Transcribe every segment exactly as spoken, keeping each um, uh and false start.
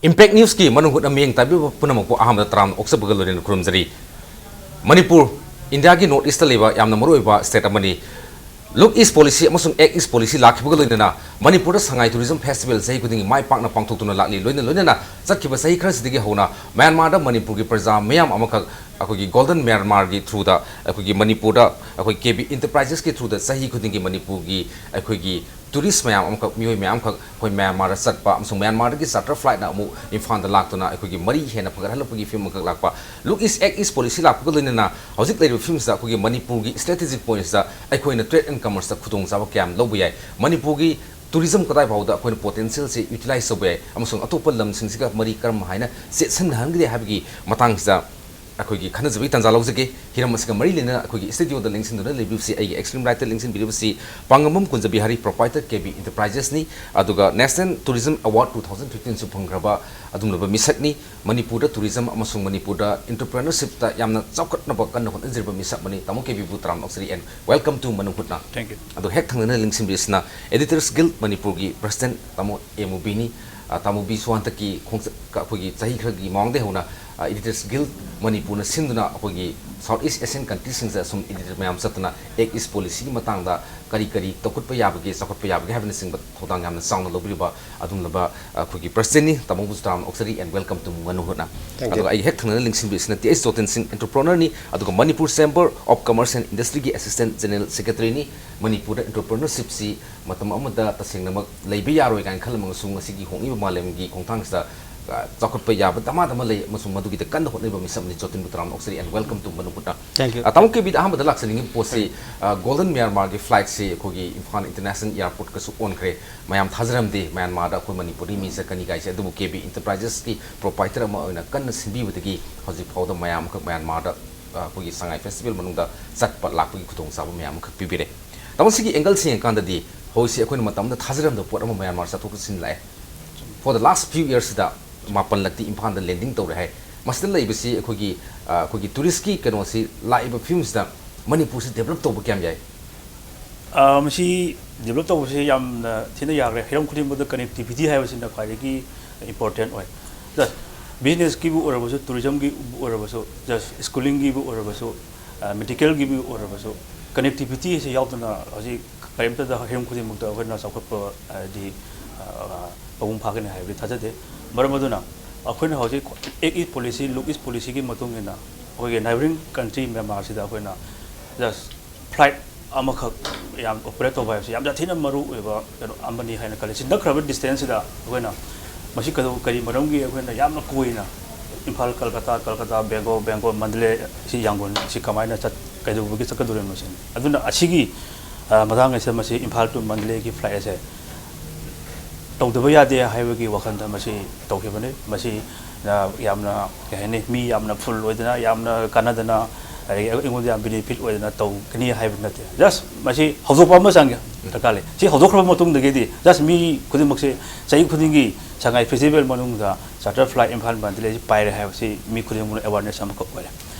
Impact Newsꯀꯤ ꯃꯅꯨꯡ ꯍꯨꯠꯅ ꯃꯤꯠꯌꯦꯡ ꯇꯥꯕꯤꯕ ꯄꯨꯝꯅꯃꯛꯄꯨ ꯑꯍꯥꯟꯕꯗ ꯇꯔꯥꯝꯅ ꯑꯣꯛꯆꯕꯒ ꯂꯣꯏꯅꯅ ꯈꯨꯔꯨꯝꯖꯔꯤ꯫ ꯃꯅꯤꯄꯨꯔ, ꯏꯟꯗꯤꯌꯥꯒꯤ North Eastꯇ ꯂꯩꯕ ꯌꯥꯝꯅ ꯃꯔꯨꯑꯣꯏꯕ state ꯑꯃꯅꯤ꯫ Look East Policy ꯑꯃꯁꯨꯡ Act East Policy ꯂꯥꯛꯈꯤꯕꯒ ꯂꯣꯏꯅꯅ ꯃꯅꯤꯄꯨꯔꯗ ꯁꯉꯥꯏ Tourism Festival ꯆꯍꯤ ꯈꯨꯗꯤꯡꯒꯤ ꯃꯥꯏ ꯄꯥꯛꯅ ꯄꯥꯡꯊꯣꯛꯇꯨꯅ ꯂꯥꯛꯂꯤ꯫ ꯂꯣꯏꯅ ꯂꯣꯏꯅꯅ ꯆꯠꯈꯤꯕ ꯆꯍꯤ ꯈꯔꯁꯤꯗꯒꯤ ꯍꯧꯅ ꯃ꯭ꯌꯥꯟꯃꯥꯔꯗ ꯃꯅꯤꯄꯨꯔꯒꯤ ꯄ꯭ꯔꯖꯥ ꯃꯌꯥꯝ ꯑꯃꯈꯛ ꯑꯩꯈꯣꯏꯒꯤ Golden Myanmarꯒꯤ throughꯗ, ꯑꯩꯈꯣꯏꯒꯤ ꯃꯅꯤꯄꯨꯔꯗ ꯑꯩꯈꯣꯏ ꯀꯦ ꯕꯤ Enterprises throughꯗ ꯆꯍꯤ ꯈꯨꯗꯤꯡꯒꯤ ꯃꯅꯤꯄꯨꯔꯒꯤ ꯑꯩꯈꯣꯏꯒꯤ tourist ꯃꯌꯥꯝ ꯑꯃꯈꯛ, ꯃꯤꯑꯣꯏ ꯃꯌꯥꯝ ꯑꯃꯈꯛ ꯑꯩꯈꯣꯏ ꯃ꯭ꯌꯥꯟꯃꯥꯔꯗ ꯆꯠꯄ ꯑꯃꯁꯨꯡ ꯃ꯭ꯌꯥꯟꯃꯥꯔꯗꯒꯤ charter flightꯅ ꯑꯃꯨꯛ ꯏꯝꯐꯥꯜꯗ ꯂꯥꯛꯇꯨꯅ ꯑꯩꯈꯣꯏꯒꯤ ꯃꯔꯤ ꯍꯦꯟꯅ ꯐꯒꯠꯍꯜꯂꯛꯄꯒꯤ ꯐꯤꯕꯝ ꯑꯃꯈꯛ ꯂꯥꯛꯄ꯫ Look East, Act East Policy ꯂꯥꯛꯄꯒ ꯂꯣꯏꯅꯅ ꯍꯧꯖꯤꯛ ꯂꯩꯔꯤꯕ ꯐꯤꯕꯝꯁꯤꯗ ꯑꯩꯈꯣꯏꯒꯤ ꯃꯅꯤꯄꯨꯔꯒꯤ strategic pointsꯇ ꯑꯩꯈꯣꯏꯅ trade and commerceꯇ ꯈꯨꯗꯣꯡꯆꯥꯕ ꯀꯌꯥꯝ ꯂꯧꯕ ꯌꯥꯏ? ꯃꯅꯤꯄꯨꯔꯒꯤ tourism ꯀꯗꯥꯏ ꯐꯥꯎꯗ ꯑꯩꯈꯣꯏꯅ potentialꯁꯦ utilize ꯇꯧꯕ ꯌꯥꯏ ꯑꯃꯁꯨꯡ ꯑꯇꯣꯞꯄ ꯂꯝꯁꯤꯡꯁꯤꯒ ꯃꯔꯤ ꯀꯔꯝ ꯍꯥꯏꯅ ꯆꯦꯠꯁꯤꯟꯅꯍꯟꯒꯗꯒꯦ ꯍꯥꯏꯕꯒꯤ ꯃꯇꯥꯡꯁꯤꯗ ꯑꯩꯈꯣꯏꯒꯤ ꯈꯟꯅꯖꯕꯒꯤ ꯇꯥꯟꯖꯥ ꯂꯧꯖꯒꯦ꯫ ꯍꯤꯔꯝ ꯑꯁꯤꯒ ꯃꯔꯤ ꯂꯩꯅꯅ ꯑꯩꯈꯣꯏꯒꯤ studioꯗ ꯂꯦꯡꯁꯤꯟꯗꯨꯅ ꯂꯩꯕꯤꯕꯁꯤ ꯑꯩꯒꯤ extreme rightꯇ ꯂꯦꯡꯁꯤꯟꯕꯤꯔꯤꯕꯁꯤ ꯄꯥꯡꯉꯝꯕꯝ ꯀꯨꯟꯖꯕꯤꯍꯥꯔꯤ, proprietor ꯀꯦ ꯕꯤ Enterprises ꯅꯤ꯫ ꯑꯗꯨꯒ National Tourism Award two thousand fifteenꯁꯨ ꯐꯪꯈ꯭ꯔꯕ ꯑꯗꯨꯒꯨꯝꯂꯕ ꯃꯤꯁꯛꯅꯤ꯫ ꯃꯅꯤꯄꯨꯔꯗ tourism ꯑꯃꯁꯨꯡ ꯃꯅꯤꯄꯨꯔꯗ entrepreneurshipꯇ ꯌꯥꯝꯅ ꯆꯥꯎꯈꯠꯅꯕ ꯀꯟꯅ ꯍꯣꯠꯅꯖꯔꯤꯕ ꯃꯤꯁꯛ ꯑꯃꯅꯤ꯫ ꯇꯥꯃꯣ ꯀꯦ ꯕꯤꯕꯨ ꯇꯔꯥꯝꯅ ꯑꯣꯛꯆꯔꯤ and welcome to ꯃꯅꯨꯡ ꯍꯨꯠꯅ꯫ Thank you. ꯑꯗꯣ ꯍꯦꯛ ꯊꯪꯅꯅ ꯂꯦꯡꯁꯤꯟꯕꯤꯔꯤꯁꯤꯅ Editors Guild ꯃꯅꯤꯄꯨꯔꯒꯤ president ꯇꯥꯃꯣ ꯑꯦ ꯃꯨꯕꯤꯅꯤ꯫ ꯑ, ꯇꯥꯃꯣ ꯕꯤꯁꯨ ꯍꯟꯗꯛꯀꯤ ꯈꯣꯡꯆꯠ, ꯑꯩꯈꯣꯏꯒꯤ ꯆꯍꯤ ꯈꯔꯒꯤ ꯃꯃꯥꯡꯗꯒꯤ ꯍꯧꯅ, ꯑ, Editors Guild ꯃꯅꯤꯄꯨꯔꯅ ꯁꯤꯟꯗꯨꯅ ꯑꯩꯈꯣꯏꯒꯤ South East Asian countryꯁꯤꯡꯗ ꯁꯨꯝ editor ꯃꯌꯥꯝ ꯆꯠꯇꯨꯅ Act East Policyꯒꯤ ꯃꯇꯥꯡꯗ ꯀꯔꯤ ꯀꯔꯤ ꯇꯧꯈꯠꯄ ꯌꯥꯕꯒꯦ, ꯆꯥꯎꯈꯠꯄ ꯌꯥꯕꯒꯦ ꯍꯥꯏꯕꯅꯆꯤꯡꯕ ꯊꯧꯗꯥꯡ ꯌꯥꯝꯅ ꯆꯥꯎꯅ ꯂꯧꯕꯤꯔꯤꯕ ꯑꯗꯨꯒꯨꯝꯂꯕ, ꯑ, ꯑꯩꯈꯣꯏꯒꯤ presidentꯅꯤ꯫ ꯇꯥꯃꯣꯕꯨꯁꯨ ꯇꯔꯥꯝꯅ ꯑꯣꯛꯆꯔꯤ and welcome to ꯃꯅꯨꯡ ꯍꯨꯠꯅ꯫ Thank you. ꯑꯗꯨꯒ ꯑꯩꯒꯤ ꯍꯦꯛ ꯊꯪꯅꯅ ꯂꯦꯡꯁꯤꯟꯕꯤꯔꯤꯁꯤꯅ ꯇꯤ ꯑꯩꯆ ꯖꯣꯇꯟ ꯁꯤꯡ, entrepreneurꯅꯤ, ꯑꯗꯨꯒ Manipur Chamber of Commerce and Industryꯒꯤ assistant general secretaryꯅꯤ꯫ ꯃꯅꯤꯄꯨꯔꯗ entrepreneurshipꯁꯤ ꯃꯇꯝ ꯑꯃꯗ ꯇꯁꯦꯡꯅꯃꯛ ꯂꯩꯕ ꯌꯥꯔꯣꯏ ꯀꯥꯏꯅ ꯈꯜꯂꯝꯃꯒꯁꯨ ꯉꯁꯤꯒꯤ ꯍꯣꯡꯂꯤꯕ ꯃꯥꯂꯦꯝꯒꯤ ꯈꯣꯡꯊꯥꯡꯁꯤꯗ, ꯑ, ꯆꯥꯎꯈꯠꯄ ꯌꯥꯕ ꯗꯃꯥ ꯗꯃꯥ ꯂꯩ ꯑꯃꯁꯨꯡ ꯃꯗꯨꯒꯤꯗ ꯀꯟꯅ ꯍꯣꯠꯅꯔꯤꯕ ꯃꯤꯁꯛ ꯑꯃꯅꯤ꯫ ꯖꯣꯇꯟꯕꯨ ꯇꯔꯥꯝꯅ ꯑꯣꯛꯆꯔꯤ and welcome to ꯃꯅꯨꯡ ꯍꯨꯠꯅ꯫ Thank you. ꯑ, ꯇꯥꯃꯣ ꯀꯦ ꯕꯤꯗ ꯑꯍꯥꯟꯕꯗ ꯂꯥꯛꯆꯅꯤꯡꯉꯤꯕ ꯄꯣꯠꯁꯤ, ꯎꯝ꯫ ꯑ, Golden Myanmarꯒꯤ flightꯁꯤ ꯑꯩꯈꯣꯏꯒꯤ ꯏꯝꯐꯥꯜ International Airportꯀꯁꯨ ꯑꯣꯟꯈ꯭ꯔꯦ꯫ ꯃꯌꯥꯝ ꯊꯥꯖꯔꯝꯗꯦ ꯃ꯭ꯌꯥꯟꯃꯥꯔꯗ ꯑꯩꯈꯣꯏ ꯃꯅꯤꯄꯨꯔꯗꯒꯤ ꯃꯤ ꯆꯠꯀꯅꯤ ꯀꯥꯏꯁꯦ, ꯑꯗꯨꯕꯨ ꯀꯦ ꯕꯤ Enterprises proprietor ꯑꯃ ꯑꯣꯏꯅ ꯀꯟꯅ ꯁꯤꯟꯕꯤꯕꯗꯒꯤ ꯍꯧꯖꯤꯛ ꯐꯥꯎꯗ ꯃꯌꯥꯝ ꯑꯃꯈꯛ ꯃ꯭ꯌꯥꯟꯃꯥꯔꯗ, ꯑ, ꯑꯩꯈꯣꯏꯒꯤ ꯁꯉꯥꯏ festival ꯃꯅꯨꯡꯗ ꯆꯠꯄ ꯂꯥꯛꯄꯒꯤ ꯈꯨꯗꯣꯡꯆꯥꯕ ꯃꯌꯥꯝ ꯑꯃꯈꯛ ꯄꯤꯕꯤꯔꯦ꯫ ꯇꯥꯃꯣ, ꯁꯤꯒꯤ angle ꯁꯤ ꯌꯦꯡꯉꯀꯥꯟꯗꯗꯤ ꯍꯧꯖꯤꯛꯁꯤ ꯑꯩꯈꯣꯏꯅ ꯃꯇꯝ ꯑꯃꯗ ꯊꯥꯖꯔꯝꯗꯕ ꯄꯣꯠ ꯑꯃ ꯃ꯭ꯌꯥꯟꯃꯥꯔ ꯆꯠꯊꯣꯛ ꯆꯠꯁꯤꯟ ꯂꯥꯛꯑꯦ꯫ For the last few yearsꯁꯤꯗ ꯃꯥꯄꯜꯂꯛꯇꯤ ꯏꯝꯐꯥꯜꯗ landing ꯇꯧꯔꯦ ꯍꯥꯏ꯫ ꯃꯁꯤꯗ ꯂꯩꯕꯁꯤ ꯑꯩꯈꯣꯏꯒꯤ, ꯑ, ꯑꯩꯈꯣꯏꯒꯤ touristꯀꯤ ꯀꯩꯅꯣꯁꯤ ꯂꯥꯛꯏꯕ ꯐꯤꯕꯝꯁꯤꯗ ꯃꯅꯤꯄꯨꯔꯁꯤ develop ꯇꯧꯕ ꯀꯌꯥꯝ ꯌꯥꯏ? ꯑ, ꯃꯁꯤ develop ꯇꯧꯕꯁꯦ ꯌꯥꯝꯅ ꯊꯤꯅ ꯌꯥꯈ꯭ꯔꯦ꯫ ꯍꯤꯔꯝ ꯈꯨꯗꯤꯡꯃꯛꯇ connectivity ꯍꯥꯏꯕꯁꯤꯅ ꯈ꯭ꯋꯥꯏꯗꯒꯤ important ꯑꯣꯏ꯫ Just businessꯀꯤꯕꯨ ꯑꯣꯏꯔꯕꯁꯨ, tourismꯒꯤꯕꯨ ꯑꯣꯏꯔꯕꯁꯨ, just schoolingꯒꯤꯕꯨ ꯑꯣꯏꯔꯕꯁꯨ, ꯑ, medicalꯒꯤꯕꯨ ꯑꯣꯏꯔꯕꯁꯨ, connectivity ꯑꯁꯤ ꯌꯥꯎꯗꯅ ꯍꯧꯖꯤꯛ ꯀꯔꯤꯝꯇꯗ ꯍꯤꯔꯝ ꯈꯨꯗꯤꯡꯃꯛꯇ ꯑꯩꯈꯣꯏꯅ ꯆꯥꯎꯈꯠꯄ ꯍꯥꯏꯗꯤ, ꯑ, ꯃꯄꯨꯡ ꯐꯥꯒꯅꯤ ꯍꯥꯏꯕꯗꯤ ꯊꯥꯖꯗꯦ꯫ ꯃꯔꯝ ꯑꯗꯨꯅ ꯑꯩꯈꯣꯏꯅ ꯍꯧꯖꯤꯛ Act East Policy, Look East Policyꯒꯤ ꯃꯇꯨꯡ ꯏꯟꯅ ꯑꯩꯈꯣꯏꯒꯤ neighboring country ꯃ꯭ꯌꯥꯟꯃꯥꯔꯁꯤꯗ ꯑꯩꯈꯣꯏꯅ just flight ꯑꯃꯈꯛ ꯌꯥꯝ operate ꯇꯧꯕ ꯍꯥꯏꯕꯁꯤ ꯌꯥꯝꯅ ꯊꯤꯅ ꯃꯔꯨ ꯑꯣꯏꯕ ꯀꯩꯅꯣ ꯑꯃꯅꯤ ꯍꯥꯏꯅ ꯈꯜꯂꯤ꯫ ꯁꯤ ꯅꯛꯈ꯭ꯔꯕ distanceꯁꯤꯗ ꯑꯩꯈꯣꯏꯅ ꯃꯁꯤ ꯀꯩꯗꯧ-, ꯀꯔꯤ ꯃꯔꯝꯒꯤ ꯑꯩꯈꯣꯏꯅ ꯌꯥꯝꯅ ꯀꯣꯏꯅ ꯏꯝꯐꯥꯜ, ꯀꯜꯀꯇꯥ, ꯀꯜꯀꯇꯥ, ꯕꯦꯡꯒꯣꯜ, ꯕꯦꯡꯒꯣꯜ, ꯃꯟꯗꯂꯦ, ꯁꯤ ꯌꯥꯡꯒꯣꯟ, ꯁꯤ ꯀꯃꯥꯏꯅ ꯆꯠ-, ꯀꯩꯗꯧꯕꯒꯤ ꯆꯠꯀꯗꯧꯔꯤꯕꯅꯣ ꯁꯤꯅꯤ꯫ ꯑꯗꯨꯅ ꯑꯁꯤꯒꯤ, ꯑ, ꯃꯇꯥꯡ ꯑꯁꯤꯗ ꯃꯁꯤ ꯏꯝꯐꯥꯜ to ꯃꯟꯗꯂꯦꯒꯤ flight ꯑꯁꯦ ꯇꯧꯗꯕ ꯌꯥꯗꯦ ꯍꯥꯏꯕꯒꯤ ꯋꯥꯈꯜꯗ ꯃꯁꯤ ꯇꯧꯈꯤꯕꯅꯤ꯫ ꯃꯁꯤ, ꯑ, ꯌꯥꯝꯅ, ꯀꯩ ꯍꯥꯏꯅꯤ, ꯃꯤ ꯌꯥꯝꯅ full ꯑꯣꯏꯗꯅ, ꯌꯥꯝꯅ ꯀꯥꯟꯅꯗꯅ, ꯑꯗꯒꯤ ꯑꯩꯉꯣꯟꯗ ꯌꯥꯝ benefit ꯑꯣꯏꯗꯅ ꯇꯧꯒꯅꯤ ꯍꯥꯏꯕ ꯅꯠꯇꯦ꯫ Just ꯃꯁꯤ ꯍꯧꯗꯣꯛꯄ ꯑꯃ ꯆꯪꯉꯦ, ꯗꯔꯀꯥꯔ ꯂꯩ꯫ ꯁꯤ ꯍꯧꯗꯣꯛꯈ꯭ꯔꯕ ꯃꯇꯨꯡꯗꯒꯤꯗꯤ just ꯃꯤ ꯈꯨꯗꯤꯡꯃꯛꯁꯦ ꯆꯍꯤ ꯈꯨꯗꯤꯡꯒꯤ ꯁꯉꯥꯏ festival ꯃꯅꯨꯡꯗ charter flight ꯏꯝꯐꯥꯜ ꯃꯟꯗꯂꯦꯁꯤ ꯄꯥꯏꯔꯦ ꯍꯥꯏꯕꯁꯤ ꯃꯤ ꯈꯨꯗꯤꯡꯃꯛꯅ awareness ꯑꯃꯈꯛ ꯑꯣꯏꯔꯦ꯫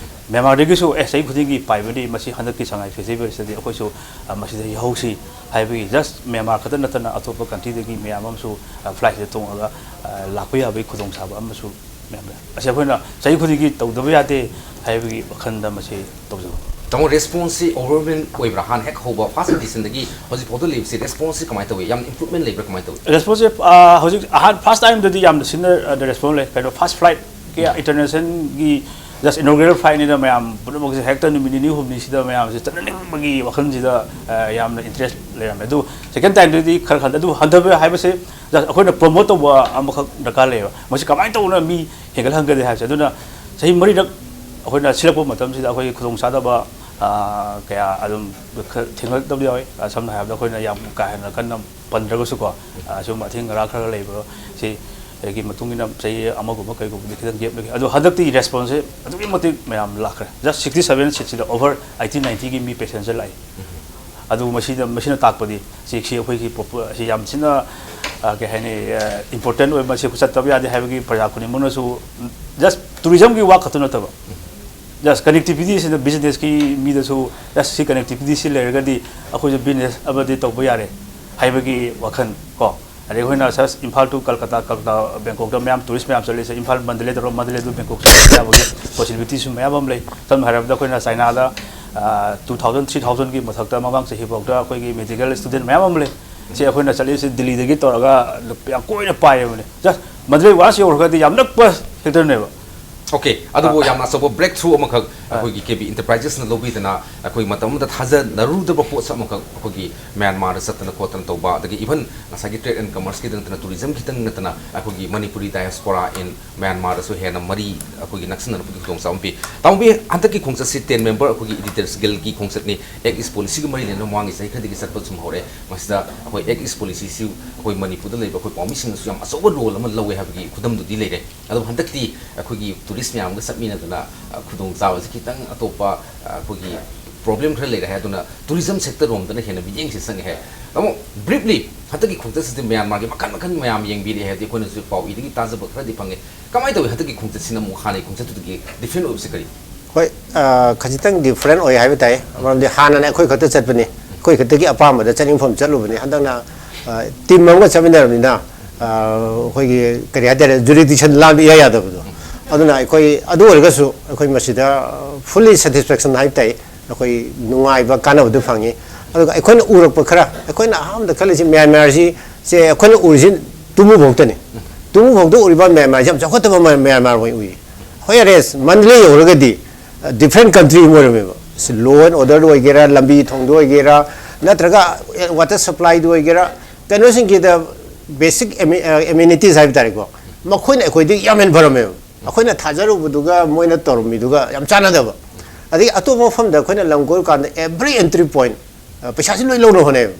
ꯃ꯭ꯌꯥꯟꯃꯥꯔꯗꯒꯤꯁꯨ, "ꯑꯦ, ꯆꯍꯤ ꯈꯨꯗꯤꯡꯒꯤ ꯄꯥꯏꯕꯅꯤ, ꯃꯁꯤ ꯍꯟꯗꯛꯀꯤ ꯁꯉꯥꯏ festivalꯁꯤꯗꯗꯤ ꯑꯩꯈꯣꯏꯁꯨ, ꯑ, ꯃꯁꯤꯗ ꯌꯥꯎꯍꯧꯁꯤ" ꯍꯥꯏꯕꯒꯤ, just ꯃ꯭ꯌꯥꯟꯃꯥꯔ ꯈꯛꯇ ꯅꯠꯇꯅ ꯑꯇꯣꯞꯄ countryꯗꯒꯤ ꯃꯌꯥꯝ ꯑꯃꯁꯨ, ꯑ, flightꯁꯤꯗ ꯇꯣꯡꯉꯒ, ꯑ, ꯂꯥꯛꯄ ꯌꯥꯕꯒꯤ ꯈꯨꯗꯣꯡꯆꯥꯕ ꯑꯃꯁꯨ ꯃꯌꯥꯝ ꯂꯩ꯫ ꯑꯁꯤ ꯑꯩꯈꯣꯏꯅ ꯆꯍꯤ ꯈꯨꯗꯤꯡꯒꯤ ꯇꯧꯗꯕ ꯌꯥꯗꯦ ꯍꯥꯏꯕꯒꯤ ꯋꯥꯈꯜꯗ ꯃꯁꯤ ꯇꯧꯖꯕ꯫ ꯇꯥꯃꯣ, responseꯁꯤ overwhelming ꯑꯣꯏꯕ꯭ꯔꯥ? ꯍꯥꯟꯅ ꯍꯦꯛ ꯍꯧꯕ first editionꯗꯒꯤ ꯍꯧꯖꯤꯛ ꯐꯥꯎꯗ ꯂꯩꯕꯁꯤ responseꯁꯤ ꯀꯃꯥꯏꯅ ꯇꯧꯏ? ꯌꯥꯝ improvement ꯂꯩꯕ꯭ꯔꯥ? ꯀꯃꯥꯏꯅ ꯇꯧꯏ? Responseꯁꯦ, ꯑ, ꯍꯧꯖꯤꯛ ꯑꯍꯥꯟ-, first timeꯗꯗꯤ ꯌꯥꯝꯅ ꯁꯤꯟꯅ, ꯑ, response ꯂꯩ꯫ ꯀꯩꯅꯣ, first flightꯀꯤ internationalꯒꯤ just inaugural flightꯅꯤꯅ ꯃꯌꯥꯝ ꯄꯨꯝꯅꯃꯛꯁꯦ ꯍꯦꯛꯇ ꯅꯨꯃꯤꯠ ꯅꯤꯅꯤ ꯍꯨꯝꯅꯤꯁꯤꯗ ꯃꯌꯥꯝꯁꯦ ꯆꯠꯅꯅꯤꯡꯕꯒꯤ ꯋꯥꯈꯜꯁꯤꯗ, ꯑ, ꯌꯥꯝꯅ interest ꯂꯩꯔꯝꯃꯦ꯫ ꯑꯗꯨ second timeꯗꯗꯤ ꯈꯔ ꯈꯔ, ꯑꯗꯨ ꯍꯟꯊꯕ ꯍꯥꯏꯕꯁꯦ just ꯑꯩꯈꯣꯏꯅ promote ꯇꯧꯕ ꯑꯃꯈꯛ ꯗꯔꯀꯥꯔ ꯂꯩꯌꯦꯕ꯫ ꯃꯁꯤ ꯀꯃꯥꯏꯅ ꯇꯧꯅ ꯃꯤ ꯍꯦꯟꯒꯠꯍꯟꯒꯅꯤ ꯍꯥꯏꯕꯁꯦ꯫ ꯑꯗꯨꯅ ꯆꯍꯤ ꯃꯔꯤꯔꯛ ꯑꯩꯈꯣꯏꯅ ꯁꯤꯜꯂꯛꯄ ꯃꯇꯝꯁꯤꯗ ꯑꯩꯈꯣꯏꯒꯤ ꯈꯨꯗꯣꯡꯆꯥꯗꯕ, ꯑ, ꯀꯌꯥ ꯑꯗꯨꯝ ꯈꯔ ꯊꯦꯡꯅꯔꯛꯇꯕ ꯌꯥꯎꯏ꯫ ꯑ, ꯁꯝꯅ ꯍꯥꯏꯔꯕꯗ ꯑꯩꯈꯣꯏꯅ ꯌꯥꯝ ꯀꯥ ꯍꯦꯟꯅ ꯀꯟꯅ ꯄꯟꯗ꯭ꯔꯒꯁꯨꯀꯣ, ꯑ, ꯁꯤꯒꯨꯝꯕ ꯑꯊꯤꯡ ꯑꯔꯥꯛ ꯈꯔ ꯂꯩꯕ ꯁꯤ ꯑꯗꯒꯤ ꯃꯇꯨꯡ ꯏꯟꯅ ꯆꯍꯤ ꯑꯃꯒꯨꯝꯕ ꯀꯩꯒꯨꯝꯕꯗꯤ ꯈꯤꯇꯪ gap ꯂꯩꯈꯤ꯫ ꯑꯗꯣ ꯍꯟꯗꯛꯇꯤ responseꯁꯦ ꯑꯗꯨꯛꯀꯤ ꯃꯇꯤꯛ ꯃꯌꯥꯝ ꯂꯥꯛꯈ꯭ꯔꯦ꯫ Just sixty seven seatꯁꯤꯗ over eighty ninetyꯒꯤ ꯃꯤ passenger ꯂꯥꯛꯏ꯫ ꯑꯗꯨ ꯃꯁꯤꯗ, ꯃꯁꯤꯅ ꯇꯥꯛꯄꯗꯤ ꯁꯤ, ꯁꯤ ꯑꯩꯈꯣꯏꯒꯤ ꯄꯣꯄꯨ-, ꯁꯤ ꯌꯥꯝ ꯊꯤꯅ, ꯑ, ꯀꯩ ꯍꯥꯏꯅꯤ, ꯑ, important ꯑꯣꯏꯕ, ꯃꯁꯤ ꯆꯠꯇꯕ ꯌꯥꯗꯦ ꯍꯥꯏꯕꯒꯤ ꯄ꯭ꯔꯖꯥ ꯈꯨꯗꯤꯡꯃꯛꯅꯁꯨ just tourismꯒꯤ ꯋꯥ ꯈꯛꯇ ꯅꯠꯇꯕ Just connectivity ꯁꯤꯅ business ꯀꯤ ꯃꯤꯗꯁꯨ, just ꯁꯤ connectivity ꯁꯤ ꯂꯩꯔꯒꯗꯤ ꯑꯩꯈꯣꯏꯁꯨ business ꯑꯃꯗꯤ ꯇꯧꯕ ꯌꯥꯔꯦ ꯍꯥꯏꯕꯒꯤ ꯋꯥꯈꯜ ꯀꯣ꯫ ꯑꯗꯩ ꯑꯩꯈꯣꯏꯅ just ꯏꯝꯐꯥꯜ to ꯀꯜꯀꯇꯥ, ꯀꯜꯀꯇꯥ ꯕꯦꯡꯀꯣꯛꯇ ꯃꯌꯥꯝ tourist ꯃꯌꯥꯝ ꯆꯠꯂꯤꯁꯦ, ꯏꯝꯐꯥꯜ ꯃꯟꯗꯂꯦ ꯇꯧꯔꯒ ꯃꯟꯗꯂꯦ to ꯕꯦꯡꯀꯣꯛ ꯆꯠꯄ ꯌꯥꯕꯒꯤ possibility ꯁꯨ ꯃꯌꯥꯝ ꯑꯃ ꯂꯩ꯫ ꯁꯝꯅ ꯍꯥꯏꯔꯕꯗ ꯑꯩꯈꯣꯏꯅ ꯆꯥꯏꯅꯥꯗ two thousand, three thousand ꯒꯤ ꯃꯊꯛꯇ ꯃꯃꯥꯡ ꯆꯍꯤꯐꯥꯎꯗ ꯑꯩꯈꯣꯏꯒꯤ medical student ꯃꯌꯥꯝ ꯑꯃ ꯂꯩ꯫ ꯁꯤ ꯑꯩꯈꯣꯏꯅ ꯆꯠꯂꯤꯁꯦ ꯗꯤꯜꯂꯤꯗꯒꯤ ꯇꯧꯔꯒ ꯌꯥꯝ ꯀꯣꯏꯅ ꯄꯥꯏꯌꯦꯕꯅꯦ꯫ Just ꯃꯗꯨꯔꯩ ꯋꯥꯁ ꯌꯧꯔꯒꯗꯤ ꯌꯥꯝ ꯅꯛꯄ sector ꯅꯦꯕ꯫ Okay, ꯑꯗꯨꯕꯨ ꯑ, ꯌꯥꯝꯅ ꯑꯆꯧꯕ breakthrough ꯑꯃꯈꯛ ꯑ, ꯑꯩꯈꯣꯏꯒꯤ ꯀꯦ ꯕꯤ Enterprises ꯅ ꯂꯧꯕꯤꯗꯅ, ꯑꯩꯈꯣꯏ ꯃꯇꯝ ꯑꯃꯗ ꯊꯥꯖꯅꯔꯨꯗꯕ ꯄꯣꯠꯁꯛ ꯑꯃꯈꯛ ꯑꯩꯈꯣꯏꯒꯤ ꯃ꯭ꯌꯥꯟꯃꯥꯔꯗ ꯆꯠꯇꯅ ꯈꯣꯠꯇꯅ ꯇꯧꯕ, ꯑꯗꯒꯤ even ꯉꯁꯥꯏꯒꯤ trade and commerce ꯀꯤꯗ ꯅꯠꯇꯅ tourism ꯈꯤꯇꯪ ꯅꯠꯇꯅ ꯑꯩꯈꯣꯏꯒꯤ ꯃꯅꯤꯄꯨꯔꯤ diaspora in ꯃ꯭ꯌꯥꯟꯃꯥꯔꯗꯁꯨ ꯍꯦꯟꯅ ꯃꯔꯤ ꯑꯩꯈꯣꯏꯒꯤ ꯅꯛꯁꯤꯟꯅꯔꯛꯄꯒꯤ ꯈꯨꯗꯣꯡꯆꯥꯕ ꯑꯃ ꯄꯤ꯫ ꯇꯥꯃꯣꯕꯤ, ꯍꯟꯗꯛꯀꯤ ꯈꯣꯡꯆꯠꯁꯤ ten member ꯑꯩꯈꯣꯏꯒꯤ Editors Guild ꯒꯤ ꯈꯣꯡꯆꯠꯅꯤ, Act East Policy ꯒ ꯃꯔꯤ ꯂꯩꯅꯅ ꯃꯃꯥꯡꯒꯤ ꯆꯍꯤ ꯈꯔꯗꯒꯤ ꯆꯠꯄ ꯁꯨꯝ ꯍꯧꯔꯛꯑꯦ꯫ ꯃꯁꯤꯗ ꯑꯩꯈꯣꯏ Act East Policy ꯁꯤ ꯑꯩꯈꯣꯏ ꯃꯅꯤꯄꯨꯔꯗ ꯂꯩꯕ ꯑꯩꯈꯣꯏ ꯄꯥꯎꯃꯤꯁꯤꯡꯅꯁꯨ ꯌꯥꯝ ꯑꯆꯧꯕ role ꯑꯃ ꯂꯧꯋꯦ ꯍꯥꯏꯕꯒꯤ ꯈꯨꯗꯝꯗꯨꯗꯤ ꯂꯩꯔꯦ꯫ ꯑꯗꯨꯕꯨ ꯍꯟꯗꯛꯇꯤ ꯑꯩꯈꯣꯏꯒꯤ tourist ꯃꯌꯥꯝꯒ ꯆꯠꯃꯤꯟꯅꯗꯅ, ꯑ, ꯈꯨꯗꯣꯡꯆꯥꯕꯁꯤ ꯈꯤꯇꯪ ꯑꯇꯣꯞꯄ, ꯑ, ꯑꯩꯈꯣꯏꯒꯤ problem ꯈꯔ ꯂꯩꯔꯦ ꯍꯥꯏ꯫ ꯑꯗꯨꯅ tourism sector ꯔꯣꯝꯗꯅ ꯍꯦꯟꯅ ꯃꯤꯠꯌꯦꯡꯁꯤ ꯆꯪꯉꯦ ꯍꯥꯏ꯫ ꯇꯥꯃꯣ, briefly ꯍꯟꯗꯛꯀꯤ ꯈꯣꯡꯆꯠꯁꯤꯗꯤ ꯃ꯭ꯌꯥꯟꯃꯥꯔꯒꯤ ꯃꯈꯜ ꯃꯈꯜ ꯃꯌꯥꯝ ꯌꯦꯡꯕꯤꯔꯛꯑꯦ ꯍꯥꯏꯕꯗꯤ ꯑꯩꯈꯣꯏꯅꯁꯨ ꯄꯥꯎ ꯏꯗꯒꯤ ꯇꯥꯖꯕ ꯈꯔꯗꯤ ꯐꯪꯉꯦ꯫ ꯀꯃꯥꯏꯅ ꯇꯧꯏ ꯍꯟꯗꯛꯀꯤ ꯈꯣꯡꯆꯠꯁꯤꯅ ꯑꯃꯨꯛ ꯍꯥꯟꯅꯒꯤ ꯈꯣꯡꯆꯠꯇꯨꯗꯒꯤ different ꯑꯣꯏꯕꯁꯤ ꯀꯔꯤ? ꯍꯣꯏ, ꯑ, ꯈꯖꯤꯛꯇꯪ different ꯑꯣꯏ ꯍꯥꯏꯕ ꯇꯥꯏ꯫ ꯃꯔꯝꯗꯤ ꯍꯥꯟꯅꯅ ꯑꯩꯈꯣꯏ ꯈꯛꯇ ꯆꯠꯄꯅꯤ, ꯑꯩꯈꯣꯏ ꯈꯛꯇꯒꯤ ꯑꯄꯥꯝꯕꯗ ꯆꯠꯅꯤꯡꯐꯝ ꯆꯠꯂꯨꯕꯅꯤ꯫ ꯍꯟꯗꯛꯅ, ꯑ, team ꯑꯃꯒ ꯆꯠꯃꯤꯟꯅꯔꯕꯅꯤꯅ, ꯑ, ꯑꯩꯈꯣꯏꯒꯤ ꯀꯔꯤ ꯍꯥꯏꯇꯥꯔꯦ, jurisdiction ꯂꯥꯟꯕ ꯏꯌꯥ ꯌꯥꯗꯕꯗꯣ꯫ ꯑꯗꯨꯅ ꯑꯩꯈꯣꯏ ꯑꯗꯨ ꯑꯣꯏꯔꯒꯁꯨ ꯑꯩꯈꯣꯏ ꯃꯁꯤꯗ, ꯑ, fully satisfaction ꯍꯥꯏꯕ ꯇꯥꯏ꯫ ꯑꯩꯈꯣꯏ ꯅꯨꯡꯉꯥꯏꯕ, ꯀꯥꯟꯅꯕꯗꯨ ꯐꯪꯉꯤ꯫ ꯑꯗꯨꯒ ꯑꯩꯈꯣꯏꯅ ꯎꯔꯛꯄ ꯈꯔ, ꯑꯩꯈꯣꯏꯅ ꯑꯍꯥꯟꯕꯗ ꯈꯜꯂꯤꯁꯤ ꯃ꯭ꯌꯥꯟꯃꯥꯔꯁꯤ, ꯁꯦ ꯑꯩꯈꯣꯏꯅ ꯎꯔꯤꯁꯤ ꯇꯨꯃꯨꯐꯧꯇꯅꯤ꯫ ꯇꯨꯃꯨꯐꯧꯗ ꯎꯔꯤꯕ ꯃ꯭ꯌꯥꯟꯃꯥꯔꯁꯤ ꯌꯥꯝ ꯆꯥꯎꯈꯠꯇꯕ ꯃ-, ꯃ꯭ꯌꯥꯟꯃꯥꯔ ꯑꯣꯏꯅ ꯎꯏ꯫ Whereas ꯃꯟꯗꯂꯦ ꯌꯧꯔꯒꯗꯤ, ꯑ, different country ꯑꯃ ꯑꯣꯏꯔꯝꯃꯦꯕ꯫ ꯁꯤ law and order ꯑꯣꯏꯒꯦꯔꯥ, ꯂꯝꯕꯤ ꯊꯣꯡꯗ ꯑꯣꯏꯒꯦꯔꯥ, ꯅꯠꯇ꯭ꯔꯒ water supply ꯗ ꯑꯣꯏꯒꯦꯔꯥ, ꯀꯩꯅꯣꯁꯤꯡꯒꯤꯗ basic ꯑꯦꯃꯤ-, ꯑ, amenities ꯍꯥꯏꯕ ꯇꯥꯔꯦꯀꯣ, ꯃꯈꯣꯏꯅ ꯑꯩꯈꯣꯏꯗꯒꯤ ꯌꯥꯝ ꯍꯦꯟꯅ ꯐꯔꯝꯃꯦꯕ꯫ ꯑꯩꯈꯣꯏꯅ ꯊꯥꯖꯔꯨꯕꯗꯨꯒ ꯃꯣꯏꯅ ꯇꯧꯔꯝꯃꯤꯗꯨꯒ ꯌꯥꯝ ꯆꯥꯟꯅꯗꯕ꯫ ꯑꯗꯒꯤ ꯑꯇꯣꯞꯄ ꯃꯐꯝꯗ ꯑꯩꯈꯣꯏꯅ ꯂꯝ ꯀꯣꯏꯔꯨ ꯀꯥꯟꯗ every entry point, ꯑ, ꯄꯩꯁꯥꯁꯤ ꯂꯣꯏ ꯂꯧꯅꯕ ꯍꯣꯠꯅꯩꯕ꯫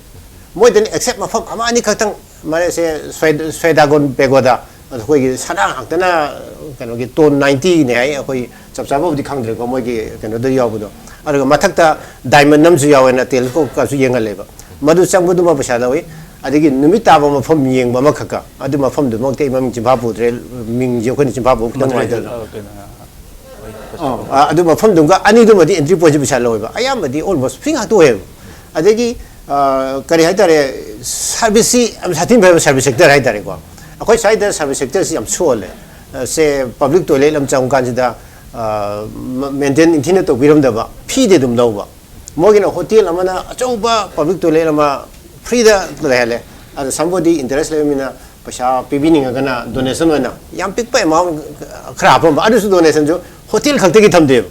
ꯃꯣꯏꯗꯅꯤ except ꯃꯐꯝ ꯑꯃ ꯑꯅꯤꯈꯛꯇꯪ, ꯃꯔꯦꯁꯦ ꯁ꯭ꯋꯦꯗ-, ꯁ꯭ꯋꯦꯗꯥꯒꯣꯟ ꯄꯦꯒꯣꯗꯥ, ꯑꯗꯣ ꯑꯩꯈꯣꯏꯒꯤ ꯁꯅꯥ ꯉꯥꯛꯇꯅ, ꯀꯩꯅꯣꯒꯤ ton ninety ꯅꯦ ꯍꯥꯏ, ꯑꯩꯈꯣꯏ ꯆꯞ ꯆꯥꯕꯕꯨꯗꯤ ꯈꯪꯗ꯭ꯔꯦꯀꯣ ꯃꯣꯏꯒꯤ ꯀꯩꯅꯣꯗ ꯌꯥꯎꯕꯗꯣ꯫ ꯑꯗꯨꯒ ꯃꯊꯛꯇ diamond ꯑꯃꯁꯨ ꯌꯥꯎꯋꯦꯅ telescope ꯀꯁꯨ ꯌꯦꯡꯍꯜꯂꯦꯕ꯫ ꯃꯗꯨ ꯆꯪꯕꯗꯨꯃ ꯄꯩꯁꯥ ꯂꯧꯏ꯫ ꯑꯗꯒꯤ ꯅꯨꯃꯤꯠ ꯇꯥꯕ ꯃꯐꯝ ꯌꯦꯡꯕ ꯑꯃꯈꯛꯀ, ꯑꯗꯨ ꯃꯐꯝꯗꯨꯃꯛꯇꯤ ꯑꯩ ꯃꯃꯤꯡ ꯆꯤꯟꯐꯥ ꯄꯨꯗ꯭ꯔꯦ, ꯃꯤꯡꯁꯦ ꯑꯩꯈꯣꯏꯅ ꯆꯤꯟꯐꯥ ꯄꯨꯕ ꯈꯤꯇꯪ ꯃꯗꯨꯔꯩꯗ, ꯅꯨꯡꯉꯥꯏꯇꯕ꯫ ꯑ, ꯀꯩꯅꯣ, ꯑ, ꯍꯣꯏ꯫ ꯑ, ꯑꯗꯨ ꯃꯐꯝꯗꯨꯒ ꯑꯅꯤꯗꯨꯃꯗꯤ entry pointꯁꯦ ꯄꯩꯁꯥ ꯂꯧꯋꯦꯕ, ꯑꯌꯥꯝꯕꯗꯤ almost free ꯉꯥꯛꯇ ꯑꯣꯏꯌꯦꯕ꯫ ꯑꯗꯒꯤ ꯑ, ꯀꯔꯤ ꯍꯥꯏꯇꯥꯔꯦ, serviceꯁꯤ ꯌꯥꯝ ꯁꯥꯊꯤꯅ ꯐꯩꯕ, service sector ꯍꯥꯏꯇꯥꯔꯦꯀꯣ꯫ ꯑꯩꯈꯣꯏ ꯁ꯭ꯋꯥꯏꯗ service sectorꯁꯤ ꯌꯥꯝ ꯁꯣꯜꯂꯦ꯫ ꯑ, ꯁꯦ, public toilet ꯑꯃ ꯆꯪꯉꯀꯥꯟꯁꯤꯗ, ꯑ, ꯃ-, maintain ꯏꯟꯊꯤꯅ ꯇꯧꯕꯤꯔꯝꯗꯕ, feeꯗꯤ ꯑꯗꯨꯝ ꯂꯧꯕ꯫ ꯃꯣꯏꯒꯤꯅ hotel ꯑꯃꯅ ꯑꯆꯧꯕ public toilet ꯑꯃ freeꯗ ꯂꯩꯍꯜꯂꯦ꯫ ꯑꯗ somebody interest ꯂꯩꯕ ꯃꯤꯅ ꯄꯩꯁꯥ ꯄꯤꯕꯤꯅꯤꯡꯉꯒꯅ donation ꯑꯣꯏꯅ ꯌꯥꯝ ꯄꯤꯛꯄ amount ꯈꯔ ꯍꯥꯞꯄꯝꯕ, ꯑꯗꯨꯁꯨ donationꯁꯨ hotel ꯈꯛꯇꯒꯤ ꯊꯝꯗꯦꯕ꯫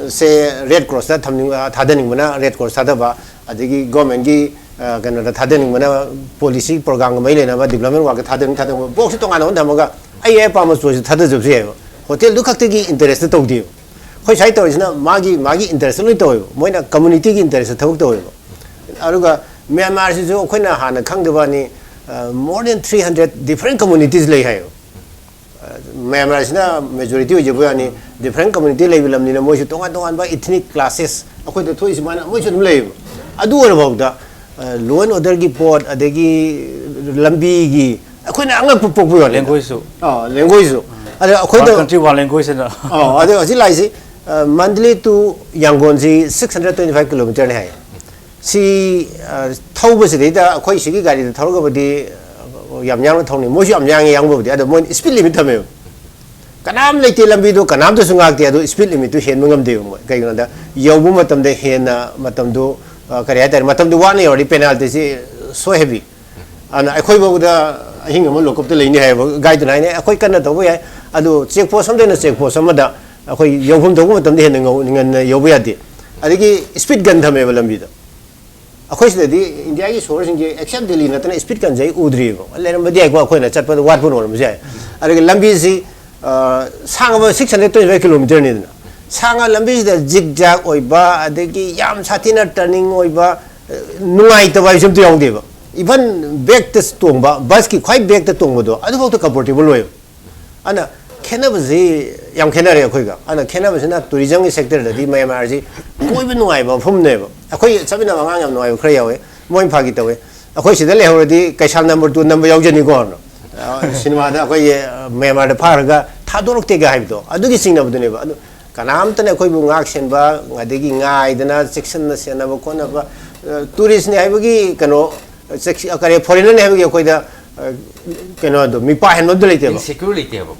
ꯁꯦ, Red Crossꯇ ꯊꯝꯅꯤꯡ-, ꯊꯥꯗꯅꯤꯡꯕꯅ Red Cross ꯊꯥꯗꯕ, ꯑꯗꯒꯤ governmentꯀꯤ, ꯑ, ꯀꯩꯅꯣꯗ ꯊꯥꯗꯅꯤꯡꯕꯅ policy programꯒ ꯃꯔꯤ ꯂꯩꯅꯕ development workꯇ ꯊꯥꯗꯅꯤꯡ ꯊꯥꯗꯅꯤꯡꯕ, boxꯁꯤ ꯇꯣꯉꯥꯟꯅ ꯑꯣꯟꯊꯝꯃꯒ ꯑꯩ ꯑꯩ ꯑꯄꯥꯝꯕ choiceꯇ ꯊꯥꯗꯖꯕꯁꯨ ꯌꯥꯏꯑꯕ꯫ Hotelꯗꯨ ꯈꯛꯇꯒꯤ interestꯇ ꯇꯧꯗꯦꯕ꯫ ꯑꯩꯈꯣꯏ ꯁ꯭ꯋꯥꯏ ꯇꯧꯔꯤꯁꯤꯅ ꯃꯥꯒꯤ, ꯃꯥꯒꯤ interestꯇ ꯂꯣꯏ ꯇꯧꯋꯦꯕ꯫ ꯃꯣꯏꯅ communityꯒꯤ interestꯇ ꯊꯕꯛ ꯇꯧꯋꯦꯕ꯫ ꯑꯗꯨꯒ ꯃ꯭ꯌꯥꯟꯃꯥꯔꯁꯤꯁꯨ ꯑꯩꯈꯣꯏꯅ ꯍꯥꯟꯅ ꯈꯪꯗꯕꯅꯤ, ꯑ, more than three hundred different communities ꯂꯩ ꯍꯥꯏꯌꯦꯕ꯫ ꯑ, ꯃ꯭ꯌꯥꯟꯃꯥꯔꯁꯤꯅ majority ꯑꯣꯏꯖꯕ ꯋꯥꯅꯤ, different community ꯂꯩꯕ ꯂꯝꯅꯤꯅ ꯃꯣꯏꯁꯨ ꯇꯣꯉꯥꯟ ꯇꯣꯉꯥꯟꯕ ethnic clashes ꯑꯩꯈꯣꯏꯗ ꯊꯣꯛꯏ ꯁꯨꯃꯥꯏꯅ ꯃꯣꯏꯁꯨ ꯑꯗꯨꯝ ꯂꯩꯌꯦꯕ꯫ ꯑꯗꯨ ꯑꯣꯏꯔꯐꯥꯎꯗ, ꯑ, law and orderꯒꯤ ꯄꯣꯠ, ꯑꯗꯒꯤ ꯂꯝꯕꯤꯒꯤ, ꯑꯩꯈꯣꯏꯅ ꯑꯉꯛꯄ ꯄꯣꯛꯄ ꯋꯥꯅꯤ꯫ Languageꯁꯨ꯫ ꯑ, languageꯁꯨ꯫ ꯑꯗ ꯑꯩꯈꯣꯏꯗ one country, one language ꯍꯥꯏꯅ꯫ ꯑ, ꯑꯗ ꯍꯧꯖꯤꯛ ꯂꯥꯛꯏꯁꯤ, ꯑ, Mandalay to ꯌꯥꯡꯒꯣꯟꯁꯤ six hundred twenty five kilometerꯅꯤ ꯍꯥꯏ꯫ ꯁꯤ, ꯑ, ꯊꯧꯕꯁꯤꯗꯩꯗ ꯑꯩꯈꯣꯏ ꯁꯤꯒꯤ ꯒꯥꯔꯤꯗ ꯊꯧꯔꯒꯕꯨꯗꯤ, ꯑ, ꯌꯥꯝ ꯌꯥꯡꯅ ꯊꯧꯅꯤ, ꯃꯣꯏꯁꯨ ꯌꯥꯝ ꯌꯥꯡꯉꯤ ꯌꯥꯡꯕꯕꯨꯗꯤ, ꯑꯗꯣ ꯃꯣꯏꯅ speed limit ꯊꯝꯃꯦꯕ꯫ ꯀꯅꯥꯝ ꯂꯩꯇꯦ ꯂꯝꯕꯤꯗꯣ, ꯀꯅꯥꯝꯇꯁꯨ ꯉꯥꯛꯇꯦ, ꯑꯗꯣ speed limitꯇꯨ ꯍꯦꯟꯕ ꯉꯝꯗꯦꯕ ꯃꯣꯏ꯫ ꯀꯩꯒꯤꯅꯣꯗ ꯌꯧꯕ ꯃꯇꯝꯗ ꯍꯦꯟꯅ ꯃꯇꯝꯗꯨ, ꯑ, ꯀꯔꯤ ꯍꯥꯏꯇꯥꯔꯦ, ꯃꯇꯝꯗꯨ ꯋꯥꯠꯅ ꯌꯧꯔꯗꯤ penaltyꯁꯤ so heavy꯫ ꯑꯗꯨꯅ ꯑꯩꯈꯣꯏꯐꯥꯎꯗ ꯑꯍꯤꯡ ꯑꯃ lockupꯇ ꯂꯩꯅꯤ ꯍꯥꯏꯌꯦꯕ꯫ Guideꯅ ꯍꯥꯏꯅꯦ, ꯑꯩꯈꯣꯏ ꯀꯟꯅ ꯇꯧꯕ ꯌꯥꯏ, ꯑꯗꯣ check post ꯑꯃꯗꯩꯅ check post ꯑꯃꯗ ꯑꯩꯈꯣꯏ ꯌꯧꯐꯝ ꯊꯣꯛꯄ ꯃꯇꯝꯗ ꯍꯦꯟꯅ ꯉꯧ-, ꯉꯟꯅ ꯌꯧꯕ ꯌꯥꯗꯦ꯫ ꯑꯗꯒꯤ speed gun ꯊꯝꯃꯦꯕ ꯂꯝꯕꯤꯗ꯫ ꯑꯩꯈꯣꯏ ꯁꯤꯗꯗꯤ ꯏꯟꯗꯤꯌꯥꯒꯤ ꯁꯣꯍꯣꯔꯁꯤꯡꯁꯦ except ꯗꯦꯜꯂꯤ ꯅꯠꯇꯅ speed gunꯁꯦ ꯑꯩ ꯎꯗ꯭ꯔꯤꯕ꯫ ꯂꯩꯔꯝꯕꯗꯤ ꯌꯥꯏꯀꯣ, ꯑꯩꯈꯣꯏꯅ ꯆꯠꯄꯗ ꯋꯥꯠꯄ ꯑꯣꯏꯔꯝꯕꯁꯨ ꯌꯥꯏ꯫ ꯑꯗꯒꯤ ꯂꯝꯕꯤꯁꯤ, ꯑ, ꯁꯥꯡꯉꯕ six hundred twenty five kilometerꯅꯤꯗꯅ꯫ ꯁꯥꯡꯉ ꯂꯝꯕꯤꯁꯤꯗ zigzag ꯑꯣꯏꯕ, ꯑꯗꯒꯤ ꯌꯥꯝ ꯁꯥꯊꯤꯅ turning ꯑꯣꯏꯕ, ꯑ, ꯅꯨꯡꯉꯥꯏꯇꯕ ꯍꯥꯏꯕꯁꯤ ꯑꯝꯇ ꯌꯥꯎꯗꯦꯕ꯫ Even backꯇ ꯇꯣꯡꯕ, busꯀꯤ ꯈ꯭ꯋꯥꯏ backꯇ ꯇꯣꯡꯕꯗꯣ ꯑꯗꯨꯐꯥꯎꯗ comfortable ꯑꯣꯏꯌꯦꯕ꯫ ꯑꯗꯨꯅ ꯈꯦꯠꯅꯕꯁꯤ ꯌꯥꯝ ꯈꯦꯠꯅꯔꯦ ꯑꯩꯈꯣꯏꯒ꯫ ꯑꯗꯨꯅ ꯈꯦꯠꯅꯕꯁꯤꯅ tourismꯒꯤ sectorꯗꯗꯤ ꯃꯌꯥꯟꯃꯥꯔꯁꯤ ꯀꯣꯏꯕ ꯅꯨꯡꯉꯥꯏꯕ ꯃꯐꯝꯅꯦꯕ꯫ ꯑꯩꯈꯣꯏ ꯆꯠꯃꯤꯟꯅꯕ ꯑꯉꯥꯡ ꯌꯥꯝ ꯅꯨꯡꯉꯥꯏꯕ ꯈꯔ ꯌꯥꯎꯋꯦ, ꯃꯣꯏ ꯐꯥꯒꯤ ꯇꯧꯋꯦ, "ꯑꯩꯈꯣꯏ ꯁꯤꯗ ꯂꯩꯍꯧꯔꯗꯤ ꯀꯩꯁꯥꯜ number two ꯅꯝꯕ ꯌꯥꯎꯖꯅꯤꯀꯣ"꯫ ꯑ, ꯁꯤꯅꯦꯃꯥꯗ ꯑꯩꯈꯣꯏꯒꯤ, ꯑ, ꯃꯌꯥꯟꯃꯥꯔꯗ ꯐꯥꯔꯒ ꯊꯥꯗꯣꯔꯛꯇꯦꯒ ꯍꯥꯏꯕꯗꯣ, ꯑꯗꯨꯒꯤ ꯆꯤꯡꯅꯕꯗꯨꯅꯦꯕ꯫ ꯑꯗꯨ ꯀꯅꯥꯝꯇꯅ ꯑꯩꯈꯣꯏꯕꯨ ꯉꯥꯛ ꯁꯦꯟꯕ, ꯑꯗꯒꯤ ꯉꯥꯏꯗꯅ ꯆꯦꯛꯁꯤꯟꯅ ꯁꯦꯟꯅꯕ ꯈꯣꯠꯅꯕ, ꯇꯨꯔꯤꯁꯅꯤ ꯍꯥꯏꯕꯒꯤ ꯀꯩꯅꯣ, ꯆꯦꯛꯁꯤ-, ꯀꯔꯤ, ꯐꯣꯔꯦꯅꯔꯅꯤ ꯍꯥꯏꯕꯒꯤ ꯑꯩꯈꯣꯏꯗ ꯑ, ꯀꯩꯅꯣꯗꯣ, ꯃꯤꯄꯥ ꯍꯦꯟꯕ ꯑꯝꯇ ꯂꯩꯇꯦꯕ꯫ ꯏꯟꯁꯦꯀ꯭ꯌꯨꯔ ꯂꯩꯇꯦꯕ꯫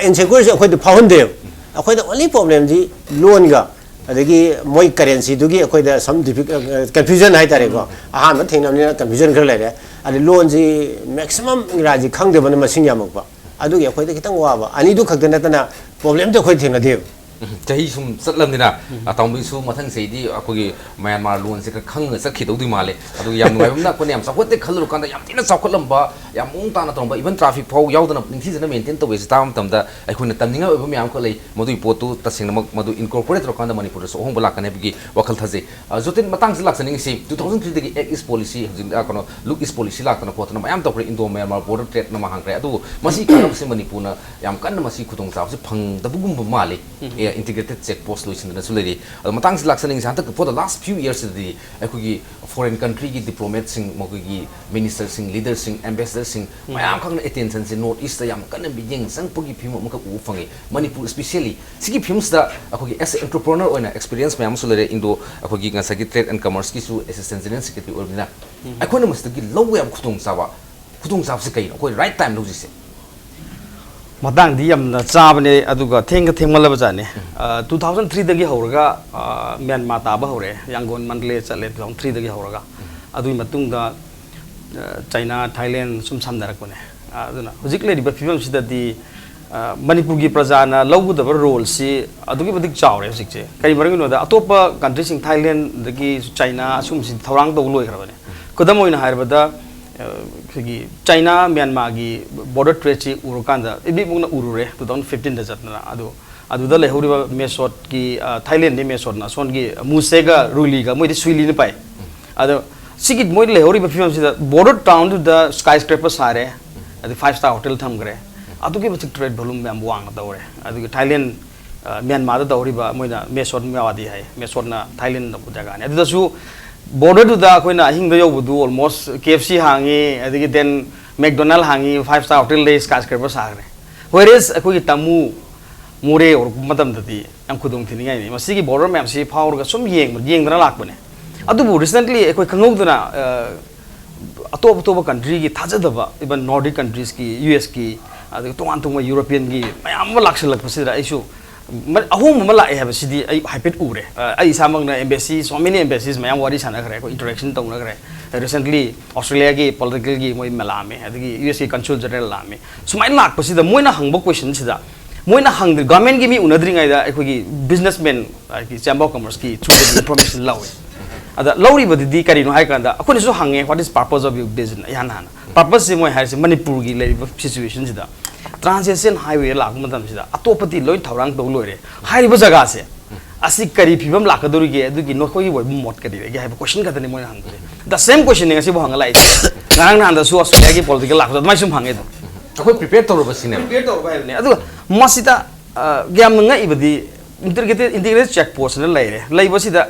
ꯏꯟꯁꯦꯀ꯭ꯌꯨꯔꯁꯦ ꯑꯩꯈꯣꯏꯗ ꯐꯥꯎꯍꯟꯗꯦꯕ꯫ ꯑꯩꯈꯣꯏꯗ ꯑꯣꯟꯂꯤ ꯄ꯭ꯔꯣꯕ꯭ꯂꯦꯝꯁꯤ ꯂꯣꯟꯒ, ꯑꯗꯒꯤ ꯃꯣꯏ ꯀꯔꯦꯟꯁꯤꯗꯨꯒꯤ ꯑꯩꯈꯣꯏꯗ ꯁꯝ ꯗꯤꯐꯤꯛ ꯀꯟꯐ꯭ꯌꯨꯖꯟ ꯍꯥꯏꯇꯥꯔꯦꯀꯣ꯫ ꯑꯍꯥꯟꯕ ꯊꯦꯡꯅꯕꯅꯤꯅ ꯀꯟꯐ꯭ꯌꯨꯖꯟ ꯈꯔ ꯂꯩꯔꯦ꯫ ꯑꯗꯩ ꯂꯣꯟꯁꯤ ꯃꯦꯛꯁꯤꯃꯝ ꯏꯪꯒ꯭ꯔꯥꯖꯤ ꯈꯪꯗꯕꯅ ꯃꯁꯤꯡ ꯌꯥꯝꯃꯛꯄ꯫ ꯑꯗꯨꯒꯤ ꯑꯩꯈꯣꯏꯗ ꯈꯤꯇꯪ ꯋꯥꯕ꯫ ꯑꯅꯤꯗꯨ ꯈꯛꯇ ꯅꯠꯇꯅ ꯄ꯭ꯔꯣꯕ꯭ꯂꯦꯝꯗꯤ ꯑꯩꯈꯣꯏ ꯊꯦꯡꯅꯗꯦꯕ꯫ ꯎꯝ, ꯆꯍꯤ ꯁꯨꯝ ꯆꯠꯂꯝꯅꯤꯅ, ꯑꯇꯥꯎꯕꯤꯁꯨ ꯃꯊꯪ ꯆꯍꯤꯗꯤ ꯑꯩꯈꯣꯏꯒꯤ ꯃ꯭ꯌꯥꯟꯃꯥꯔ ꯂꯣꯟꯁꯦ ꯈꯔ ꯈꯪꯉꯒ ꯆꯠꯈꯤꯗꯧꯗꯤ ꯃꯥꯜꯂꯦ꯫ ꯑꯗꯨꯒ ꯌꯥꯝ ꯅꯨꯡꯉꯥꯏꯕ ꯑꯃꯅ, ꯑꯩꯈꯣꯏꯅ ꯌꯥꯝ ꯆꯥꯎꯈꯠꯇꯦ ꯈꯜꯂꯨꯔꯀꯥꯟꯗ ꯌꯥꯝ ꯊꯤꯅ ꯆꯥꯎꯈꯠꯂꯝꯕ, ꯌꯥꯝ ꯃꯑꯣꯡ ꯇꯥꯅ ꯇꯧꯔꯝꯕ, ꯏꯚꯟ ꯇ꯭ꯔꯥꯐꯤꯛ ꯐꯥꯎ ꯌꯥꯎꯗꯅ ꯅꯤꯡꯊꯤꯖꯅ ꯃꯦꯟꯇꯦꯟ ꯇꯧꯋꯦꯁꯦ ꯇꯥꯕ ꯃꯇꯝꯗ ꯑꯩꯈꯣꯏꯅ ꯇꯝꯅꯤꯡꯉꯥꯏ ꯑꯣꯏꯕ ꯃꯌꯥꯝ ꯑꯃꯈꯛ ꯂꯩ꯫ ꯃꯗꯨꯒꯤ ꯄꯣꯠꯇꯨ ꯇꯁꯦꯡꯅꯃꯛ ꯃꯗꯨ ꯏꯟꯀꯣꯔꯄꯣꯔꯦꯠ ꯇꯧꯔꯀꯥꯟꯗ ꯃꯅꯤꯄꯨꯔꯗꯁꯨ ꯑꯍꯣꯡꯕ ꯂꯥꯛꯀꯅꯤ ꯍꯥꯏꯕꯒꯤ ꯋꯥꯈꯜ ꯊꯥꯖꯩ꯫ ꯑ, ꯖꯣꯇꯤꯟ, ꯃꯇꯥꯡꯁꯤꯗ ꯂꯥꯛꯆꯅꯤꯡꯉꯤꯁꯤ, ꯇꯨ ꯊꯥꯎꯖꯟ ꯊ꯭ꯔꯤꯗꯒꯤ Act East Policy, ꯍꯧꯖꯤꯛ, ꯑ, ꯀꯩꯅꯣ, Look East Policy ꯂꯥꯛꯇꯅ ꯈꯣꯠꯇꯅ ꯃꯌꯥꯝ ꯇꯧꯈ꯭ꯔꯦ, ꯏꯟꯗꯣ ꯃ꯭ꯌꯥꯟꯃꯥꯔ ꯕꯣꯔꯗꯔ ꯇ꯭ꯔꯦꯗ ꯑꯃ ꯍꯥꯡꯈ꯭ꯔꯦ꯫ ꯑꯗꯨꯕꯨ ꯃꯁꯤ ꯀꯥꯟꯅꯕꯁꯤ ꯃꯅꯤꯄꯨꯔꯅ ꯌꯥꯝ ꯀꯟꯅ ꯃꯁꯤ ꯈꯨꯗꯣꯡꯆꯥꯕꯁꯤ ꯐꯪꯗꯕꯒꯨꯝꯕ ꯃꯥꯜꯂꯤ꯫ ꯑꯦ, ꯏꯟꯇꯤꯒ꯭ꯔꯦꯇꯦꯗ ꯆꯦꯛ ꯄꯣꯁ ꯂꯣꯏꯁꯤꯟꯗꯅꯁꯨ ꯂꯩꯔꯤ꯫ ꯑꯗꯣ ꯃꯇꯥꯡꯁꯤ ꯂꯥꯛꯆꯅꯤꯡꯉꯤꯁꯤ, ꯍꯟꯗꯛ for the last few yearsꯁꯤꯗꯗꯤ ꯑꯩꯈꯣꯏꯒꯤ ꯐꯣꯔꯦꯟ ꯀꯟꯇ꯭ꯔꯤꯒꯤ ꯗꯤꯄ꯭ꯂꯣꯃꯦꯠꯁꯤꯡ, ꯃꯈꯣꯏꯒꯤ ꯃꯤꯅꯤꯁꯇꯔꯁꯤꯡ, ꯂꯤꯗꯔꯁꯤꯡ, ꯑꯦꯝꯕꯦꯁꯦꯗꯔꯁꯤꯡ ꯃꯌꯥꯝ ꯈꯛꯅ ꯑꯦꯇꯦꯟꯁꯟꯁꯦ ꯅꯣꯔꯠ ꯏꯁꯇ ꯌꯥꯝ ꯀꯟꯅ ꯃꯤꯠꯌꯦꯡ ꯆꯪꯉꯛꯄꯒꯤ ꯐꯤꯕꯝ ꯑꯃꯈꯛ ꯎꯕ ꯐꯪꯉꯤ꯫ ꯃꯅꯤꯄꯨꯔ ꯏꯁꯄꯤꯁꯦꯜꯂꯤ ꯁꯤꯒꯤ ꯐꯤꯕꯝꯁꯤꯗ ꯑꯩꯈꯣꯏꯒꯤ as a entrepreneur ꯑꯣꯏꯅ ꯑꯦꯛꯁꯄꯤꯔꯤꯌꯦꯟꯁ ꯃꯌꯥꯝ ꯑꯃꯁꯨ ꯂꯩꯔꯦ꯫ ꯏꯟꯗꯣ ꯑꯩꯈꯣꯏꯒꯤ ꯉꯁꯥꯏꯒꯤ ꯇ꯭ꯔꯦꯗ ꯑꯦꯟ ꯀꯃꯔꯁꯀꯤꯁꯨ ꯑꯦꯁꯤꯁꯇꯦꯟ ꯖꯦꯅꯔꯦꯜ ꯁꯦꯀ꯭ꯔꯦꯇꯔꯤ ꯑꯣꯏꯕꯅꯤꯅ, ꯑꯩꯈꯣꯏꯅ ꯃꯁꯤꯗꯒꯤ ꯂꯧꯕ ꯌꯥꯕ ꯈꯨꯗꯣꯡꯆꯥꯕ, ꯈꯨꯗꯣꯡꯆꯥꯕꯁꯤ ꯀꯩꯅꯣ? ꯑꯩꯈꯣꯏ ꯔꯥꯏꯠ ꯇꯥꯏꯝꯗ ꯍꯧꯖꯤꯛꯁꯦ꯫ ꯃꯇꯥꯡꯗꯤ ꯌꯥꯝꯅ ꯆꯥꯕꯅꯦ, ꯑꯗꯨꯒ ꯊꯦꯡꯒ ꯊꯦꯡꯃꯜꯂꯕ ꯖꯥꯠꯅꯦ꯫ ꯇꯨ ꯊꯥꯎꯖꯟ ꯊ꯭ꯔꯤꯗꯒꯤ ꯍꯧꯔꯒ, ꯑ, ꯃ꯭ꯌꯥꯟꯃꯥꯔ ꯇꯥꯕ ꯍꯧꯔꯦ, ꯌꯥꯡꯒꯣꯟ ꯃꯟꯗꯂꯦ ꯆꯠꯂꯦ ꯇꯨ ꯊꯥꯎꯖꯟ ꯊ꯭ꯔꯤꯗꯒꯤ ꯍꯧꯔꯒ꯫ ꯑꯗꯨꯒꯤ ꯃꯇꯨꯡꯗ, ꯑ, ꯆꯥꯏꯅꯥ, ꯊꯥꯏꯂꯦꯟ ꯁꯨꯝ ꯁꯝꯅꯔꯛꯄꯅꯦ꯫ ꯑ, ꯑꯗꯨꯅ ꯍꯧꯖꯤꯛ ꯂꯩꯔꯤꯕ ꯐꯤꯕꯝꯁꯤꯗꯗꯤ, ꯑ, ꯃꯅꯤꯄꯨꯔꯒꯤ ꯄ꯭ꯔꯖꯥꯅ ꯂꯧꯒꯗꯕ ꯔꯣꯜꯁꯤ ꯑꯗꯨꯛꯀꯤ ꯃꯇꯤꯛ ꯆꯥꯎꯔꯦ ꯍꯧꯖꯤꯛꯁꯦ꯫ ꯀꯔꯤ ꯃꯔꯝꯒꯤꯅꯣꯗ, ꯑꯇꯣꯞꯄ ꯀꯟꯇ꯭ꯔꯤꯁꯤꯡ, ꯊꯥꯏꯂꯦꯟ, ꯑꯗꯒꯤ ꯆꯥꯏꯅꯥ, ꯑꯁꯨꯝꯕꯁꯤꯗꯤ ꯊꯧꯔꯥꯡ ꯇꯧꯕ ꯂꯣꯏꯈ꯭ꯔꯕꯅꯦ꯫ ꯈꯨꯗꯝ ꯑꯣꯏꯅ ꯍꯥꯏꯔꯕꯗ, ꯑ, ꯑꯩꯈꯣꯏꯒꯤ ꯆꯥꯏꯅꯥ ꯃ꯭ꯌꯥꯟꯃꯥꯔꯒꯤ ꯕꯣꯔꯗꯔ ꯇ꯭ꯔꯦꯗꯁꯤ ꯎꯔꯀꯥꯟꯗ, ꯏꯕꯤꯃꯛꯅ ꯎꯔꯨꯔꯦ ꯇꯨ ꯊꯥꯎꯖꯟ ꯐꯤꯐꯇꯤꯟꯗ ꯆꯠꯇꯅ꯫ ꯑꯗꯨ, ꯑꯗꯨꯗ ꯂꯩꯍꯧꯔꯤꯕ ꯃꯦꯁꯣꯠꯀꯤ, ꯑ, ꯊꯥꯏꯂꯦꯟꯗꯤ ꯃꯦꯁꯣꯠꯅ, ꯑꯁꯣꯝꯒꯤ ꯃꯨꯁꯦꯒ ꯔꯨꯏꯂꯤꯒ, ꯃꯣꯏꯗꯤ ꯁꯨꯏꯂꯤꯅ ꯄꯥꯏ꯫ ꯑꯗꯣ ꯁꯤꯒꯤ ꯃꯣꯏ ꯂꯩꯍꯧꯔꯤꯕ ꯐꯤꯕꯝꯁꯤꯗ, ꯕꯣꯔꯗꯔ ꯇꯥꯎꯟꯗꯨꯗ ꯁ꯭ꯀꯥꯏ ꯁ꯭ꯀ꯭ꯔꯦꯄꯔ ꯁꯥꯔꯦ, ꯑꯗꯩ ꯐꯥꯏꯚ ꯁ꯭ꯇꯥꯔ ꯍꯣꯇꯦꯜ ꯊꯝꯈ꯭ꯔꯦ꯫ ꯑꯗꯨꯛꯀꯤ ꯃꯇꯤꯛ ꯇ꯭ꯔꯦꯗ ꯚꯣꯂꯨꯝ ꯌꯥꯝ ꯋꯥꯡꯅ ꯇꯧꯔꯦ꯫ ꯑꯗꯨꯒꯤ ꯊꯥꯏꯂꯦꯟ, ꯑ, ꯃ꯭ꯌꯥꯟꯃꯥꯔꯗ ꯇꯧꯔꯤꯕ ꯃꯣꯏꯅ ꯃꯦꯁꯣꯠ ꯃꯌꯥꯋꯥꯗꯤ ꯍꯥꯏ, ꯃꯦꯁꯣꯠꯅ ꯊꯥꯏꯂꯦꯟꯗ ꯖꯒꯥꯅꯤ꯫ ꯑꯗꯨꯗꯁꯨ ꯕꯣꯔꯗꯔꯗꯨꯗ ꯑꯩꯈꯣꯏꯅ ꯑꯍꯤꯡꯗ ꯌꯧꯕꯗꯨ almost K F C ꯍꯥꯡꯉꯤ, ꯑꯗꯒꯤ then McDonald ꯍꯥꯡꯉꯤ, ꯐꯥꯏꯚ ꯁ꯭ꯇꯥꯔ ꯍꯣꯇꯦꯜꯗꯩ ꯁ꯭ꯀꯥꯏ ꯁ꯭ꯀ꯭ꯔꯦꯄꯔ ꯁꯥꯈ꯭ꯔꯦ꯫ Whereas ꯑꯩꯈꯣꯏꯒꯤ ꯇꯥꯃꯨ ꯃꯣꯔꯦ ꯑꯣꯏꯔꯛꯄ ꯃꯇꯝꯗꯗꯤ ꯌꯥꯝ ꯈꯨꯗꯣꯡ ꯊꯤꯅꯤꯡꯉꯥꯏꯅꯤ꯫ ꯃꯁꯤꯒꯤ border ꯃꯌꯥꯝꯁꯤ ꯐꯥꯎꯔꯒ ꯁꯨꯝ ꯌꯦꯡꯕ ꯌꯦꯡꯗꯅ ꯂꯥꯛꯄꯅꯦ꯫ ꯑꯗꯨꯕꯨ recently ꯑꯩꯈꯣꯏ ꯈꯪꯍꯧꯗꯅ ꯑ, ꯑꯇꯣꯞ ꯑꯇꯣꯞꯄ countryꯒꯤ ꯊꯥꯖꯗꯕ, even Nordic countriesꯀꯤ, USꯀꯤ, ꯑꯗꯒꯤ ꯇꯣꯉꯥꯟ ꯇꯣꯉꯥꯟꯕ Europeanꯒꯤ ꯃꯌꯥꯝ ꯑꯃ ꯂꯥꯛꯁꯜꯂꯛꯄꯁꯤꯗ ꯑꯩꯁꯨ ꯃ- ꯑꯍꯣꯡꯕ ꯑꯃ ꯂꯥꯛꯑꯦ ꯍꯥꯏꯕꯁꯤꯗꯤ ꯑꯩ ꯍꯥꯏꯐꯦꯠ ꯎꯔꯦ꯫ ꯑ, ꯑꯩ ꯏꯁꯥꯃꯛꯅ embassy, so many embassies ꯃꯌꯥꯝ ꯋꯥꯔꯤ ꯁꯥꯟꯅꯈ꯭ꯔꯦ, ꯑꯩꯈꯣꯏ interaction ꯇꯧꯅꯈ꯭ꯔꯦ꯫ Recently Australiaꯒꯤ politicalꯒꯤ ꯃꯣꯏ ꯃꯌꯥꯝ ꯂꯥꯛꯑꯝꯃꯦ, ꯑꯗꯒꯤ USꯀꯤ consul general ꯂꯥꯛꯑꯝꯃꯦ꯫ ꯁꯨꯃꯥꯏꯅ ꯂꯥꯛꯄꯁꯤꯗ ꯃꯣꯏꯅ ꯍꯪꯕ questionꯁꯤꯗ, ꯃꯣꯏꯅ ꯍꯪꯗ꯭ꯔꯤ, governmentꯀꯤ ꯃꯤ ꯎꯅꯗ꯭ꯔꯤꯉꯩꯗ ꯑꯩꯈꯣꯏꯒꯤ businessman, ꯍꯥꯏꯗꯤ Chamber of Commerceꯀꯤ throughꯗꯒꯤ information ꯂꯧꯋꯦ꯫ ꯑꯗ ꯂꯧꯔꯤꯕꯗꯨꯗꯤ ꯀꯔꯤꯅꯣ ꯍꯥꯏ ꯀꯥꯟꯗ ꯑꯩꯈꯣꯏꯅꯁꯨ ꯍꯪꯉꯦ, "What is purpose of your visit?" ꯏꯍꯥꯟ ꯍꯥꯟꯅ꯫ Purposeꯁꯤ ꯃꯣꯏ ꯍꯥꯏꯔꯤꯁꯦ ꯃꯅꯤꯄꯨꯔꯒꯤ ꯂꯩꯔꯤꯕ situationꯁꯤꯗ trans-Asian highway ꯂꯥꯛꯄ ꯃꯇꯝꯁꯤꯗ ꯑꯇꯣꯞꯄꯗꯤ ꯂꯣꯏ ꯊꯧꯔꯥꯡ ꯇꯧ ꯂꯣꯏꯔꯦ꯫ ꯍꯥꯏꯔꯤꯕ ꯖꯒꯥꯁꯦ ꯑꯁꯤ ꯀꯔꯤ ꯐꯤꯕꯝ ꯂꯥꯛꯀꯗꯧꯔꯤꯒꯦ, ꯑꯗꯨꯒꯤ ꯅꯈꯣꯏꯒꯤ ꯑꯣꯏꯕ ꯃꯣꯠ ꯀꯔꯤ ꯂꯩꯒꯦ ꯍꯥꯏꯕ question ꯈꯛꯇꯅꯤ ꯃꯣꯏꯅ ꯍꯪꯗꯣꯏꯁꯦ꯫ The same questionꯅꯤ ꯉꯁꯤꯐꯥꯎ ꯍꯪꯉ ꯂꯥꯛꯏꯁꯦ꯫ ꯉꯔꯥꯡ ꯅꯍꯥꯟꯗꯁꯨ Australiaꯒꯤ political ꯂꯥꯛꯄꯗ ꯑꯗꯨꯃꯥꯏꯅ ꯁꯨꯝ ꯍꯪꯉꯦ ꯑꯗꯨꯝ꯫ ꯑꯩꯈꯣꯏ prepare ꯇꯧꯔꯕ ꯁꯤꯅꯦꯕ꯫ Prepare ꯇꯧꯔꯕ ꯍꯥꯏꯕꯅꯦ꯫ ꯑꯗꯨꯒ ꯃꯁꯤꯗ, ꯑ, ꯌꯥꯝꯅ ꯉꯛꯏꯕꯗꯤ integrated, integrated check postꯅ ꯂꯩꯔꯦ꯫ ꯂꯩꯕꯁꯤꯗ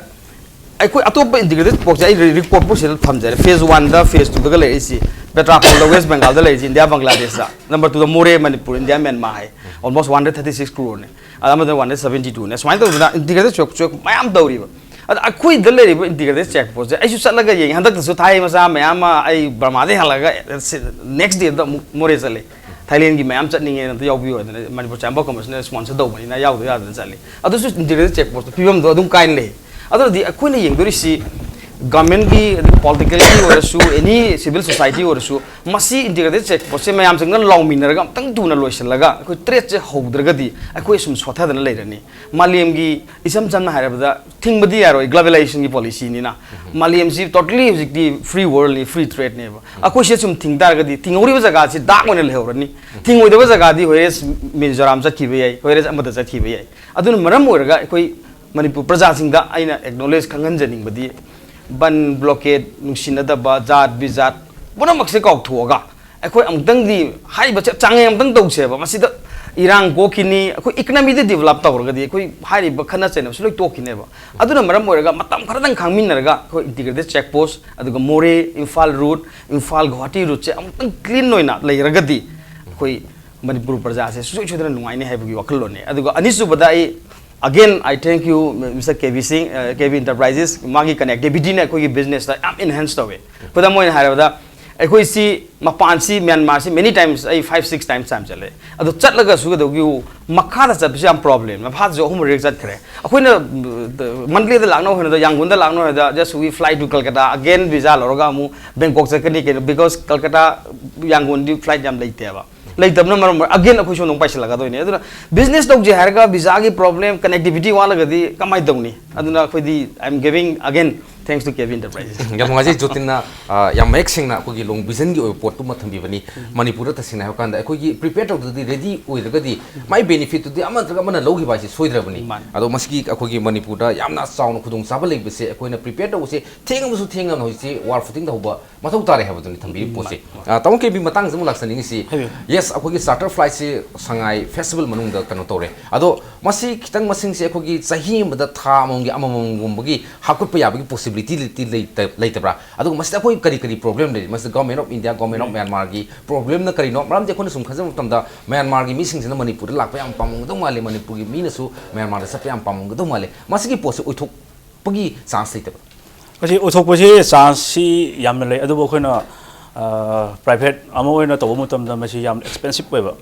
ꯑꯩꯈꯣꯏ ꯑꯇꯣꯞꯄ integrated check postꯁꯦ ꯑꯩ ꯔꯤ-, report bookꯁꯤꯗ ꯊꯝꯖꯔꯦ꯫ Phase oneꯗ, phase twoꯗꯒ ꯂꯩꯔꯛꯏꯁꯤ, Petrakolda West Bengalꯗ ꯂꯩꯔꯤꯁꯤ, India Bangladeshꯇ꯫ Number twoꯗ Moreh Manipur, India Myanmar ꯍꯥꯏ꯫ Almost one hundred thirty six crore ꯅꯦ꯫ ꯑꯗ ꯑꯃꯗ one hundred seventy two ꯅꯦ꯫ ꯁꯨꯃꯥꯏꯅ ꯇꯧꯗꯅ integrated check post ꯃꯌꯥꯝ ꯇꯧꯔꯤꯕ꯫ ꯑꯗ ꯑꯩꯈꯣꯏꯗ ꯂꯩꯔꯤꯕ integrated check postꯁꯦ ꯑꯩꯁꯨ ꯆꯠꯂꯒ ꯌꯦꯡꯉꯦ꯫ ꯍꯟꯗꯛꯇꯁꯨ ꯊꯥꯏ ꯃꯆꯥ ꯃꯌꯥꯝ ꯑꯃ ꯑꯩ ꯕꯔꯃꯥꯗꯩ ꯍꯜꯂꯒ next dayꯗ ꯑꯃꯨꯛ ꯃꯣꯔꯦ ꯆꯠꯂꯦ꯫ ꯊꯥꯏꯂꯦꯟꯒꯤ ꯃꯌꯥꯝ ꯆꯠꯅꯤꯡꯉꯦꯅ ꯑꯝꯇ ꯌꯥꯎꯕꯤꯌꯣ ꯍꯥꯏꯗꯅ ꯃꯅꯤꯄꯨꯔ Chamber of Commerceꯅ sponsor ꯇꯧꯕꯅꯤꯅ ꯌꯥꯎꯗ ꯌꯥꯗꯅ ꯆꯠꯂꯤ꯫ ꯑꯗꯨꯁꯨ integrated check post ꯐꯤꯕꯝꯗꯣ ꯑꯗꯨꯝ ꯀꯥꯏꯅ ꯂꯩ꯫ ꯑꯗꯨꯅꯗꯤ ꯑꯩꯈꯣꯏꯅ ꯌꯦꯡꯗꯣꯔꯤꯁꯤ governmentꯀꯤ, ꯑꯗꯒꯤ politicalꯒꯤ ꯑꯣꯏꯔꯁꯨ, any civil society ꯑꯣꯏꯔꯁꯨ, ꯃꯁꯤ integrated check postꯁꯦ ꯃꯌꯥꯝꯁꯤꯡꯅ ꯂꯥꯎꯃꯤꯟꯅꯔꯒ ꯑꯝꯇꯪ ꯊꯨꯅ ꯂꯣꯏꯁꯤꯜꯂꯒ ꯑꯩꯈꯣꯏ threatꯁꯦ ꯍꯧꯗ꯭ꯔꯒꯗꯤ ꯑꯩꯈꯣꯏ ꯁꯨꯝ ꯁꯣꯠꯊꯗꯅ ꯂꯩꯔꯅꯤ꯫ ꯃꯥꯂꯦꯝꯒꯤ, ꯏꯁꯝ ꯁꯝꯅ ꯍꯥꯏꯔꯕꯗ, ꯊꯤꯡꯕꯗꯤ ꯌꯥꯔꯣꯏ, globalizationꯒꯤ policyꯅꯤꯅ꯫ ꯃꯥꯂꯦꯝꯁꯤ totally ꯍꯧꯖꯤꯛꯇꯤ free worldꯅꯤ, free tradeꯅꯦꯕ꯫ ꯑꯩꯈꯣꯏꯁꯦ ꯁꯨꯝ ꯊꯤꯡ ꯇꯥꯔꯒꯗꯤ ꯊꯤꯡꯍꯧꯔꯤꯕ ꯖꯒꯥꯁꯤ dark ꯑꯣꯏꯅ ꯂꯩꯍꯧꯔꯅꯤ꯫ ꯊꯤꯡꯉꯣꯏꯗꯕ ꯖꯒꯥꯗꯤ whereas ꯃꯤꯖꯣꯔꯥꯝ ꯆꯠꯈꯤꯕ ꯌꯥꯏ, whereas ꯑꯃꯗ ꯆꯠꯈꯤꯕ ꯌꯥꯏ꯫ ꯑꯗꯨꯅ ꯃꯔꯝ ꯑꯣꯏꯔꯒ ꯑꯩꯈꯣꯏ ꯃꯅꯤꯄꯨꯔ ꯄ꯭ꯔꯖꯥꯁꯤꯡꯗ ꯑꯩꯅ acknowledge ꯈꯪꯍꯟꯖꯅꯤꯡꯕꯗꯤ, ꯕꯟ, blockade, ꯅꯨꯡꯁꯤꯅꯗꯕ, ꯖꯥꯠ ꯕꯤꯖꯥꯠ ꯄꯨꯝꯅꯃꯛꯁꯦ ꯀꯥꯎꯊꯣꯛꯑꯒ ꯑꯩꯈꯣꯏ ꯑꯃꯨꯛꯇꯪꯗꯤ ꯍꯥꯏꯔꯤꯕ ꯆ-, ꯆꯥꯡꯌꯦꯡ ꯑꯃꯨꯛꯇꯪ ꯇꯧꯁꯦꯕ꯫ ꯃꯁꯤꯗ ꯏꯔꯥꯡ ꯀꯣꯛꯈꯤꯅꯤ, ꯑꯩꯈꯣꯏ economyꯗ develop ꯇꯧꯔꯒꯗꯤ ꯑꯩꯈꯣꯏ ꯍꯥꯏꯔꯤꯕ ꯈꯠꯅ ꯆꯩꯅꯕꯁꯤ ꯂꯣꯏ ꯇꯣꯛꯈꯤꯅꯦꯕ꯫ ꯑꯗꯨꯅ ꯃꯔꯝ ꯑꯣꯏꯔꯒ ꯃꯇꯝ ꯈꯔꯗꯪ ꯈꯥꯡꯃꯤꯟꯅꯔꯒ ꯑꯩꯈꯣꯏ integrated check post, ꯑꯗꯨꯒ ꯃꯣꯔꯦ, ꯏꯝꯐꯥꯜ route, ꯏꯝꯐꯥꯜ ꯒꯨꯋꯥꯍꯥꯇꯤ routeꯁꯦ ꯑꯃꯨꯛꯇꯪ clean ꯑꯣꯏꯅ ꯂꯩꯔꯒꯗꯤ ꯑꯩꯈꯣꯏ ꯃꯅꯤꯄꯨꯔ ꯄ꯭ꯔꯖꯥꯁꯦ ꯁꯨꯡꯁꯣꯏ ꯁꯣꯏꯗꯅ ꯅꯨꯡꯉꯥꯏꯅꯤ ꯍꯥꯏꯕꯒꯤ ꯋꯥꯈꯜꯂꯣꯟꯅꯦ꯫ ꯑꯗꯨꯒ ꯑꯅꯤꯁꯨꯕꯗ ꯑꯩ again I thank you Mister K B Singh, uh, K B Enterprises, ꯃꯥꯒꯤ connectivity ꯅ ꯑꯩꯈꯣꯏꯒꯤ business ꯇ ꯌꯥꯝ enhance ꯇꯧꯋꯦ꯫ ꯈꯨꯗꯝ ꯑꯣꯏꯅ ꯍꯥꯏꯔꯕꯗ ꯑꯩꯈꯣꯏꯁꯤ ꯃꯄꯥꯟꯁꯤ ꯃ꯭ꯌꯥꯟꯃꯥꯔꯁꯤ many times ꯑꯩ five six times time ꯆꯠꯂꯦ꯫ ꯑꯗꯣ ꯆꯠꯂꯒꯁꯨ ꯀꯩꯗꯧꯒꯦ, ꯃꯈꯥꯗ ꯆꯠꯄꯁꯨ ꯌꯥꯝ problem, ꯃꯈꯥꯗꯁꯨ ꯑꯍꯨꯝ ꯃꯔꯤꯔꯛ ꯆꯠꯈ꯭ꯔꯦ꯫ ꯑꯩꯈꯣꯏꯅ ꯃꯟꯗꯂꯦꯗ ꯂꯥꯛꯅꯕ ꯍꯣꯠꯅꯕꯗ, ꯌꯥꯡꯒꯣꯟꯗ ꯂꯥꯛꯅꯕ ꯍꯣꯠꯅꯕꯗ just we fly to Calcutta, again visa ꯂꯧꯔꯒ ꯑꯃꯨꯛ ꯕꯦꯡꯀꯣꯛ ꯆꯠꯀꯅꯤ ꯀꯩꯅꯣ, because ꯀꯜꯀꯇꯥ ꯌꯥꯡꯒꯣꯟꯗꯤ flight ꯌꯥꯝ ꯂꯩꯇꯦꯕ꯫ ꯂꯩꯇꯕꯅ ꯃꯔꯝ ꯑꯣꯏꯔ again ꯑꯩꯈꯣꯏ ꯁꯣꯝꯗ ꯑꯃꯨꯛ ꯄꯥꯏꯁꯤꯜꯂꯛꯀꯗꯣꯏꯅꯦ꯫ ꯑꯗꯨꯅ business ꯇꯧꯁꯦ ꯍꯥꯏꯔꯒ visa ꯒꯤ problem, connectivity ꯋꯥꯠꯂꯒꯗꯤ ꯀꯃꯥꯏꯅ ꯇꯧꯅꯤ? ꯑꯗꯨꯅ ꯑꯩꯈꯣꯏꯗꯤ I am giving again thanks to K B Enterprises. ꯌꯥꯝ ꯅꯨꯡꯉꯥꯏꯖꯩ ꯖꯣꯇꯤꯟꯅ, ꯑ, ꯌꯥꯝ ꯃꯌꯦꯛ ꯁꯦꯡꯅ ꯑꯩꯈꯣꯏꯒꯤ long vision ꯒꯤ ꯑꯣꯏꯕ ꯄꯣꯠꯇꯨꯃ ꯊꯝꯕꯤꯕꯅꯤ꯫ ꯃꯅꯤꯄꯨꯔꯗ ꯇꯁꯦꯡꯅ ꯍꯥꯏꯕ ꯀꯥꯟꯗ ꯑꯩꯈꯣꯏꯒꯤ prepare ꯇꯧꯗ꯭ꯔꯗꯤ, ready ꯑꯣꯏꯗ꯭ꯔꯒꯗꯤ ꯃꯥꯏ benefit ꯇꯨꯗꯤ ꯑꯃ ꯅꯠꯇ꯭ꯔꯒ ꯑꯃꯅ ꯂꯧꯈꯤꯕ ꯍꯥꯏꯁꯤ ꯁꯣꯏꯗ꯭ꯔꯕꯅꯤ꯫ ꯃꯥꯅꯤ꯫ ꯑꯗꯣ ꯃꯁꯤꯒꯤ ꯑꯩꯈꯣꯏꯒꯤ ꯃꯅꯤꯄꯨꯔꯗ ꯌꯥꯝꯅ ꯆꯥꯎꯅ ꯈꯨꯗꯣꯡꯆꯥꯕ ꯂꯩꯕꯁꯦ ꯑꯩꯈꯣꯏꯅ prepare ꯇꯧꯕꯁꯦ ꯊꯦꯡꯉꯕꯁꯨ ꯊꯦꯡꯉꯕꯅ ꯍꯧꯖꯤꯛꯁꯤ ꯋꯥꯔ ꯐꯨꯇꯤꯡꯗ ꯍꯧꯕ ꯃꯊꯧ ꯇꯥꯔꯦ ꯍꯥꯏꯕꯗꯨꯅꯤ ꯊꯝꯕꯤꯔꯤꯕ ꯄꯣꯠꯁꯦ꯫ ꯃꯥꯅꯤ꯫ ꯑ, ꯇꯥꯃꯣ ꯀꯦ ꯕꯤ ꯃꯇꯥꯡꯁꯤ ꯑꯃꯨꯛ ꯂꯥꯛꯆꯅꯤꯡꯉꯤꯁꯤ, ꯍꯥꯏꯕꯤꯌꯨ꯫ Yes, ꯑꯩꯈꯣꯏꯒꯤ charter flight ꯁꯤ ꯁꯉꯥꯏ festival ꯃꯅꯨꯡꯗ ꯀꯩꯅꯣ ꯇꯧꯔꯦ꯫ ꯑꯗꯣ ꯃꯁꯤ ꯈꯤꯇꯪ ꯃꯁꯤꯡꯁꯦ ꯑꯩꯈꯣꯏꯒꯤ ꯆꯍꯤ ꯑꯃꯗ ꯊꯥ ꯑꯃꯃꯝꯒꯤ, ꯑꯃꯃꯝꯒꯨꯝꯕꯒꯤ ꯍꯥꯞꯀꯠꯄ ꯌꯥꯕꯒꯤ possibility ꯂꯩꯇ-, ꯂꯩꯇꯕ꯭ꯔꯥ? ꯑꯗꯨꯒ ꯃꯁꯤꯗ ꯑꯩꯈꯣꯏ ꯀꯔꯤ ꯀꯔꯤ problem ꯂꯩꯔꯤ? ꯃꯁꯤꯗ Government of India, Government of um. Myanmar ꯒꯤ problem ꯅ ꯀꯔꯤꯅꯣ? ꯃꯔꯝꯗꯤ ꯑꯩꯈꯣꯏꯅ ꯁꯨꯝ ꯈꯟꯖꯕ ꯃꯇꯝꯗ ꯃ꯭ꯌꯥꯟꯃꯥꯔꯒꯤ ꯃꯤꯁꯤꯡꯁꯤꯅ ꯃꯅꯤꯄꯨꯔꯗ ꯂꯥꯛꯄ ꯌꯥꯝ ꯄꯥꯝꯃꯝꯒꯗꯧ ꯃꯥꯜꯂꯤ, ꯃꯅꯤꯄꯨꯔꯒꯤ ꯃꯤꯅꯁꯨ ꯃ꯭ꯌꯥꯟꯃꯥꯔꯗ ꯆꯠꯄ ꯌꯥꯝ ꯄꯥꯝꯃꯝꯒꯗꯧ ꯃꯥꯜꯂꯤ꯫ ꯃꯁꯤꯒꯤ ꯄꯣꯠꯁꯦ ꯑꯣꯏꯊꯣꯛꯄꯒꯤ chance ꯂꯩꯇꯕ꯭ꯔꯥ? ꯃꯁꯤ ꯑꯣꯏꯊꯣꯛꯄꯁꯤ chance ꯁꯤ ꯌꯥꯝꯅ ꯂꯩ, ꯑꯗꯨꯕꯨ ꯑꯩꯈꯣꯏꯅ, ꯑ, private ꯑꯃ ꯑꯣꯏꯅ ꯇꯧꯕ ꯃꯇꯝꯗ ꯃꯁꯤ ꯌꯥꯝ expensive ꯑꯣꯏꯕ꯫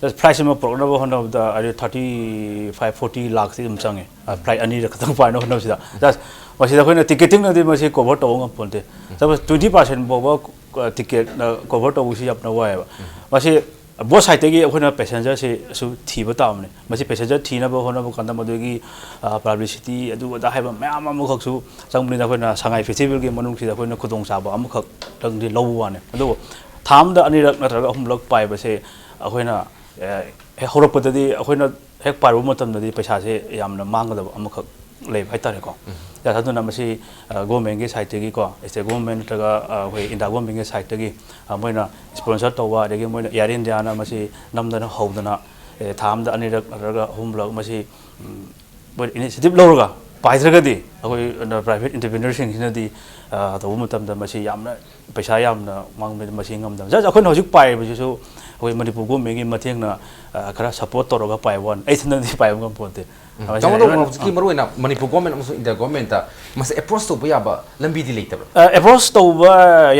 Just flight ꯁꯤꯃ ꯄꯨꯔꯛꯅꯕ ꯍꯣꯠꯅꯕꯗ ꯍꯥꯏꯗꯤ thirty five, forty ꯂꯥꯛꯇꯤ ꯑꯗꯨꯝ ꯆꯪꯉꯦ꯫ ꯑ, flight ꯑꯅꯤꯔꯛ ꯈꯛꯇꯪ ꯄꯥꯏꯅꯕ ꯍꯣꯠꯅꯕꯁꯤꯗ꯫ Just ꯃꯁꯤꯗ ꯑꯩꯈꯣꯏꯅ ticketing ꯅꯗꯤ ꯃꯁꯤ cover ꯇꯧꯕ ꯉꯝꯄꯣꯟꯇꯦ꯫ Just twenty percent ꯐꯥꯎꯕ, ꯑ, ticket ꯅ cover ꯇꯧꯕꯁꯤ ꯌꯥꯝꯅ ꯋꯥꯏꯑꯦꯕ꯫ ꯃꯁꯤ both side ꯇꯒꯤ ꯑꯩꯈꯣꯏꯅ passenger ꯁꯤ ꯁꯨ ꯊꯤꯕ ꯇꯥꯕꯅꯤ꯫ ꯃꯁꯤ passenger ꯊꯤꯅꯕ ꯍꯣꯠꯅꯕ ꯀꯥꯟꯗ ꯃꯗꯨꯒꯤ, ꯑ, publicity ꯑꯗꯨ ꯑꯗꯥ ꯍꯥꯏꯕ ꯃꯌꯥꯝ ꯑꯃꯈꯛꯁꯨ ꯆꯪꯕꯅꯤꯅ ꯑꯩꯈꯣꯏꯅ ꯁꯉꯥꯏ festival ꯒꯤ ꯃꯅꯨꯡꯁꯤꯗ ꯑꯩꯈꯣꯏꯅ ꯈꯨꯗꯣꯡꯆꯥꯕ ꯑꯃꯈꯛꯇꯪꯗꯤ ꯂꯧꯕ ꯋꯥꯅꯤ꯫ ꯑꯗꯨꯕꯨ ꯊꯥ ꯑꯃꯗ ꯑꯅꯤꯔꯛ ꯅꯠꯇ꯭ꯔꯒ ꯑꯍꯨꯝꯂꯛ ꯄꯥꯏꯕꯁꯦ ꯑꯩꯈꯣꯏꯅ, ꯑ, ꯍꯦꯛ ꯍꯧꯔꯛꯄꯗꯗꯤ ꯑꯩꯈꯣꯏꯅ ꯍꯦꯛ ꯄꯥꯏꯔꯨꯕ ꯃꯇꯝꯗꯗꯤ ꯄꯩꯁꯥꯁꯦ ꯌꯥꯝꯅ ꯃꯥꯡꯒꯗꯕ ꯑꯃꯈꯛ ꯂꯩꯕ ꯍꯥꯏꯇꯥꯔꯦꯀꯣ꯫ ꯎꯝ꯫ ꯑꯗꯨꯅ ꯃꯁꯤ, ꯑ, government ꯀꯤ side ꯇꯒꯤꯀꯣ, state government ꯅꯠꯇ꯭ꯔꯒ, ꯑ, ꯑꯩꯈꯣꯏ India government ꯀꯤ side ꯇꯒꯤ, ꯑ, ꯃꯣꯏꯅ sponsor ꯇꯧꯕ, ꯑꯗꯒꯤ ꯃꯣꯏꯅ Air India ꯅ ꯃꯁꯤ ꯅꯝꯗꯅ ꯍꯧꯗꯅ, ꯑꯦ, ꯊꯥ ꯑꯃꯗ ꯑꯅꯤꯔꯛ ꯅꯠꯇ꯭ꯔꯒ ꯑꯍꯨꯝꯂꯛ ꯃꯁꯤ, ꯎꯝ, ꯃꯣꯏ initiative ꯂꯧꯔꯒ ꯄꯥꯏꯗ꯭ꯔꯒꯗꯤ ꯑꯩꯈꯣꯏ, ꯑ, private entrepreneur ꯁꯤꯡꯁꯤꯅꯗꯤ, ꯑ, ꯇꯧꯕ ꯃꯇꯝꯗ ꯃꯁꯤ ꯌꯥꯝꯅ ꯄꯩꯁꯥ ꯌꯥꯝꯅ ꯃꯥꯡꯕ, ꯃꯁꯤ ꯉꯝꯗꯕ꯫ Just ꯑꯩꯈꯣꯏꯅ ꯍꯧꯖꯤꯛ ꯄꯥꯏꯔꯤꯕꯁꯤꯁꯨ ꯑꯩꯈꯣꯏ ꯃꯅꯤꯄꯨꯔ ꯒꯣꯔꯃꯦꯟꯒꯤ ꯃꯇꯦꯡꯅ, ꯑ, ꯈꯔ ꯁꯄꯣꯔꯠ ꯇꯧꯔꯒ ꯄꯥꯏꯕ ꯋꯥꯅꯤ, ꯑꯩ ꯏꯊꯟꯗꯗꯤ ꯄꯥꯏꯕ ꯉꯝꯄꯣꯟꯇꯦ꯫ ꯎꯝ꯫ ꯑꯗꯨꯃꯥꯏꯅ ꯆꯥꯃ ꯍꯥꯏꯅ ꯇꯧꯕ ꯂꯣꯏꯅ ꯍꯧꯖꯤꯛꯀꯤ ꯃꯔꯨꯑꯣꯏꯅ ꯃꯅꯤꯄꯨꯔ ꯒꯣꯔꯃꯦꯟ ꯑꯃꯁꯨꯡ ꯏꯟꯗꯤꯌꯥ ꯒꯣꯔꯃꯦꯟꯗ ꯃꯁꯤ ꯑꯦꯄ꯭ꯔꯣꯁ ꯇꯧꯕ ꯌꯥꯕ ꯂꯝꯕꯤꯗꯤ ꯂꯩꯇꯕ꯭ꯔꯥ? ꯑꯦꯄ꯭ꯔꯣꯁ ꯇꯧꯕ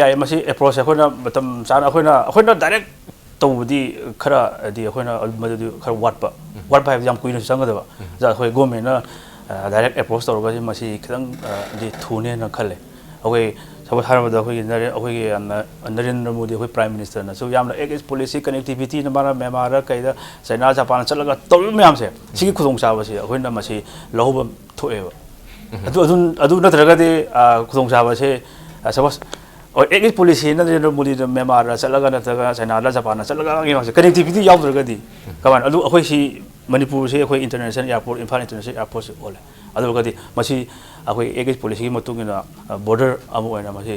ꯌꯥꯏ꯫ ꯃꯁꯤ ꯑꯦꯄ꯭ꯔꯣꯁꯁꯦ ꯑꯩꯈꯣꯏꯅ ꯃꯇꯝ ꯆꯥꯅ, ꯑꯩꯈꯣꯏꯅ ꯑꯩꯈꯣꯏꯅ ꯗꯥꯏꯔꯦꯛ ꯇꯧꯕꯗꯤ ꯈꯔꯗꯤ ꯑꯩꯈꯣꯏꯅ ꯃꯗꯨꯗꯤ ꯈꯔ ꯋꯥꯠꯄ, ꯋꯥꯠꯄ ꯍꯥꯏꯕꯗꯤ ꯌꯥꯝ ꯀꯨꯏꯅꯁꯨ ꯆꯪꯒꯗꯕ꯫ ꯑꯗ ꯑꯩꯈꯣꯏ ꯒꯣꯔꯃꯦꯟꯅ ꯗꯥꯏꯔꯦꯛ ꯑꯦꯄ꯭ꯔꯣꯁ ꯇꯧꯔꯒꯗꯤ ꯃꯁꯤ ꯈꯤꯇꯪꯗꯤ ꯊꯨꯅꯦꯅ ꯈꯜꯂꯦ꯫ ꯑꯩꯈꯣꯏ ꯁꯄꯣꯁ ꯍꯥꯏꯔꯕꯗ ꯑꯩꯈꯣꯏꯒꯤ ꯅꯔꯦ-, ꯑꯩꯈꯣꯏꯒꯤ ꯌꯥꯝꯅ ꯅꯔꯦꯟꯗ꯭ꯔ ꯃꯣꯗꯤ ꯑꯩꯈꯣꯏ ꯄ꯭ꯔꯥꯏꯝ ꯃꯤꯅꯤꯁꯇꯔꯅꯁꯨ ꯌꯥꯝꯅ ꯑꯦꯛ ꯏꯁ ꯄꯣꯂꯤꯁꯤ ꯀꯅꯦꯛꯇꯤꯚꯤꯇꯤꯅ ꯃꯥꯅ ꯃ꯭ꯌꯥꯟꯃꯥꯔꯗ ꯀꯩꯗ ꯆꯩꯅꯥ ꯖꯄꯥꯟ ꯆꯠꯂꯒ ꯇꯧꯔꯤꯕ ꯃꯌꯥꯝꯁꯦ, ꯁꯤꯒꯤ ꯈꯨꯗꯣꯡꯆꯥꯕꯁꯤ ꯑꯩꯈꯣꯏꯅ ꯃꯁꯤ ꯂꯧꯍꯧꯕ ꯊꯣꯛꯑꯦꯕ꯫ ꯑꯗꯨ ꯑꯗꯨ ꯑꯗꯨ ꯅꯠꯇ꯭ꯔꯒꯗꯤ, ꯑ, ꯈꯨꯗꯣꯡꯆꯥꯕꯁꯦ, ꯑ, ꯁꯄꯣꯁ ꯑꯦꯛ ꯏꯁ ꯄꯣꯂꯤꯁꯤ ꯅꯔꯦꯟꯗ꯭ꯔ ꯃꯣꯗꯤꯅ ꯃ꯭ꯌꯥꯟꯃꯥꯔꯗ ꯆꯠꯂꯒ ꯅꯠꯇ꯭ꯔꯒ ꯆꯩꯅꯥꯗ ꯖꯄꯥꯟꯗ ꯆꯠꯂꯒ ꯌꯦꯡꯉꯁꯦ, ꯀꯅꯦꯛꯇꯤꯚꯤꯇꯤ ꯌꯥꯎꯗ꯭ꯔꯒꯗꯤ ꯀꯃꯥꯏꯅ? ꯑꯗꯨ ꯑꯩꯈꯣꯏ ꯁꯤ ꯃꯅꯤꯄꯨꯔꯁꯦ ꯑꯩꯈꯣꯏ ꯏꯟꯇꯔꯅꯦꯁꯅꯦꯜ ꯑꯦꯌꯥꯔꯄꯣꯔꯠ, ꯏꯝꯐꯥꯜ ꯏꯟꯇꯔꯅꯦꯁꯅꯦꯜ ꯑꯦꯌꯥꯔꯄꯣꯔꯠꯁꯦ ꯑꯣꯜꯂꯦ꯫ ꯑꯗꯨ ꯑꯣꯏꯔꯒꯗꯤ ꯃꯁꯤ ꯑꯩꯈꯣꯏ ꯑꯦꯛ ꯏꯁ ꯄꯣꯂꯤꯁꯤꯒꯤ ꯃꯇꯨꯡ ꯏꯟꯅ, ꯑ, ꯕꯣꯔꯗꯔ ꯑꯃ ꯑꯣꯏꯅ ꯃꯁꯤ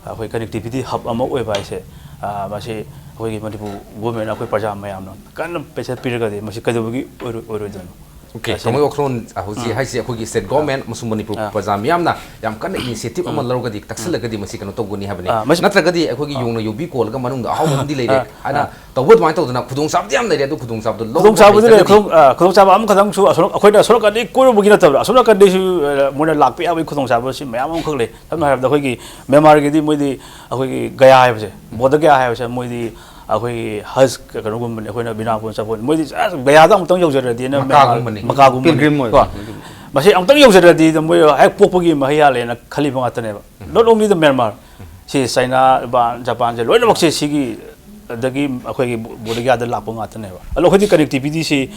ꯑꯩꯈꯣꯏ ꯀꯅꯦꯛꯇꯤꯚꯤꯇꯤ ꯍꯕ ꯑꯃ ꯑꯣꯏꯕ ꯍꯥꯏꯁꯦ, ꯑ, ꯃꯁꯤ ꯑꯩꯈꯣꯏꯒꯤ ꯃꯅꯤꯄꯨꯔ ꯒꯣꯔꯃꯦꯟꯅ ꯑꯩꯈꯣꯏ ꯄ꯭ꯔꯖꯥ ꯃꯌꯥꯝꯅ ꯀꯟꯅ ꯄꯩꯁꯥ ꯄꯤꯔꯒꯗꯤ ꯃꯁꯤ ꯀꯩꯗꯧꯕꯒꯤ ꯑꯣꯏꯔꯣꯏ-, ꯑꯣꯏꯔꯣꯏꯗꯣꯏꯅꯣ? ꯑꯣꯀꯦ, ꯑꯁꯤꯅꯤ꯫ ꯇꯥꯃꯣ ꯋꯥꯈꯜꯂꯣꯟ ꯍꯧꯖꯤꯛ ꯍꯥꯏꯁꯦ ꯑꯩꯈꯣꯏꯒꯤ ꯁ꯭ꯇꯦꯠ ꯒꯣꯔꯃꯦꯟ ꯑꯃꯁꯨꯡ ꯃꯅꯤꯄꯨꯔ ꯄ꯭ꯔꯖꯥ ꯃꯤꯌꯥꯝꯅ ꯌꯥꯝ ꯀꯟꯅ ꯏꯅꯤꯁꯤꯌꯦꯇꯤꯚ ꯑꯃ ꯂꯧꯔꯒꯗꯤ, ꯇꯛꯁꯤꯜꯂꯒꯗꯤ ꯃꯁꯤ ꯀꯩꯅꯣ ꯇꯧꯒꯅꯤ ꯍꯥꯏꯕꯅꯤ꯫ ꯑꯥ, ꯃꯁꯤ ꯅꯠꯇ꯭ꯔꯒꯗꯤ ꯑꯩꯈꯣꯏꯒꯤ ꯌꯣꯡꯅ ꯌꯣꯕꯤ ꯀꯣꯜꯂꯒ ꯃꯅꯨꯡꯗ ꯑꯍꯥꯎꯕ ꯑꯃꯗꯤ ꯂꯩꯔꯦ ꯑꯥ, ꯍꯥꯏꯅ ꯑꯥ꯫ ꯇꯧꯕ ꯑꯗꯨꯃꯥꯏꯅ ꯇꯧꯗꯅ ꯈꯨꯗꯣꯡꯆꯥꯕꯗꯤ ꯌꯥꯝ ꯂꯩꯔꯦ, ꯑꯗꯨ ꯈꯨꯗꯣꯡꯆꯥꯕꯗꯣ ꯂꯧꯕ ꯈꯨꯗꯣꯡꯆꯥꯕꯗꯤ ꯂꯩꯔꯦ꯫ ꯍꯩꯇ꯭ꯔꯒꯗꯤ ꯈꯨꯗꯣꯡ-, ꯑ, ꯈꯨꯗꯣꯡꯆꯥꯕ ꯑꯃꯈꯛꯇꯪꯁꯨ ꯑꯁꯣꯝ-, ꯑꯩꯈꯣꯏꯅ ꯑꯁꯣꯝ ꯅꯥꯀꯟꯗꯒꯤ ꯀꯣꯏꯔꯨꯕꯒꯤ ꯅꯠꯇꯕꯗ, ꯑꯁꯣꯝ ꯅꯥꯀꯟꯗꯒꯤꯁꯨ, ꯑ, ꯃꯣꯏꯅ ꯂꯥꯛꯄ ꯌꯥꯕꯒꯤ ꯈꯨꯗꯣꯡꯆꯥꯕꯁꯤ ꯃꯌꯥꯝ ꯑꯃꯈꯛ ꯂꯩ꯫ ꯁꯝꯅ ꯍꯥꯏꯔꯕꯗ, ꯑꯩꯈꯣꯏꯒꯤ ꯃ꯭ꯌꯥꯟꯃꯥꯔꯒꯤꯗꯤ ꯃꯣꯏꯗꯤ ꯑꯩꯈꯣꯏꯒꯤ ꯒꯌꯥ ꯍꯥꯏꯕꯁꯦ, ꯕꯣꯙ ꯒꯌꯥ ꯍꯥꯏꯕꯁꯦ, ꯃꯣꯏꯗꯤ ꯑꯩꯈꯣꯏꯒꯤ ꯍꯖ ꯀꯩꯅꯣꯒꯨꯝꯕꯅꯤ, ꯑꯩꯈꯣꯏꯅ ꯕꯤꯅꯥꯄꯨꯔ ꯆꯠꯄ, ꯃꯣꯏꯗꯤ ꯑꯁ ꯒꯌꯥꯗ ꯑꯃꯨꯛꯇꯪ ꯌꯧꯖꯔꯗꯤꯅ ꯃꯀꯥꯒꯨꯝꯕꯅꯤ꯫ ꯃꯀꯥꯒꯨꯝꯕꯅꯤ꯫ Pilgrim ꯑꯣꯏꯕ꯫ ꯀꯣ? ꯃꯁꯤ ꯑꯃꯨꯛꯇꯪ ꯌꯧꯖꯔꯗꯤ ꯃꯣꯏ ꯍꯦꯛ ꯄꯣꯛꯄꯒꯤ ꯃꯍꯩ ꯌꯥꯜꯂꯦꯅ ꯈꯜꯂꯤꯕ ꯉꯥꯛꯇꯅꯦꯕ꯫ Not only the Myanmar, ꯁꯤ ꯆꯩꯅꯥ, ꯖꯄꯥꯟ, ꯖꯄꯥꯟꯁꯦ ꯂꯣꯏꯅꯃꯛꯁꯦ ꯁꯤꯒꯤ, ꯑꯗꯒꯤ ꯑꯩꯈꯣꯏꯒꯤ ꯕꯣꯙꯒꯌꯥꯗ ꯂꯥꯛꯄ ꯉꯥꯛꯇꯅꯦꯕ꯫ ꯑꯗꯣ ꯑꯩꯈꯣꯏꯗꯤ ꯀꯅꯦꯛꯇꯤꯚꯤꯇꯤꯁꯤ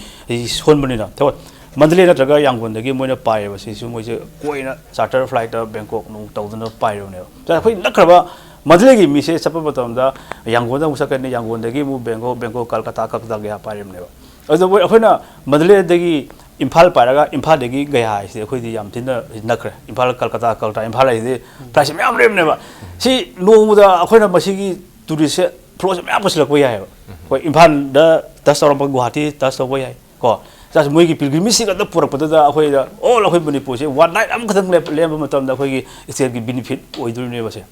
ꯁꯣꯟꯕꯅꯤꯅ, ꯊꯕꯛ ꯃꯟꯗꯂꯦ ꯅꯠꯇ꯭ꯔꯒ ꯌꯥꯡꯒꯣꯟꯗꯒꯤ ꯃꯣꯏꯅ ꯄꯥꯏꯌꯦꯕ, ꯁꯤꯁꯨ ꯃꯣꯏꯁꯦ ꯀꯣꯏꯅ ꯆꯥꯔꯇꯔ ꯐ꯭ꯂꯥꯏꯠꯇ ꯕꯦꯡꯀꯣꯛ ꯅꯨꯡ ꯇꯧꯗꯅ ꯄꯥꯏꯔꯕꯅꯦꯕ꯫ ꯑꯗ ꯑꯩꯈꯣꯏ ꯅꯛꯈ꯭ꯔꯕ ꯃꯟꯗꯂꯦꯒꯤ ꯃꯤꯁꯦ ꯆꯠꯄ ꯃꯇꯝꯗ ꯌꯥꯡꯒꯣꯟꯗ ꯑꯃꯨꯛ ꯆꯠꯀꯅꯤ, ꯌꯥꯡꯒꯣꯟꯗꯒꯤ ꯑꯃꯨꯛ ꯕꯦꯡꯀꯣꯛ, ꯕꯦꯡꯀꯣꯛ ꯀꯜꯀꯇꯥ, ꯀꯜꯀꯇꯥ ꯒꯌꯥ ꯄꯥꯏꯔꯤꯕꯅꯦꯕ꯫ ꯑꯗꯨ ꯃꯣꯏ, ꯑꯩꯈꯣꯏꯅ ꯃꯟꯗꯂꯦꯗꯒꯤ ꯏꯝꯐꯥꯜ ꯄꯥꯏꯔꯒ ꯏꯝꯐꯥꯜꯗꯒꯤ ꯒꯌꯥ ꯍꯥꯏꯁꯤꯗꯤ ꯑꯩꯈꯣꯏꯗꯤ ꯌꯥꯝ ꯊꯤꯅ ꯅꯛꯈ꯭ꯔꯦ꯫ ꯏꯝꯐꯥꯜ, ꯀꯜꯀꯇꯥ, ꯀꯜꯀꯇꯥ, ꯏꯝꯐꯥꯜ ꯍꯥꯏꯁꯤꯗꯤ ꯐ꯭ꯂꯥꯏꯠꯁꯦ ꯃꯌꯥꯝ ꯂꯩꯕꯅꯦꯕ꯫ ꯁꯤ ꯅꯣꯡꯃꯗ ꯑꯩꯈꯣꯏꯅ ꯃꯁꯤꯒꯤ ꯇꯨꯔꯤꯁꯁꯦ ꯐ꯭ꯂꯣꯁꯦ ꯃꯌꯥꯝ ꯄꯨꯁꯤꯜꯂꯛꯄ ꯌꯥꯏꯑꯕ꯫ ꯑꯩꯈꯣꯏ ꯏꯝꯐꯥꯜꯗ ꯇꯁ ꯇꯧꯔꯛꯄ ꯒꯨꯍꯥꯇꯤ ꯇꯁ ꯇꯧꯕ ꯌꯥꯏ ꯀꯣ꯫ ꯆꯥꯁꯤ ꯃꯣꯏꯒꯤ ꯄꯤꯜꯒ꯭ꯔꯤꯃꯦꯖꯁꯤꯒ ꯑꯗꯨꯝ ꯄꯨꯔꯛꯄꯗꯨꯗ ꯑꯩꯈꯣꯏꯗ ꯑꯣꯜ ꯑꯩꯈꯣꯏ ꯃꯅꯤꯄꯨꯔꯁꯦ ꯋꯥꯟ ꯅꯥꯏꯠ ꯑꯃꯈꯛꯇꯪ ꯂꯦꯞ-, ꯂꯦꯝꯕ ꯃꯇꯝꯗ ꯑꯩꯈꯣꯏꯒꯤ ꯁ꯭ꯇꯦꯠꯀꯤ ꯕꯦꯅꯤꯐꯤꯠ ꯑꯣꯏꯗꯣꯔꯤꯅꯦꯕ ꯁꯦ꯫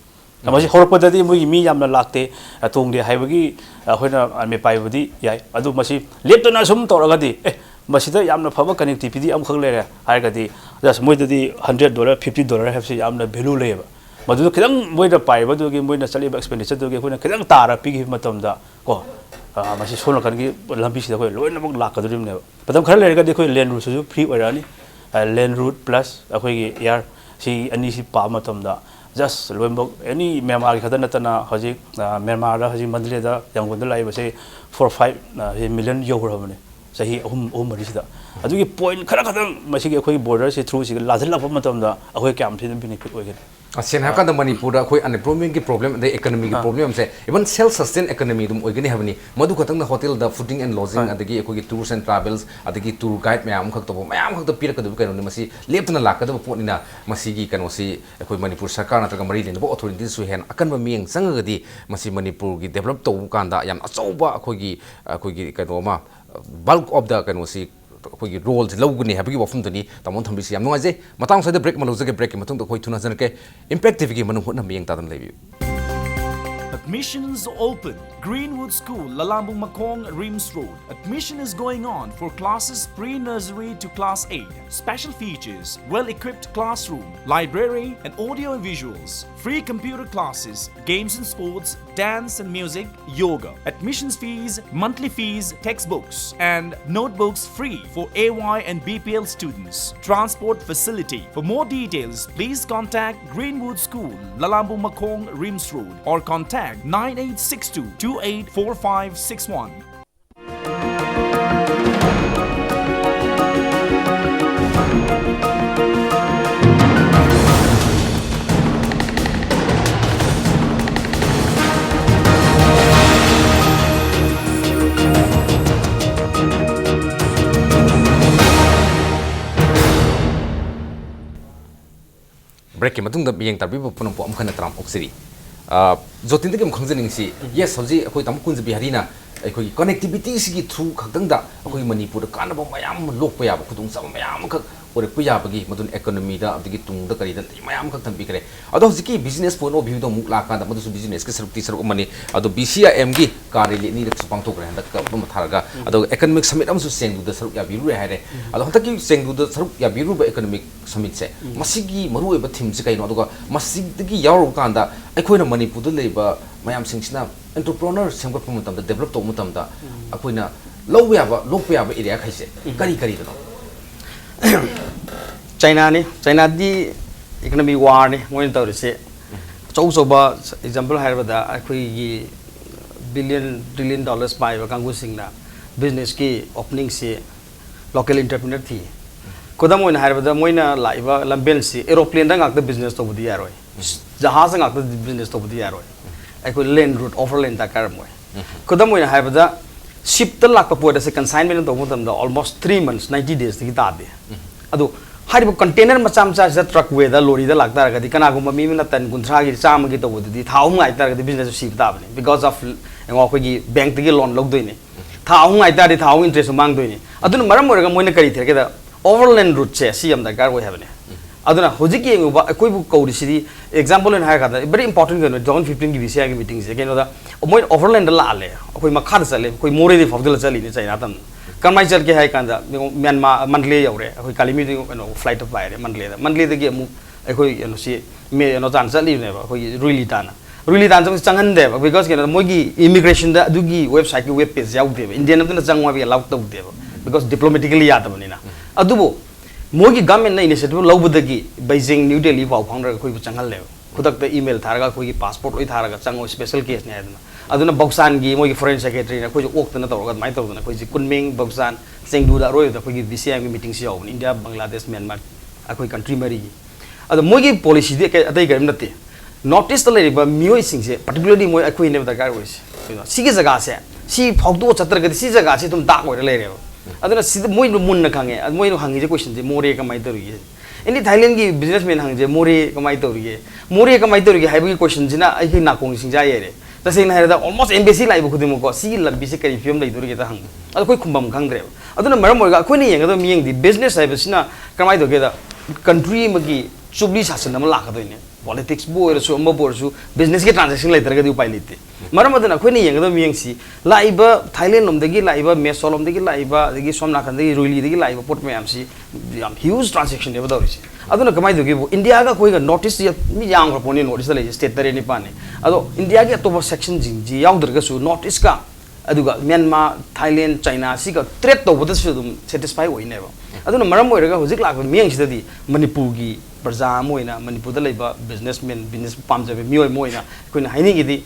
ꯃꯁꯤ ꯍꯧꯔꯛꯄꯗꯗꯤ ꯃꯣꯏꯒꯤ ꯃꯤ ꯌꯥꯝꯅ ꯂꯥꯛꯇꯦ, ꯑ, ꯇꯣꯡꯗꯦ ꯍꯥꯏꯕꯒꯤ ꯑꯩꯈꯣꯏꯅ ꯃꯤꯄꯥꯏꯕꯗꯤ ꯌꯥꯏ꯫ ꯑꯗꯨ ꯃꯁꯤ ꯂꯦꯞꯇꯅ ꯁꯨꯝ ꯇꯧꯔꯒꯗꯤ, ꯑꯦ, ꯃꯁꯤꯗ ꯌꯥꯝꯅ ꯐꯕ connectivity ꯑꯃꯈꯛ ꯂꯩꯔꯦ ꯍꯥꯏꯔꯒꯗꯤ, just ꯃꯣꯏꯗꯗꯤ hundred dollar, fifty dollar ꯍꯥꯏꯕꯁꯤ ꯌꯥꯝꯅ value ꯂꯩꯌꯦꯕ꯫ ꯃꯗꯨꯗ ꯈꯤꯇꯪ ꯃꯣꯏꯅ ꯄꯥꯏꯕꯗꯨꯒꯤ, ꯃꯣꯏꯅ ꯆꯠꯂꯤꯕ expenditure ꯗꯨꯒꯤ ꯑꯩꯈꯣꯏꯅ ꯈꯤꯇꯪ ꯇꯥꯔ ꯄꯤꯈꯤꯕ ꯃꯇꯝꯗ ꯀꯣ, ꯑ, ꯃꯁꯤ ꯁꯣꯝ ꯅꯥꯀꯟꯒꯤ ꯂꯝꯕꯤꯁꯤꯗ ꯑꯩꯈꯣꯏ ꯂꯣꯏꯅꯃꯛ ꯂꯥꯛꯀꯗꯧꯔꯤꯕꯅꯦꯕ꯫ ꯃꯇꯝ ꯈꯔ ꯂꯩꯔꯒꯗꯤ ꯑꯩꯈꯣꯏ land route ꯁꯤꯁꯨ free ꯑꯣꯏꯔꯛꯑꯅꯤ꯫ ꯑ, land route plus ꯑꯩꯈꯣꯏꯒꯤ air, ꯁꯤ ꯑꯅꯤꯁꯤ ꯄꯥꯕ ꯃꯇꯝꯗ just ꯂꯣꯏꯅꯃꯛ ꯑꯦꯅꯤ ꯃ꯭ꯌꯥꯟꯃꯥꯔꯒꯤ ꯈꯛꯇ ꯅꯠꯇꯅ ꯍꯧꯖꯤꯛ, ꯑ, ꯃ꯭ꯌꯥꯟꯃꯥꯔꯗ ꯍꯧꯖꯤꯛ ꯃꯟꯗꯂꯦꯗ, ꯌꯥꯡꯒꯣꯟꯗ ꯂꯥꯛꯏꯕꯁꯦ four five, ꯑ, ꯁꯤ million ꯌꯧꯈ꯭ꯔꯕꯅꯦ ꯆꯍꯤ ꯑꯍꯨꯝ, ꯑꯍꯨꯝ ꯃꯔꯤꯁꯤꯗ꯫ ꯑꯗꯨꯒꯤ point ꯈꯔ ꯈꯛꯇꯪ ꯃꯁꯤꯒꯤ ꯑꯩꯈꯣꯏꯒꯤ border ꯁꯤ through ꯁꯤꯒ ꯂꯥꯟꯁꯤꯜꯂꯛꯄ ꯃꯇꯝꯗ ꯑꯩꯈꯣꯏ ꯀꯌꯥꯝ ꯊꯤꯅ benefit ꯑꯣꯏꯒꯅꯤ? ꯑ, ꯁꯦꯡꯅ ꯍꯥꯏꯔꯀꯥꯟꯗ ꯃꯅꯤꯄꯨꯔꯗ ꯑꯩꯈꯣꯏ unemployment ꯒꯤ problem ꯑꯗꯩ economy ꯒꯤ ꯑꯥ꯫ Problem ꯁꯦ even self sustain economy ꯑꯗꯨꯝ ꯑꯣꯏꯒꯅꯤ ꯍꯥꯏꯕꯅꯤ꯫ ꯃꯗꯨ ꯈꯛꯇꯪꯅ hotel the fooding and lodging, ꯍꯣꯏ꯫ ꯑꯗꯒꯤ ꯑꯩꯈꯣꯏꯒꯤ tours and travels, ꯑꯗꯒꯤ tour guide ꯃꯌꯥꯝ ꯑꯃꯈꯛ ꯇꯧꯕ, ꯃꯌꯥꯝ ꯑꯃꯈꯛꯇ ꯄꯤꯔꯛꯀꯗꯕ ꯀꯩꯅꯣꯅꯤ꯫ ꯃꯁꯤ ꯂꯦꯞꯇꯅ ꯂꯥꯛꯀꯗꯕ ꯄꯣꯠꯅꯤꯅ ꯃꯁꯤꯒꯤ ꯀꯩꯅꯣꯁꯤ ꯑꯩꯈꯣꯏ ꯃꯅꯤꯄꯨꯔ ꯁꯔꯀꯥꯔ ꯅꯠꯇ꯭ꯔꯒ ꯃꯔꯤ ꯂꯩꯅꯕ authority ꯁꯨ ꯍꯦꯟꯅ ꯑꯀꯟꯕ ꯃꯤꯠꯌꯦꯡ ꯆꯪꯉꯒꯗꯤ ꯃꯁꯤ ꯃꯅꯤꯄꯨꯔꯒꯤ develop ꯇꯧꯕ ꯀꯥꯟꯗ ꯌꯥꯝ ꯑꯆꯧꯕ ꯑꯩꯈꯣꯏꯒꯤ, ꯑꯩꯈꯣꯏꯒꯤ ꯀꯩꯅꯣ ꯑꯃ, bulk of the ꯀꯩꯅꯣꯁꯤ ꯑꯩꯈꯣꯏꯒꯤ role ꯁꯤ ꯂꯧꯒꯅꯤ ꯍꯥꯏꯕꯒꯤ ꯋꯥꯐꯝꯗꯨꯅꯤ ꯇꯥꯃꯣꯅ ꯊꯝꯕꯤꯔꯤꯁꯤ꯫ ꯌꯥꯝ ꯅꯨꯡꯉꯥꯏꯖꯩ꯫ ꯃꯇꯥꯡ ꯑꯁ꯭ꯋꯥꯏꯗ break ꯑꯃ ꯂꯧꯖꯒꯦ꯫ Break ꯀꯤ ꯃꯇꯨꯡꯗ ꯑꯩꯈꯣꯏ ꯊꯨꯅ ꯍꯟꯖꯔꯛꯀꯦ꯫ Impact ꯇꯤ ꯚꯤ ꯒꯤ ꯃꯅꯨꯡ ꯍꯨꯠꯅ ꯃꯤꯠꯌꯦꯡ ꯇꯥꯗꯨꯅ ꯂꯩꯕꯤꯌꯨ꯫ Admissions open. Greenwood School, Lalambu Makong, RIMS Road. Admission is going on for classes pre-nursery to class eight. Special features: well-equipped classroom, library, and audio and visuals. Free computer classes, games and sports, dance and music, yoga. Admissions fees, monthly fees, textbooks and notebooks free for A Y and B P L students. Transport facility. For more details, please contact Greenwood School, Lalambu Makong, RIMS Road, or contact nine eight six two two eight four five six one. Break ꯀꯤ ꯃꯇꯨꯡꯗ ꯃꯤꯠꯌꯦꯡ ꯇꯥꯕꯤꯕ ꯄꯨꯝꯅꯃꯛꯄꯨ ꯑꯃꯨꯛ ꯍꯟꯅ ꯇꯔꯥꯝꯅ ꯑꯣꯛꯆꯔꯤ꯫ ꯑ, ꯖꯣꯇꯤꯟꯗꯒꯤ ꯑꯃꯨꯛ ꯈꯪꯖꯅꯤꯡꯉꯤꯁꯤ, ꯎꯝ꯫ Yes, ꯍꯧꯖꯤꯛ ꯑꯩꯈꯣꯏ ꯇꯥꯃꯣ ꯀꯨꯟꯖ ꯕꯤꯍꯥꯔꯤꯅ ꯑꯩꯈꯣꯏꯒꯤ connectivity ꯁꯤꯒꯤ through ꯈꯛꯇꯪꯗ ꯑꯩꯈꯣꯏ ꯃꯅꯤꯄꯨꯔꯗ ꯀꯥꯟꯅꯕ ꯃꯌꯥꯝ ꯑꯃ ꯂꯣꯛꯄ ꯌꯥꯕ ꯈꯨꯗꯣꯡꯆꯥꯕ ꯃꯌꯥꯝ ꯑꯃꯈꯛ ꯑꯣꯏꯔꯛꯄ ꯌꯥꯕꯒꯤ, ꯃꯗꯨꯅ economy ꯗ ꯑꯗꯒꯤ ꯇꯨꯡꯗ ꯀꯔꯤꯗ ꯂꯩ ꯃꯌꯥꯝ ꯑꯃꯈꯛ ꯊꯝꯕꯤꯈ꯭ꯔꯦ꯫ ꯑꯗꯣ ꯍꯧꯖꯤꯛꯀꯤ business point of view ꯗ ꯑꯃꯨꯛ ꯂꯥꯛꯀꯥꯟꯗ, ꯃꯗꯨꯁꯨ business ꯀꯤ ꯁꯔꯨꯛꯇꯤ ꯁꯔꯨꯛ ꯑꯃꯅꯤ꯫ ꯑꯗꯣ B C I M ꯒꯤ ꯀꯥ rally ꯑꯅꯤꯔꯛꯁꯨ ꯄꯥꯡꯊꯣꯛꯈ꯭ꯔꯦ ꯍꯟꯗꯛꯇ ꯑꯗꯨꯝ ꯊꯥꯔꯒ꯫ ꯑꯗꯣ economic summit ꯑꯃꯁꯨ ꯆꯦꯡꯗꯨꯗ ꯁꯔꯨꯛ ꯌꯥꯕꯤꯔꯨꯔꯦ ꯍꯥꯏꯔꯦ꯫ ꯑꯗꯣ ꯍꯟꯗꯛꯀꯤ ꯆꯦꯡꯗꯨꯗ ꯁꯔꯨꯛ ꯌꯥꯕꯤꯔꯨꯕ economic summit ꯁꯦ, ꯃꯁꯤꯒꯤ ꯃꯔꯨꯑꯣꯏꯕ theme ꯁꯦ ꯀꯩꯅꯣ? ꯑꯗꯨꯒ ꯃꯁꯤꯗꯒꯤ ꯌꯥꯎꯔꯨꯕ ꯀꯥꯟꯗ ꯑꯩꯈꯣꯏꯅ ꯃꯅꯤꯄꯨꯔꯗ ꯂꯩꯕ ꯃꯌꯥꯝꯁꯤꯡꯁꯤꯅ entrepreneur ꯁꯦꯝꯒꯠꯄ ꯃꯇꯝꯗ, develop ꯇꯧꯕ ꯃꯇꯝꯗ ꯑꯩꯈꯣꯏꯅ ꯂꯧꯕ ꯌꯥꯕ, ꯂꯣꯛꯄ ꯌꯥꯕ area ꯈꯩꯁꯦ ꯀꯔꯤ ꯀꯔꯤꯗꯅꯣ? ꯆꯥꯏꯅꯥꯅꯤ꯫ ꯆꯥꯏꯅꯥꯗꯤ economy war ꯅꯤ ꯃꯣꯏꯅ ꯇꯧꯔꯤꯁꯦ꯫ ꯑꯆꯧ ꯑꯆꯧꯕ example ꯍꯥꯏꯔꯕꯗ ꯑꯩꯈꯣꯏꯒꯤ billion trillion dollars ꯄꯥꯏꯕ ꯀꯥꯡꯕꯨꯁꯤꯡꯅ business ꯀꯤ opening ꯁꯤ local entrepreneur ꯊꯤ꯫ ꯈꯨꯗꯝ ꯑꯣꯏꯅ ꯍꯥꯏꯔꯕꯗ ꯃꯣꯏꯅ ꯂꯥꯛꯏꯕ ꯂꯝꯕꯦꯜꯁꯤ aeroplane ꯗ ꯉꯥꯛꯇ business ꯇꯧꯕꯗꯤ ꯌꯥꯔꯣꯏ, ꯖꯍꯥꯖ ꯉꯥꯛꯇ business ꯇꯧꯕꯗꯤ ꯌꯥꯔꯣꯏ꯫ ꯑꯩꯈꯣꯏ land route, overland ꯗꯔꯀꯥꯔ ꯑꯃ ꯑꯣꯏ꯫ ꯈꯨꯗꯝ ꯑꯣꯏꯅ ꯍꯥꯏꯔꯕꯗ ship ꯇ ꯂꯥꯛꯄ ꯄꯣꯠ ꯑꯁꯦ consignment ꯇꯧꯕ ꯃꯇꯝꯗ almost three months, ninety days ꯇꯒꯤ ꯇꯥꯗꯦ꯫ ꯑꯗꯣ ꯍꯥꯏꯔꯤꯕ container ꯃꯆꯥ ꯃꯆꯥꯁꯤꯗ truck way ꯗ, lorry ꯗ ꯂꯥꯛꯇꯥꯔꯒꯗꯤ ꯀꯅꯥꯒꯨꯝꯕ ꯃꯤ ꯑꯃꯅ ton ꯀꯨꯟꯊ꯭ꯔꯥꯒꯤ, ꯆꯥꯝꯃꯒꯤ ꯇꯧꯕꯗꯨꯗꯤ ꯊꯥ ꯑꯍꯨꯝ ꯉꯥꯏ ꯇꯥꯔꯒꯗꯤ business ꯁꯤꯕ ꯇꯥꯕꯅꯤ, because of, ꯌꯦꯡꯉꯣ, ꯑꯩꯈꯣꯏꯒꯤ bank ꯇꯒꯤ loan ꯂꯧꯗꯣꯏꯅꯤ, ꯊꯥ ꯑꯍꯨꯝ ꯉꯥꯏ ꯇꯥꯔꯗꯤ ꯊꯥ ꯑꯍꯨꯝ interest ꯁꯨ ꯃꯥꯡꯗꯣꯏꯅꯤ꯫ ꯑꯗꯨꯅ ꯃꯔꯝ ꯑꯣꯏꯔꯒ ꯃꯣꯏꯅ ꯀꯔꯤ ꯊꯤꯔꯛꯀꯦꯗ, overland route ꯁꯦ ꯁꯤ ꯌꯥꯝ ꯗꯔꯀꯥꯔ ꯑꯣꯏ ꯍꯥꯏꯕꯅꯦ꯫ ꯑꯗꯨꯅ ꯍꯧꯖꯤꯛ ꯌꯦꯡꯉꯨꯕ ꯑꯩꯈꯣꯏꯕꯨ ꯀꯧꯔꯤꯁꯤꯗꯤ, example ꯑꯣꯏꯅ ꯍꯥꯏꯔꯀꯥꯟꯗ, very important ꯀꯩꯅꯣ, Zone fifteen ꯒꯤ B C I M ꯒꯤ meeting ꯁꯦ ꯀꯩꯅꯣꯗ, ꯃꯣꯏ overland ꯗ ꯂꯥꯛꯍꯜꯂꯦ, ꯑꯩꯈꯣꯏ ꯃꯈꯥꯗ ꯆꯠꯂꯦ, ꯑꯩꯈꯣꯏ ꯃꯣꯔꯦꯗꯒꯤ ꯐꯥꯎꯗꯂ ꯆꯠꯂꯤꯅꯦ ꯆꯥꯏꯅꯥ ꯇꯝꯅ꯫ ꯀꯃꯥꯏꯅ ꯆꯠꯀꯦ ꯍꯥꯏ ꯀꯥꯟꯗ, ꯃ꯭ꯌꯥꯟꯃꯥꯔ, ꯃꯟꯗꯂꯦ ꯌꯧꯔꯦ, ꯑꯩꯈꯣꯏ ꯀꯥꯂꯤꯃꯤꯗꯒꯤ ꯀꯩꯅꯣ flight ꯇ ꯄꯥꯏꯔꯦ ꯃꯟꯗꯂꯦꯗ, ꯃꯟꯗꯂꯦꯗꯒꯤ ꯑꯃꯨꯛ ꯑꯩꯈꯣꯏ ꯀꯩꯅꯣꯁꯤ ꯃꯦ ꯀꯩꯅꯣ ꯇꯥꯟꯅ ꯆꯠꯂꯤꯕꯅꯦꯕ, ꯑꯩꯈꯣꯏꯒꯤ ꯔꯨꯏꯂꯤ ꯇꯥꯟꯅ꯫ ꯔꯨꯏꯂꯤ ꯇꯥꯟꯅ ꯆꯪꯕꯁꯤ ꯆꯪꯍꯟꯗꯦꯕ, because ꯀꯩꯅꯣꯗ ꯃꯣꯏꯒꯤ immigration ꯗ ꯑꯗꯨꯒꯤ website ꯀꯤ web page ꯌꯥꯎꯗꯦꯕ, Indian ꯑꯝꯇꯅ ꯆꯪꯉꯣ ꯍꯥꯏꯕꯒꯤ allow ꯇꯧꯗꯦꯕ, because diplomatically ꯌꯥꯗꯕꯅꯤꯅ꯫ ꯑꯗꯨꯕꯨ ꯃꯣꯏꯒꯤ government ꯅ initiative ꯂꯧꯕꯗꯒꯤ Beijing, New Delhi ꯐꯥꯎ ꯐꯥꯎꯅꯔꯒ ꯑꯩꯈꯣꯏꯕꯨ ꯆꯪꯍꯜꯂꯦꯕ꯫ ꯈꯨꯗꯛꯇ email ꯊꯥꯔꯒ ꯑꯩꯈꯣꯏꯒꯤ passport ꯂꯣꯏ ꯊꯥꯔꯒ ꯆꯪꯉꯣ, special case ꯅꯤ ꯍꯥꯏꯗꯅ꯫ ꯑꯗꯨꯅ ꯕꯧꯁꯥꯟꯒꯤ ꯃꯣꯏꯒꯤ foreign secretary ꯅ ꯑꯩꯈꯣꯏꯁꯦ ꯑꯣꯛꯇꯅ ꯇꯧꯔꯒ ꯑꯗꯨꯃꯥꯏꯅ ꯇꯧꯗꯅ ꯑꯩꯈꯣꯏꯁꯦ ꯀꯨꯟꯃꯤꯡ, ꯕꯧꯁꯥꯟ, ꯆꯦꯡꯗꯨꯗ ꯑꯔꯣꯏꯕꯗ ꯑꯩꯈꯣꯏꯒꯤ B C I M ꯒꯤ meeting ꯁꯤ ꯌꯥꯎꯕꯅꯤ, ꯏꯟꯗꯤꯌꯥ, ꯕꯪꯒ꯭ꯂꯥꯗꯦꯁ, ꯃ꯭ꯌꯥꯟꯃꯥꯔ, ꯑꯩꯈꯣꯏ country ꯃꯔꯤꯒꯤ꯫ ꯑꯗꯣ ꯃꯣꯏꯒꯤ policy ꯗꯤ ꯀꯩ-, ꯑꯇꯩ ꯀꯔꯤꯝ ꯅꯠꯇꯦ꯫ North East ꯇ ꯂꯩꯔꯤꯕ ꯃꯤꯑꯣꯏꯁꯤꯡꯁꯦ, particularly ꯃꯣꯏ ꯑꯩꯈꯣꯏꯅꯦꯕ ꯗꯔꯀꯥꯔ ꯑꯣꯏꯔꯤꯁꯦ꯫ ꯀꯩꯅꯣ, ꯁꯤꯒꯤ ꯖꯒꯥꯁꯦ, ꯁꯤ ꯐꯥꯎꯗꯣꯛꯑ ꯆꯠꯇ꯭ꯔꯒꯗꯤ ꯁꯤ ꯖꯒꯥꯁꯤ ꯑꯗꯨꯝ dark ꯑꯣꯏꯔ ꯂꯩꯔꯦꯕ꯫ ꯑꯗꯨꯅ ꯁꯤꯗ ꯃꯣꯏ ꯃꯨꯟꯅ ꯈꯪꯉꯦ꯫ ꯑꯗꯨ ꯃꯣꯏꯅ ꯍꯪꯉꯤꯁꯦ question ꯁꯦ, ꯃꯣꯔꯦ ꯀꯃꯥꯏꯅ ꯇꯧꯔꯤꯒꯦ? Any Thailand ꯒꯤ businessman ꯍꯪꯉꯤꯁꯦ, "ꯃꯣꯔꯦ ꯀꯃꯥꯏꯅ ꯇꯧꯔꯤꯒꯦ? ꯃꯣꯔꯦ ꯀꯃꯥꯏꯅ ꯇꯧꯔꯤꯒꯦ?" ꯍꯥꯏꯕꯒꯤ question ꯁꯤꯅ ꯑꯩꯒꯤ ꯅꯥꯀꯣꯡ ꯁꯤꯡꯖꯥ ꯌꯩꯔꯦ꯫ ꯇꯁꯦꯡꯅ ꯍꯥꯏꯔꯕꯗ almost embassy ꯂꯥꯛꯏꯕ ꯈꯨꯗꯤꯡꯃꯛꯀꯣ, ꯁꯤꯒꯤ ꯂꯝꯕꯤꯁꯦ ꯀꯔꯤ ꯐꯤꯕꯝ ꯂꯩꯗꯣꯔꯤꯒꯦꯗ ꯍꯪꯕ꯫ ꯑꯗꯣ ꯑꯩꯈꯣꯏ ꯈꯨꯝꯐꯝ ꯈꯪꯗ꯭ꯔꯦꯕ꯫ ꯑꯗꯨꯅ ꯃꯔꯝ ꯑꯣꯏꯔꯒ ꯑꯩꯈꯣꯏꯅ ꯌꯦꯡꯒꯗꯕ ꯃꯤꯠꯌꯦꯡꯗꯤ business ꯍꯥꯏꯕꯁꯤꯅ ꯀꯃꯥꯏꯅ ꯇꯧꯒꯦꯗ, country ꯑꯃꯒꯤ ꯖꯨꯕꯤꯂꯤ ꯁꯥꯁꯟ ꯑꯃ ꯂꯥꯛꯀꯗꯣꯏꯅꯦ꯫ Politicsꯕꯨ ꯑꯣꯏꯔꯁꯨ, ꯑꯃꯕꯨ ꯑꯣꯏꯔꯁꯨ, businessꯀꯤ transaction ꯂꯩꯇ꯭ꯔꯒꯗꯤ ꯎꯄꯥꯏ ꯂꯩꯇꯦ꯫ ꯃꯔꯝ ꯑꯗꯨꯅ ꯑꯩꯈꯣꯏꯅ ꯌꯦꯡꯒꯗꯕ ꯃꯤꯠꯌꯦꯡꯁꯤ ꯂꯥꯛꯏꯕ Thailand ꯂꯣꯝꯗꯒꯤ ꯂꯥꯛꯏꯕ, Meso ꯂꯣꯝꯗꯒꯤ ꯂꯥꯛꯏꯕ, ꯑꯗꯒꯤ ꯁꯣꯝ ꯅꯥꯀꯟꯗꯒꯤ ꯔꯨꯏꯂꯤꯗꯒꯤ ꯂꯥꯛꯏꯕ ꯄꯣꯠ ꯃꯌꯥꯝꯁꯤ ꯌꯥꯝ huge transactionꯅꯦꯕ ꯇꯧꯔꯤꯁꯦ꯫ ꯑꯗꯨꯅ ꯀꯃꯥꯏꯅ ꯇꯧꯒꯦꯕꯨ, Indiaꯒ ꯑꯩꯈꯣꯏꯒ North Eastꯁꯤ ꯃꯤ ꯌꯥꯝꯈ꯭ꯔ ꯄꯣꯠꯅꯤ, North Eastꯇ ꯂꯩꯔꯤꯁꯦ state ꯇꯔꯦꯠ ꯅꯤꯄꯥꯟꯅꯤ꯫ ꯑꯗꯣ Indiaꯒꯤ ꯑꯇꯣꯞꯄ sectionꯁꯤꯡꯁꯤ ꯌꯥꯎꯗ꯭ꯔꯒꯁꯨ North Eastꯀ, ꯑꯗꯨꯒ Myanmar, Thailand, China ꯁꯤꯒ trade ꯇꯧꯕꯗꯁꯨ ꯑꯗꯨꯝ satisfy ꯑꯣꯏꯅꯦꯕ꯫ ꯑꯗꯨꯅ ꯃꯔꯝ ꯑꯣꯏꯔꯒ ꯍꯧꯖꯤꯛ ꯂꯥꯛꯄ ꯃꯤꯠꯌꯦꯡꯁꯤꯗꯗꯤ ꯃꯅꯤꯄꯨꯔꯒꯤ ꯄ꯭ꯔꯖꯥ ꯑꯃ ꯑꯣꯏꯅ, ꯃꯅꯤꯄꯨꯔꯗ ꯂꯩꯕ businessman, business ꯄꯥꯝꯖꯕ ꯃꯤꯑꯣꯏ ꯑꯃ ꯑꯣꯏꯅ ꯑꯩꯈꯣꯏꯅ ꯍꯥꯏꯅꯤꯡꯉꯤꯗꯤ,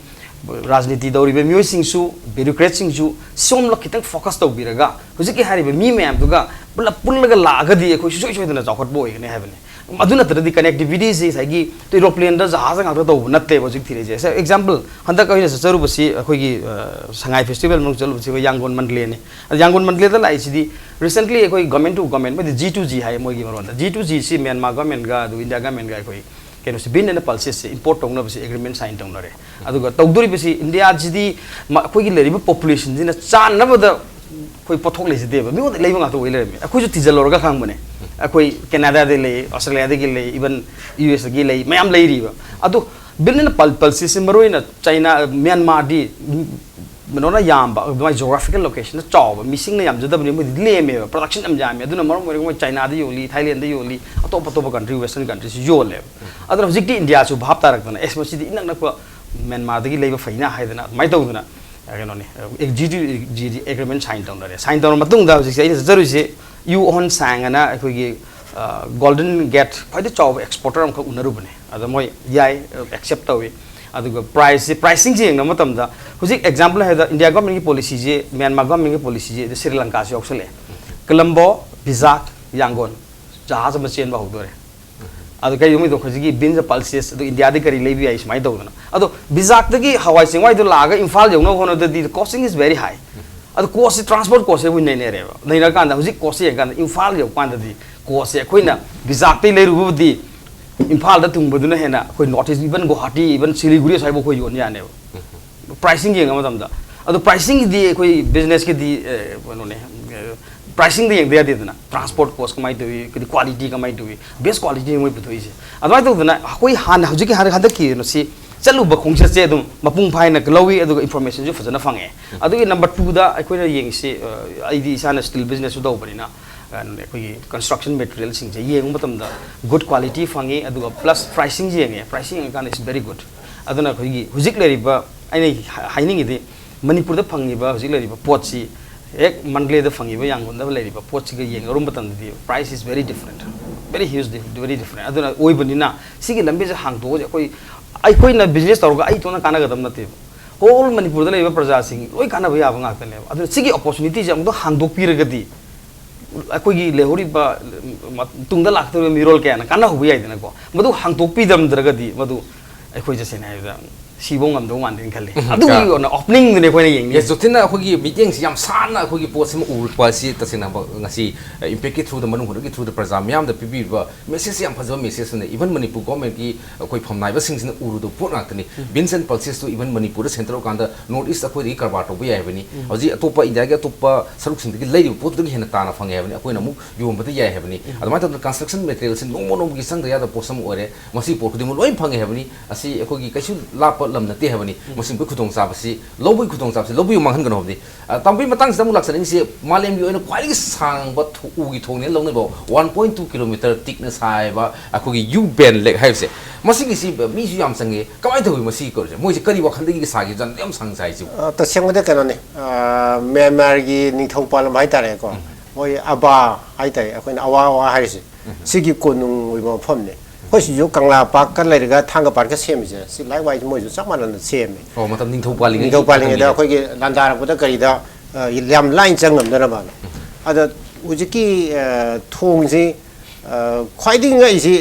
ꯔꯥꯖꯅꯤꯇꯤ ꯇꯧꯔꯤꯕ ꯃꯤꯑꯣꯏꯁꯤꯡꯁꯨ, bureaucratꯁꯤꯡꯁꯨ ꯁꯣꯝꯗ ꯈꯤꯇꯪ focus ꯇꯧꯕꯤꯔꯒ, ꯍꯧꯖꯤꯛꯀꯤ ꯍꯥꯏꯔꯤꯕ ꯃꯤ ꯃꯌꯥꯝꯗꯨꯒ ꯄꯨꯂꯞ ꯄꯨꯜꯂꯒ ꯂꯥꯛꯑꯒꯗꯤ ꯑꯩꯈꯣꯏ ꯁꯨꯡꯁꯣꯏ ꯁꯣꯏꯗꯅ ꯆꯥꯎꯈꯠꯄ ꯑꯣꯏꯒꯅꯤ ꯍꯥꯏꯕꯅꯤ꯫ ꯑꯗꯨ ꯅꯠꯇ꯭ꯔꯗꯤ connectivityꯁꯤ ꯉꯁꯥꯏꯒꯤ aeroplaneꯗ, ꯖꯍꯥꯖ ꯉꯥꯛꯇ ꯇꯧꯕ ꯅꯠꯇꯦꯕ ꯍꯧꯖꯤꯛ ꯊꯤꯔꯤꯁꯦ꯫ ꯁꯦ, example, ꯍꯟꯗꯛ ꯑꯩꯅ ꯆꯠꯆꯔꯨꯕꯁꯤ ꯑꯩꯈꯣꯏꯒꯤ, ꯑ, ꯁꯉꯥꯏ festival ꯃꯅꯨꯡ ꯆꯠꯂꯨꯕꯁꯤ ꯑꯩꯈꯣꯏ ꯌꯥꯡꯒꯣꯟ ꯃꯟꯗꯂꯦꯅꯤ꯫ ꯑꯗ ꯌꯥꯡꯒꯣꯟ ꯃꯟꯗꯂꯦꯗ ꯂꯥꯛꯏꯁꯤꯗꯤ recently ꯑꯩꯈꯣꯏ government to government, ꯃꯣꯏꯗꯤ G to G ꯍꯥꯏ ꯃꯣꯏꯒꯤ ꯃꯔꯣꯟꯗ꯫ G toGꯁꯤ Myanmar governmentꯒ ꯑꯗꯨ India governmentꯒ ꯑꯩꯈꯣꯏ ꯀꯩꯅꯣꯁꯤ, bean and pulsesꯁꯦ import ꯇꯧꯅꯕꯁꯦ agreement sign ꯇꯧꯅꯔꯦ꯫ ꯑꯗꯨꯒ ꯇꯧꯗꯣꯔꯤꯕꯁꯤ Indiaꯁꯤꯗꯤ ꯃ-, ꯑꯩꯈꯣꯏꯒꯤ ꯂꯩꯔꯤꯕ populationꯁꯤꯅ ꯆꯥꯅꯕꯗ ꯑꯩꯈꯣꯏ ꯄꯣꯠꯊꯣꯛ ꯂꯩꯖꯗꯦꯕ, ꯃꯤꯉꯣꯟꯗ ꯂꯩꯕ ꯉꯥꯛꯇ ꯑꯣꯏ ꯂꯩꯔꯝꯃꯦ꯫ ꯑꯩꯈꯣꯏꯁꯨ ꯊꯤꯖꯤꯜꯂꯨꯔꯒ ꯈꯪꯕꯅꯦ꯫ ꯑꯩꯈꯣꯏ Canadaꯗꯒꯤ ꯂꯩ, Australiaꯗꯒꯤ ꯂꯩ, even USꯗꯒꯤ ꯂꯩ, ꯃꯌꯥꯝ ꯂꯩꯔꯤꯕ꯫ ꯑꯗꯣ bean and pul-, pulsesꯁꯤ ꯃꯔꯨ ꯑꯣꯏꯅ China, Myanmarꯗꯤ ꯀꯩꯅꯣꯅ ꯌꯥꯝꯕ, ꯑꯗꯨꯃꯥꯏꯅ geographical locationꯗ ꯆꯥꯎꯕ, ꯃꯤꯁꯤꯡꯅ ꯌꯥꯝꯖꯗꯕꯅꯤ, ꯃꯣꯏꯗꯤ ꯂꯦꯝꯃꯦꯕ, production ꯌꯥꯝ ꯌꯥꯝꯃꯦ꯫ ꯑꯗꯨꯅ ꯃꯔꯝ ꯑꯣꯏꯔꯒ ꯃꯣꯏ Chinaꯗ ꯌꯣꯜꯂꯤ, Thailandꯗ ꯌꯣꯜꯂꯤ, ꯑꯇꯣꯞ ꯑꯇꯣꯞꯄ country, western countryꯁꯨ ꯌꯣꯜꯂꯦꯕ꯫ ꯑꯗꯨꯅ ꯍꯧꯖꯤꯛꯇꯤ Indiaꯁꯨ ꯚꯥꯞ ꯇꯥꯔꯛꯇꯅ, ꯑꯦꯁ, ꯃꯁꯤꯗꯤ ꯏꯅꯛ ꯅꯛꯄ Myanmarꯗꯒꯤ ꯂꯩꯕ ꯐꯩꯅ ꯍꯥꯏꯗꯅ ꯑꯗꯨꯃꯥꯏꯅ ꯇꯧꯗꯅ, ꯑ, ꯀꯩꯅꯣꯅꯤ, ꯑ, G to G agreement sign ꯇꯧꯅꯔꯦ꯫ Sign ꯇꯧꯔ ꯃꯇꯨꯡꯗ ꯍꯧꯖꯤꯛꯁꯦ ꯑꯩꯅ ꯆꯠꯆꯔꯨꯏꯁꯦ U Hon Sang ꯑꯅ ꯑꯩꯈꯣꯏꯒꯤ, ꯑ, Golden Gate ꯈ꯭ꯋꯥꯏꯗꯒꯤ ꯆꯥꯎꯕ exporter ꯑꯃꯈꯛ ꯎꯅꯔꯨꯕꯅꯦ꯫ ꯑꯗ ꯃꯣꯏ ꯌꯥꯏ, accept ꯇꯧꯏ꯫ ꯑꯗꯨꯒ priceꯁꯦ, pricingꯁꯦ ꯌꯦꯡꯅꯕ ꯃꯇꯝꯗ, ꯍꯧꯖꯤꯛ example ꯍꯥꯏꯕꯗ India governmentꯀꯤ policyꯁꯦ, Myanmar governmentꯀꯤ policyꯁꯦ ꯑꯗ Sri Lankaꯁꯨ ꯌꯥꯎꯁꯜꯂꯛꯑꯦ꯫ Colombo, Vizag, Yangon ꯖꯍꯥꯖ ꯑꯃ ꯆꯦꯟꯕ ꯍꯧꯗꯣꯔꯦ꯫ ꯑꯗꯣ ꯀꯩꯒꯨꯝꯕꯗꯣ ꯍꯧꯖꯤꯛꯀꯤ beans and pulses ꯑꯗꯣ Indiaꯗꯒꯤ ꯀꯔꯤ ꯂꯩꯕ ꯌꯥꯏ ꯁꯨꯃꯥꯏꯅ ꯇꯧꯗꯅ꯫ ꯑꯗꯣ Vizagꯇꯒꯤ ꯍꯋꯥꯏ ꯆꯦꯡꯋꯥꯏꯗꯣ ꯂꯥꯛꯑꯒ ꯏꯝꯐꯥꯜ ꯌꯧꯅꯕ ꯍꯣꯠꯅꯕꯗꯗꯤ the costing is very high꯫ ꯑꯗꯣ costꯁꯦ, transport costꯁꯦ ꯑꯩꯈꯣꯏ ꯅꯩꯅꯔꯦꯕ꯫ ꯅꯩꯅꯔꯀꯥꯟꯗ ꯍꯧꯖꯤꯛ costꯁꯦ ꯌꯦꯡꯉꯀꯥꯟꯗ ꯏꯝꯐꯥꯜ ꯌꯧꯀꯥꯟꯗꯗꯤ costꯁꯦ ꯑꯩꯈꯣꯏꯅ Vizagꯇꯒꯤ ꯂꯩꯔꯨꯕꯕꯨꯗꯤ ꯏꯝꯐꯥꯜꯗ ꯊꯨꯡꯕꯗꯨꯅ ꯍꯦꯟꯅ ꯑꯩꯈꯣꯏ North East, even Guwahati, even Siliguri ꯁ꯭ꯋꯥꯏꯐꯥꯎ ꯑꯩꯈꯣꯏ ꯌꯣꯟ ꯌꯥꯅꯦꯕ꯫ ꯄ꯭ꯔꯥꯏꯁꯤꯡ ꯌꯦꯡꯕ ꯃꯇꯝꯗ, ꯑꯗꯣ ꯄ꯭ꯔꯥꯏꯁꯤꯡꯒꯤꯗꯤ ꯑꯩꯈꯣꯏ ꯕꯤꯖꯤꯅꯦꯁꯀꯤꯗꯤ ꯀꯩꯅꯣꯅꯦ, ꯄ꯭ꯔꯥꯏꯁꯤꯡꯗ ꯌꯦꯡꯗ ꯌꯥꯗꯦꯗꯅ꯫ ꯇ꯭ꯔꯥꯟꯁꯄꯣꯔꯠ ꯀꯣꯁ ꯀꯃꯥꯏꯅ ꯇꯧꯏ, ꯀꯩꯗꯤ ꯀ꯭ꯋꯥꯂꯤꯇꯤ ꯀꯃꯥꯏꯅ ꯇꯧꯏ, ꯕꯦꯁ ꯀ꯭ꯋꯥꯂꯤꯇꯤꯅꯤ ꯃꯣꯏ ꯄꯨꯊꯣꯛꯏꯁꯦ꯫ ꯑꯗꯨꯃꯥꯏꯅ ꯇꯧꯗꯅ ꯑꯩꯈꯣꯏ ꯍꯥꯟꯅ ꯍꯧꯖꯤꯛꯀꯤ ꯍꯥꯟꯅ ꯍꯟꯗꯛꯀꯤ ꯀꯩꯅꯣꯁꯤ ꯆꯠꯂꯨꯕ ꯈꯣꯡꯆꯠꯁꯦ ꯑꯗꯨꯝ ꯃꯄꯨꯡ ꯐꯥꯅ ꯂꯧꯏ, ꯑꯗꯨꯒ ꯏꯟꯐꯣꯔꯃꯦꯁꯟꯁꯨ ꯐꯖꯅ ꯐꯪꯉꯦ꯫ ꯑꯗꯨꯒꯤ ꯅꯝꯕꯔ ꯇꯨꯗ ꯑꯩꯈꯣꯏꯅ ꯌꯦꯡꯉꯤꯁꯤ, ꯑꯩꯗꯤ ꯏꯁꯥꯅ ꯁ꯭ꯇꯤꯜ ꯕꯤꯖꯤꯅꯦꯁꯁꯨ ꯇꯧꯕꯅꯤꯅ, ꯑꯩꯈꯣꯏꯒꯤ ꯀꯟꯁꯇ꯭ꯔꯛꯁꯟ ꯃꯦꯇꯔꯤꯌꯦꯜꯁꯤꯡꯁꯦ ꯌꯦꯡꯕ ꯃꯇꯝꯗ ꯒꯨꯗ ꯀ꯭ꯋꯥꯂꯤꯇꯤ ꯐꯪꯉꯤ, ꯑꯗꯨꯒ ꯄ꯭ꯂꯁ ꯄ꯭ꯔꯥꯏꯁꯤꯡ ꯌꯦꯡꯉꯦ꯫ ꯄ꯭ꯔꯥꯏꯁꯤꯡ ꯌꯦꯡꯉꯀꯥꯟꯗ it's very good꯫ ꯑꯗꯨꯅ ꯑꯩꯈꯣꯏꯒꯤ ꯍꯧꯖꯤꯛ ꯂꯩꯔꯤꯕ, ꯑꯩꯅ ꯍꯥꯏꯅꯤꯡꯉꯤꯗꯤ, ꯃꯅꯤꯄꯨꯔꯗ ꯐꯪꯉꯤꯕ ꯍꯧꯖꯤꯛ ꯂꯩꯔꯤꯕ ꯄꯣꯠꯁꯤ ꯍꯦꯛ ꯃꯟꯗꯂꯦꯗ ꯐꯪꯉꯤꯕ, ꯌꯥꯡꯒꯣꯟꯗ ꯂꯩꯔꯤꯕ ꯄꯣꯠꯁꯤꯒ ꯌꯦꯡꯅꯔꯨꯕ ꯃꯇꯝꯗꯗꯤ price is very different, very huge, very different꯫ ꯑꯗꯨꯅ ꯑꯣꯏꯕꯅꯤꯅ ꯁꯤꯒꯤ ꯂꯝꯕꯤꯁꯦ ꯍꯥꯡꯗꯣꯛꯑꯁꯦ꯫ ꯑꯩꯈꯣꯏ, ꯑꯩꯈꯣꯏꯅ ꯕꯤꯖꯤꯅꯦꯁ ꯇꯧꯔꯒ ꯑꯩ ꯏꯇꯣꯝꯅ ꯀꯥꯟꯅꯒꯗꯕ ꯅꯠꯇꯦꯕ, ꯍꯣꯜ ꯃꯅꯤꯄꯨꯔꯗ ꯂꯩꯔꯤꯕ ꯄ꯭ꯔꯖꯥꯁꯤꯡ ꯂꯣꯏ ꯀꯥꯟꯅꯕ ꯌꯥꯕ ꯉꯥꯛꯇꯅꯦꯕ꯫ ꯑꯗꯨꯅ ꯁꯤꯒꯤ ꯑꯣꯄꯣꯔꯆꯨꯅꯤꯇꯤꯁꯦ ꯑꯃꯨꯛꯇ ꯍꯥꯡꯗꯣꯛꯄꯤꯔꯒꯗꯤ ꯑꯩꯈꯣꯏꯒꯤ ꯂꯩꯍꯧꯔꯤꯕ, ꯇꯨꯡꯗ ꯂꯥꯛꯀꯗꯧꯔꯤꯕ ꯃꯤꯔꯣꯜ ꯀꯌꯥꯅ ꯀꯥꯟꯅꯍꯧꯕ ꯌꯥꯏꯗꯅꯀꯣ꯫ ꯃꯗꯨ ꯍꯥꯡꯗꯣꯛꯄꯤꯔꯝꯗ꯭ꯔꯒꯗꯤ ꯃꯗꯨ ꯑꯩꯈꯣꯏꯁꯦ, ꯁꯦꯡꯅ ꯍꯥꯏꯔꯕꯗ, ꯁꯤꯐꯧ ꯉꯝꯗꯧ ꯃꯥꯟꯗꯦꯅ ꯈꯜꯂꯤ꯫ ꯎꯝ, ꯑꯗꯨꯒꯤ ꯀ- ꯑꯣꯏꯅ ꯑꯣꯄꯅꯤꯡꯗꯨꯅꯦ ꯑꯩꯈꯣꯏꯅ ꯌꯦꯡꯅꯤꯡꯉꯤꯁꯦ꯫ ꯌꯦꯁ, ꯖꯣꯇꯤꯟꯅ ꯑꯩꯈꯣꯏꯒꯤ ꯃꯤꯠꯌꯦꯡꯁꯤ ꯌꯥꯝ ꯁꯥꯟꯅ ꯑꯩꯈꯣꯏꯒꯤ ꯄꯣꯠꯁꯤꯃ ꯎꯔꯛꯄ ꯑꯁꯤ ꯇꯁꯦꯡꯅ ꯉꯁꯤ, ꯑ, ꯏꯝꯄꯦꯛꯀꯤ ꯊ꯭ꯔꯨꯗ, ꯃꯅꯨꯡ ꯍꯨꯠꯅꯒꯤ ꯊ꯭ꯔꯨꯗ ꯄ꯭ꯔꯖꯥ ꯃꯤꯌꯥꯝꯗ ꯄꯤꯕꯤꯕ ꯃꯦꯁꯦꯖꯁꯤ ꯌꯥꯝ ꯐꯖꯕ ꯃꯦꯁꯦꯖ ꯑꯃꯅꯤ꯫ ꯏꯚꯟ ꯃꯅꯤꯄꯨꯔ ꯒꯣꯔꯃꯦꯟꯒꯤ ꯑꯩꯈꯣꯏ ꯐꯝꯅꯥꯏꯕꯁꯤꯡꯁꯤꯅ ꯎꯔꯨꯗꯕ ꯄꯣꯠ ꯉꯥꯛꯇꯅꯤ꯫ ꯕꯤꯟꯁ ꯑꯦꯟ ꯄꯜꯁꯦꯁꯇꯨ ꯏꯚꯟ ꯃꯅꯤꯄꯨꯔꯗ ꯁꯦꯟꯇꯔ ꯑꯣꯏꯔꯀꯥꯟꯗ ꯅꯣꯔꯠ ꯏꯁ ꯑꯩꯈꯣꯏꯗꯒꯤ ꯀꯔꯕꯥꯔ ꯇꯧꯕ ꯌꯥꯏ ꯍꯥꯏꯕꯅꯤ꯫ ꯍꯧꯖꯤꯛ ꯑꯇꯣꯞꯄ ꯏꯟꯗꯤꯌꯥꯒꯤ ꯑꯇꯣꯞꯄ ꯁꯔꯨꯛꯁꯤꯡꯗꯒꯤ ꯂꯩꯔꯤꯕ ꯄꯣꯠꯇꯨꯗꯒꯤ ꯍꯦꯟꯅ ꯇꯥꯅ ꯐꯪꯉꯦ ꯍꯥꯏꯕꯅꯤ꯫ ꯑꯩꯈꯣꯏꯅ ꯑꯃꯨꯛ ꯌꯣꯟꯕꯗ ꯌꯥꯏ ꯍꯥꯏꯕꯅꯤ꯫ ꯑꯗꯨꯃꯥꯏꯅ ꯇꯧꯗꯅ ꯀꯟꯁꯇ꯭ꯔꯛꯁꯟ ꯃꯦꯇꯔꯤꯌꯦꯜꯁꯤ ꯅꯣꯡꯃ ꯅꯣꯡꯃꯒꯤ ꯆꯪꯗ ꯌꯥꯗꯕ ꯄꯣꯠꯁꯛ ꯑꯃ ꯑꯣꯏꯔꯦ꯫ ꯃꯁꯤ ꯄꯣꯠ ꯈꯨꯗꯤꯡꯃꯛ ꯂꯣꯏ ꯐꯪꯉꯦ ꯍꯥꯏꯕꯅꯤ꯫ ꯑꯁꯤ ꯑꯩꯈꯣꯏꯒꯤ ꯀꯩꯁꯨ ꯂꯥꯞꯄ ꯂꯝ ꯅꯠꯇꯦ ꯍꯥꯏꯕꯅꯤ꯫ ꯃꯁꯤꯒꯨꯝꯕꯒꯤ ꯈꯨꯗꯣꯡꯆꯥꯕꯁꯤ ꯂꯧꯕꯒꯤ ꯈꯨꯗꯣꯡꯆꯥꯕꯁꯤ ꯂꯧꯕꯤꯌꯨ ꯃꯥꯡꯍꯟꯒꯅꯨ ꯍꯥꯏꯕꯅꯤ꯫ ꯑ, ꯇꯥꯃꯣꯒꯤ ꯃꯇꯥꯡꯁꯤꯗ ꯑꯃꯨꯛ ꯂꯥꯛꯆꯅꯤꯡꯉꯤꯁꯤ, ꯃꯥꯂꯦꯝꯒꯤ ꯑꯣꯏꯅ ꯈ꯭ꯋꯥꯏꯗꯒꯤ ꯁꯥꯡꯕ ꯊꯣ-, ꯎꯒꯤ ꯊꯣꯡꯅꯦꯅ ꯂꯧꯅꯔꯤꯕ ꯋꯥꯟ ꯄꯣꯏꯟ ꯇꯨ ꯀꯤꯂꯣꯃꯤꯇꯔ ꯇꯤꯛꯅ ꯁꯥꯏꯕ ꯑꯩꯈꯣꯏꯒꯤ ꯌꯨ ꯕꯦꯟ ꯂꯦꯛ ꯍꯥꯏꯕꯁꯦ, ꯃꯁꯤꯒꯤꯁꯤ ꯃꯤꯁꯨ ꯌꯥꯝ ꯆꯪꯉꯦ꯫ ꯀꯃꯥꯏꯅ ꯇꯧꯋꯤ ꯃꯁꯤꯒꯤ ꯀꯧꯔꯤꯁꯦ? ꯃꯣꯏꯁꯦ ꯀꯔꯤ ꯋꯥꯈꯜꯗꯒꯤ ꯁꯥꯒꯦ? ꯌꯥꯝ ꯁꯥꯡꯅ ꯁꯥꯏꯁꯤꯕꯨ? ꯑ, ꯇꯁꯦꯡꯕꯗ ꯀꯩꯅꯣꯅꯤ, ꯑ, ꯃ꯭ꯌꯥꯟꯃꯥꯔꯒꯤ ꯅꯤꯡꯊꯧ ꯄꯥꯜꯂꯝ ꯍꯥꯏꯇꯥꯔꯦꯀꯣ, ꯃꯣꯏ ꯑꯕꯥ ꯍꯥꯏꯇꯥꯔꯦ, ꯑꯩꯈꯣꯏꯅ ꯑꯋꯥ ꯑꯋꯥ ꯍꯥꯏꯔꯤꯁꯦ, ꯁꯤꯒꯤ ꯀꯣꯅꯨꯡ ꯑꯣꯏꯕ ꯃꯐꯝꯅꯤ꯫ ꯑꯩꯈꯣꯏ ꯁꯤꯁꯨ ꯀꯪꯂꯥ ꯄꯥꯔꯛꯀ ꯂꯩꯔꯒ ꯊꯥꯡꯒ ꯄꯥꯔꯛꯀ ꯁꯦꯝꯃꯤꯁꯦ, ꯁꯤ ꯂꯥꯏꯛ ꯋꯥꯏꯁ ꯃꯣꯏꯁꯨ ꯆꯞ ꯃꯥꯟꯅꯅ ꯁꯦꯝꯃꯦ꯫ ꯑꯣ, ꯃꯇꯝ ꯅꯤꯡꯊꯧ ꯄꯥꯜꯂꯤꯉꯩꯒꯤ ꯅꯤꯡꯊꯧ ꯄꯥꯜꯂꯤꯉꯩꯗ ꯃꯇꯝꯒꯤ ꯑꯩꯈꯣꯏꯒꯤ ꯂꯥꯟꯗꯥꯔꯛꯄꯗ ꯀꯔꯤꯗ, ꯑ, ꯌꯥꯝ ꯂꯥꯏꯅ ꯆꯪ ꯉꯝꯅꯅꯕꯅ꯫ ꯑꯗ ꯍꯧꯖꯤꯛꯀꯤ, ꯑ, ꯊꯣꯡꯁꯤ, ꯑ, ꯈ꯭ꯋꯥꯏꯗꯒꯤ ꯉꯛꯏꯁꯤ,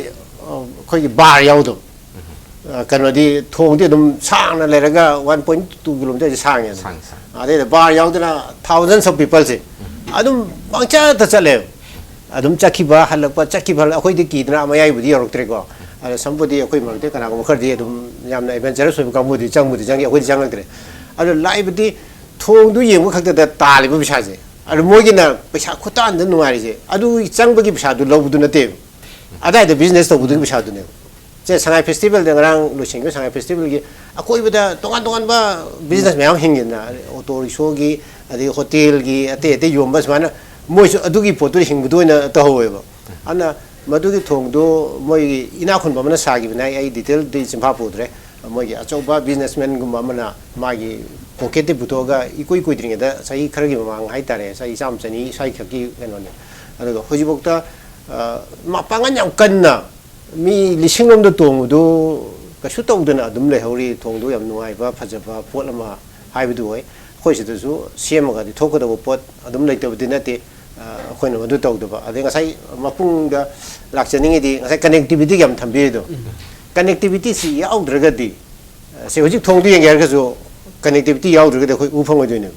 ꯑ, ꯑꯩꯈꯣꯏꯒꯤ ꯕꯥꯔ ꯌꯥꯎꯗꯕ꯫ ꯑ, ꯀꯩꯅꯣꯗꯤ ꯊꯣꯡꯗꯤ ꯑꯗꯨꯝ ꯁꯥꯡꯅ ꯂꯩꯔꯒ ꯋꯥꯟ ꯄꯣꯏꯟ ꯇꯨ ꯀꯤꯂꯣꯃꯤꯇꯔꯁꯤ ꯁꯥꯡꯉꯦ꯫ ꯁꯥꯡꯉꯦ, ꯁꯥꯡꯉꯦ꯫ ꯑꯗꯩꯗ ꯕꯥꯔ ꯌꯥꯎꯗꯅ ꯊꯥꯎꯖꯟꯁ ꯑꯣꯐ ꯄꯤꯄꯜꯁꯦ ꯑꯗꯨꯝ ꯄꯪꯆꯠꯇ ꯆꯠꯂꯦꯕ꯫ ꯑꯗꯨꯝ ꯆꯠꯈꯤꯕ, ꯍꯜꯂꯛꯄ, ꯆꯠꯈꯤꯕ, ꯍꯜꯂꯛ-, ꯑꯩꯈꯣꯏꯗꯤ ꯀꯤꯗꯅ ꯃꯌꯥꯏꯕꯨꯗꯤ ꯌꯧꯔꯛꯇ꯭ꯔꯦꯀꯣ꯫ ꯑꯗ ꯁꯝꯕꯨꯗꯤ ꯑꯩꯈꯣꯏ ꯃꯔꯛꯇ ꯀꯅꯥꯒꯨꯝꯕ ꯈꯔꯗꯤ ꯑꯗꯨꯝ ꯌꯥꯝꯅ ꯑꯦꯗꯚꯦꯟꯆꯔꯁ ꯑꯣꯏꯕ ꯀꯥꯡꯕꯨꯗꯤ ꯆꯪꯕꯨꯗꯤ ꯆꯪꯈꯤ, ꯑꯩꯈꯣꯏꯗꯤ ꯆꯪꯉꯛꯇ꯭ꯔꯦ꯫ ꯑꯗꯣ ꯂꯥꯛꯏꯕꯗꯤ ꯊꯣꯡꯗꯨ ꯌꯦꯡꯕ ꯈꯛꯇꯗ ꯇꯥꯜꯂꯤꯕ ꯄꯩꯁꯥꯁꯦ, ꯑꯗꯣ ꯃꯣꯏꯒꯤꯅ ꯄꯩꯁꯥ ꯈꯨꯇꯥꯟꯗ ꯅꯨꯡꯉꯥꯏꯔꯤꯁꯦ ꯑꯗꯨ ꯆꯪꯕꯒꯤ ꯄꯩꯁꯥꯗꯨ ꯂꯧꯕꯗꯨ ꯅꯠꯇꯦꯕ, ꯑꯗꯥꯏꯗ ꯕꯤꯖꯤꯅꯦꯁ ꯇꯧꯕꯗꯨꯒꯤ ꯄꯩꯁꯥꯗꯨꯅꯦꯕ꯫ ꯁꯦ, ꯁꯉꯥꯏ ꯐꯦꯁꯇꯤꯚꯦꯜꯗ, ꯉꯔꯥꯡ ꯂꯣꯏꯁꯤꯟꯈꯤꯕ ꯁꯉꯥꯏ ꯐꯦꯁꯇꯤꯚꯦꯜꯒꯤ ꯑꯀꯣꯏꯕꯗ ꯇꯣꯉꯥꯟ ꯇꯣꯉꯥꯟꯕ ꯕꯤꯖꯤꯅꯦꯁ ꯃꯌꯥꯝ ꯍꯤꯡꯉꯤꯗꯅ, ꯑꯣꯇꯣ ꯔꯤꯛꯁꯣꯒꯤ, ꯑꯗꯩ ꯍꯣꯇꯦꯜꯒꯤ, ꯑꯇꯩ ꯑꯇꯩ ꯌꯣꯟꯕ, ꯁꯨꯃꯥꯏꯅ ꯃꯣꯏꯁꯨ ꯑꯗꯨꯒꯤ ꯄꯣꯠꯇꯨꯗ ꯍꯤꯡꯕꯗꯨ ꯑꯣꯏꯅ ꯇꯧꯍꯧꯋꯦꯕ꯫ ꯑꯗꯨꯅ ꯃꯗꯨꯒꯤ ꯊꯣꯡꯗꯨ ꯃꯣꯏꯒꯤ ꯏꯅꯥꯛ ꯈꯨꯟꯕ ꯑꯃꯅ ꯁꯥꯈꯤꯕꯅꯦ, ꯑꯩ, ꯑꯩ ꯗꯤꯇꯦꯜꯗꯤ ꯆꯤꯟꯐꯥ ꯄꯨꯗ꯭ꯔꯦ꯫ ꯃꯣꯏꯒꯤ ꯑꯆꯧꯕ ꯕꯤꯖꯤꯅꯦꯁꯃꯦꯟꯒꯨꯝꯕ ꯑꯃꯅ ꯃꯥꯒꯤ ꯄꯣꯀꯦꯠꯇꯤ ꯄꯨꯊꯣꯛꯑꯒ ꯏꯀꯨꯏ ꯀꯨꯏꯗ꯭ꯔꯤꯉꯩꯗ, ꯆꯍꯤ ꯈꯔꯒꯤ ꯃꯃꯥꯡ ꯍꯥꯏꯇꯥꯔꯦ, ꯆꯍꯤ ꯆꯥꯝꯃ ꯆꯅꯤ ꯁ꯭ꯋꯥꯏꯈꯛꯀꯤ ꯀꯩꯅꯣꯅꯦ꯫ ꯑꯗꯨꯒ ꯍꯧꯖꯤꯛꯐꯥꯎꯗ, ꯑ, ꯃꯄꯥꯡꯒꯜ ꯌꯥꯝ ꯀꯟꯅ ꯃꯤ ꯂꯤꯁꯤꯡ ꯂꯣꯝꯗ ꯇꯣꯡꯕꯗꯨ ꯀꯩꯁꯨ ꯇꯧꯗꯅ ꯑꯗꯨꯝ ꯂꯩꯍꯧꯔꯤ꯫ ꯊꯣꯡꯗꯨ ꯌꯥꯝ ꯅꯨꯡꯉꯥꯏꯕ, ꯐꯖꯕ ꯄꯣꯠ ꯑꯃ ꯍꯥꯏꯕꯗꯨ ꯑꯣꯏ꯫ ꯑꯩꯈꯣꯏ ꯁꯤꯗꯁꯨ ꯁꯦꯝꯃꯒꯗꯤ ꯊꯣꯛꯀꯗꯧꯕ ꯄꯣꯠ ꯑꯗꯨꯝ ꯂꯩꯇꯕꯗꯤ ꯅꯠꯇꯦ꯫ ꯑ, ꯑꯩꯈꯣꯏꯅ ꯃꯗꯨ ꯇꯧꯗꯕ꯫ ꯑꯗꯩ ꯉꯁꯥꯏ ꯃꯄꯨꯡꯗ ꯂꯥꯛꯆꯅꯤꯡꯉꯤꯗꯤ, ꯉꯁꯥꯏ ꯀꯅꯦꯛꯇꯤꯚꯤꯇꯤꯒꯤ ꯌꯥꯝ ꯊꯝꯕꯤꯔꯤꯗꯣ, ꯀꯅꯦꯛꯇꯤꯚꯤꯇꯤꯁꯤ ꯌꯥꯎꯗ꯭ꯔꯒꯗꯤ, ꯑ, ꯁꯤ ꯍꯧꯖꯤꯛ ꯊꯣꯡꯗꯨ ꯌꯦꯡꯒꯦ ꯍꯥꯏꯔꯒꯁꯨ ꯀꯅꯦꯛꯇꯤꯚꯤꯇꯤ ꯌꯥꯎꯗ꯭ꯔꯒꯗꯤ ꯑꯩꯈꯣꯏ ꯎ ꯐꯪꯉꯣꯏꯗꯣꯏꯅꯦꯕ꯫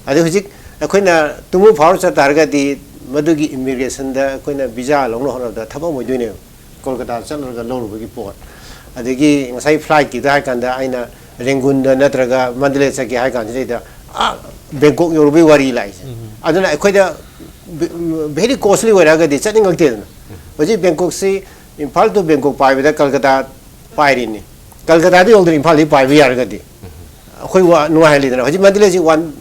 ꯑꯗꯩ ꯍꯧꯖꯤꯛ ꯑꯩꯈꯣꯏꯅ ꯇꯨꯃꯨ ꯐꯥꯎꯔ ꯆꯠ ꯇꯥꯔꯒꯗꯤ ꯃꯗꯨꯒꯤ ꯏꯃꯤꯒ꯭ꯔꯦꯁꯟꯗ ꯑꯩꯈꯣꯏꯅ ꯚꯤꯖꯥ ꯂꯧꯅ ꯍꯣꯠꯅꯕꯗ ꯊꯕꯛ ꯑꯣꯏꯗꯣꯏꯅꯦꯕ꯫ ꯀꯣꯜꯀꯇꯥꯗ ꯆꯠꯂꯨꯔꯒ ꯂꯧꯔꯨꯕꯒꯤ ꯄꯣꯠ꯫ ꯑꯗꯒꯤ ꯉꯁꯥꯏ ꯐ꯭ꯂꯥꯏꯠꯀꯤꯗ ꯍꯥꯏ ꯀꯥꯟꯗ ꯑꯩꯅ ꯔꯦꯡꯒꯨꯟꯗ ꯅꯠꯇ꯭ꯔꯒ ꯃꯟꯗꯂꯦ ꯆꯠꯀꯦ ꯍꯥꯏ ꯀꯥꯟꯁꯤꯗꯩꯗ, ꯑꯥ, ꯕꯦꯡꯀꯣꯛ ꯌꯧꯔꯨꯕꯒꯤ ꯋꯥꯔꯤ ꯂꯥꯛꯏꯁꯦ꯫ ꯑꯗꯨꯅ ꯑꯩꯈꯣꯏꯗ very costly ꯑꯣꯏꯔꯛꯑꯒꯗꯤ ꯆꯠꯅꯤꯡꯉꯛꯇꯦꯗꯅ꯫ ꯍꯧꯖꯤꯛ ꯕꯦꯡꯀꯣꯛꯁꯤ ꯏꯝꯐꯥꯜ to ꯕꯦꯡꯀꯣꯛ ꯄꯥꯏꯕꯗ ꯀꯜꯀꯇꯥ ꯄꯥꯏꯔꯤꯅꯤ꯫ ꯀꯜꯀꯇꯥꯗ ꯌꯧꯗꯅ ꯏꯝꯐꯥꯜꯗꯒꯤ ꯄꯥꯏꯕ ꯌꯥꯔꯒꯗꯤ ꯑꯩꯈꯣꯏ ꯋꯥ-, ꯅꯨꯡꯉꯥꯏꯍꯜꯂꯤꯗꯅ꯫ ꯍꯧꯖꯤꯛ ꯃꯟꯗꯂꯦꯁꯤ ꯋꯥꯟ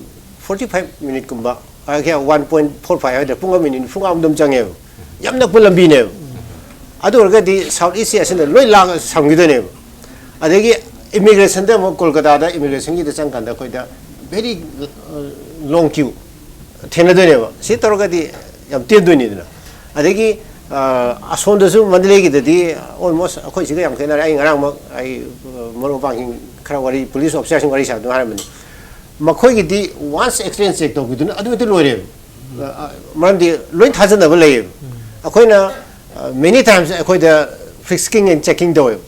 ꯐꯣꯔꯇꯤ ꯐꯥꯏꯚ ꯃꯤꯅꯤꯠꯀꯨꯝꯕ, ꯑ, ꯀꯌꯥ, ꯋꯥꯟ ꯄꯣꯏꯟ ꯐꯣꯔ ꯐꯥꯏꯚ ꯍꯥꯏꯗ꯭ꯔꯦ, ꯄꯨꯡ ꯑꯃ ꯃꯤꯅꯤꯠ ꯅꯤꯐꯨ ꯃꯉꯥꯃꯨꯛ ꯑꯗꯨꯝ ꯆꯪꯉꯦꯕ꯫ ꯌꯥꯝ ꯅꯛꯄ ꯂꯝꯕꯤꯅꯦꯕ꯫ ꯑꯗꯨ ꯑꯣꯏꯔꯒꯗꯤ ꯁꯥꯎꯠ ꯏꯁ ꯑꯦꯁꯤꯌꯥꯁꯤꯅ ꯂꯣꯏ ꯂꯥꯛ ꯁꯝꯈꯤꯗꯣꯏꯅꯦꯕ꯫ ꯑꯗꯒꯤ ꯏꯃꯤꯒ꯭ꯔꯦꯁꯟꯗ ꯑꯃꯨꯛ ꯀꯣꯜꯀꯇꯥꯗ ꯏꯃꯤꯒ꯭ꯔꯦꯁꯟꯒꯤꯗ ꯆꯪꯀꯥꯟꯗ ꯑꯩꯈꯣꯏꯗ very, ꯑ, long queue ꯊꯦꯡꯅꯗꯣꯏꯅꯦꯕ꯫ ꯁꯤ ꯇꯧꯔꯒꯗꯤ ꯌꯥꯝ ꯇꯦꯟꯗꯣꯏꯅꯤꯗꯅ꯫ ꯑꯗꯒꯤ, ꯑ, ꯑꯁꯣꯝꯗꯁꯨ ꯃꯟꯗꯂꯦꯒꯤꯗꯗꯤ almost ꯑꯩꯈꯣꯏ ꯁꯤꯒ ꯌꯥꯝ ꯈꯦꯠꯅꯔꯦ꯫ ꯑꯩ ꯉꯔꯥꯡꯃꯛ ꯑꯩ, ꯑ, ꯃꯔꯨꯞ ꯃꯄꯥꯡꯁꯤꯡ ꯈꯔ ꯋꯥꯔꯤ, ꯄꯨꯂꯤꯁ ꯑꯣꯐꯤꯁꯥꯔꯁꯤꯡ ꯋꯥꯔꯤ ꯁꯥꯕꯗꯨ ꯍꯥꯏꯔꯝꯕꯅꯤ꯫ ꯃꯈꯣꯏꯒꯤꯗꯤ once exchange check ꯇꯧꯈꯤꯗꯨꯅ ꯑꯗꯨ ꯍꯦꯛꯇ ꯂꯣꯏꯔꯦꯕ꯫ ꯑ, ꯑ, ꯃꯔꯝꯗꯤ ꯂꯣꯏ ꯊꯥꯖꯅꯕ ꯂꯩꯌꯦꯕ꯫ ꯑꯩꯈꯣꯏꯅ, ꯑ, many times ꯑꯩꯈꯣꯏꯗ frisking and checking ꯇꯧꯋꯦꯕ꯫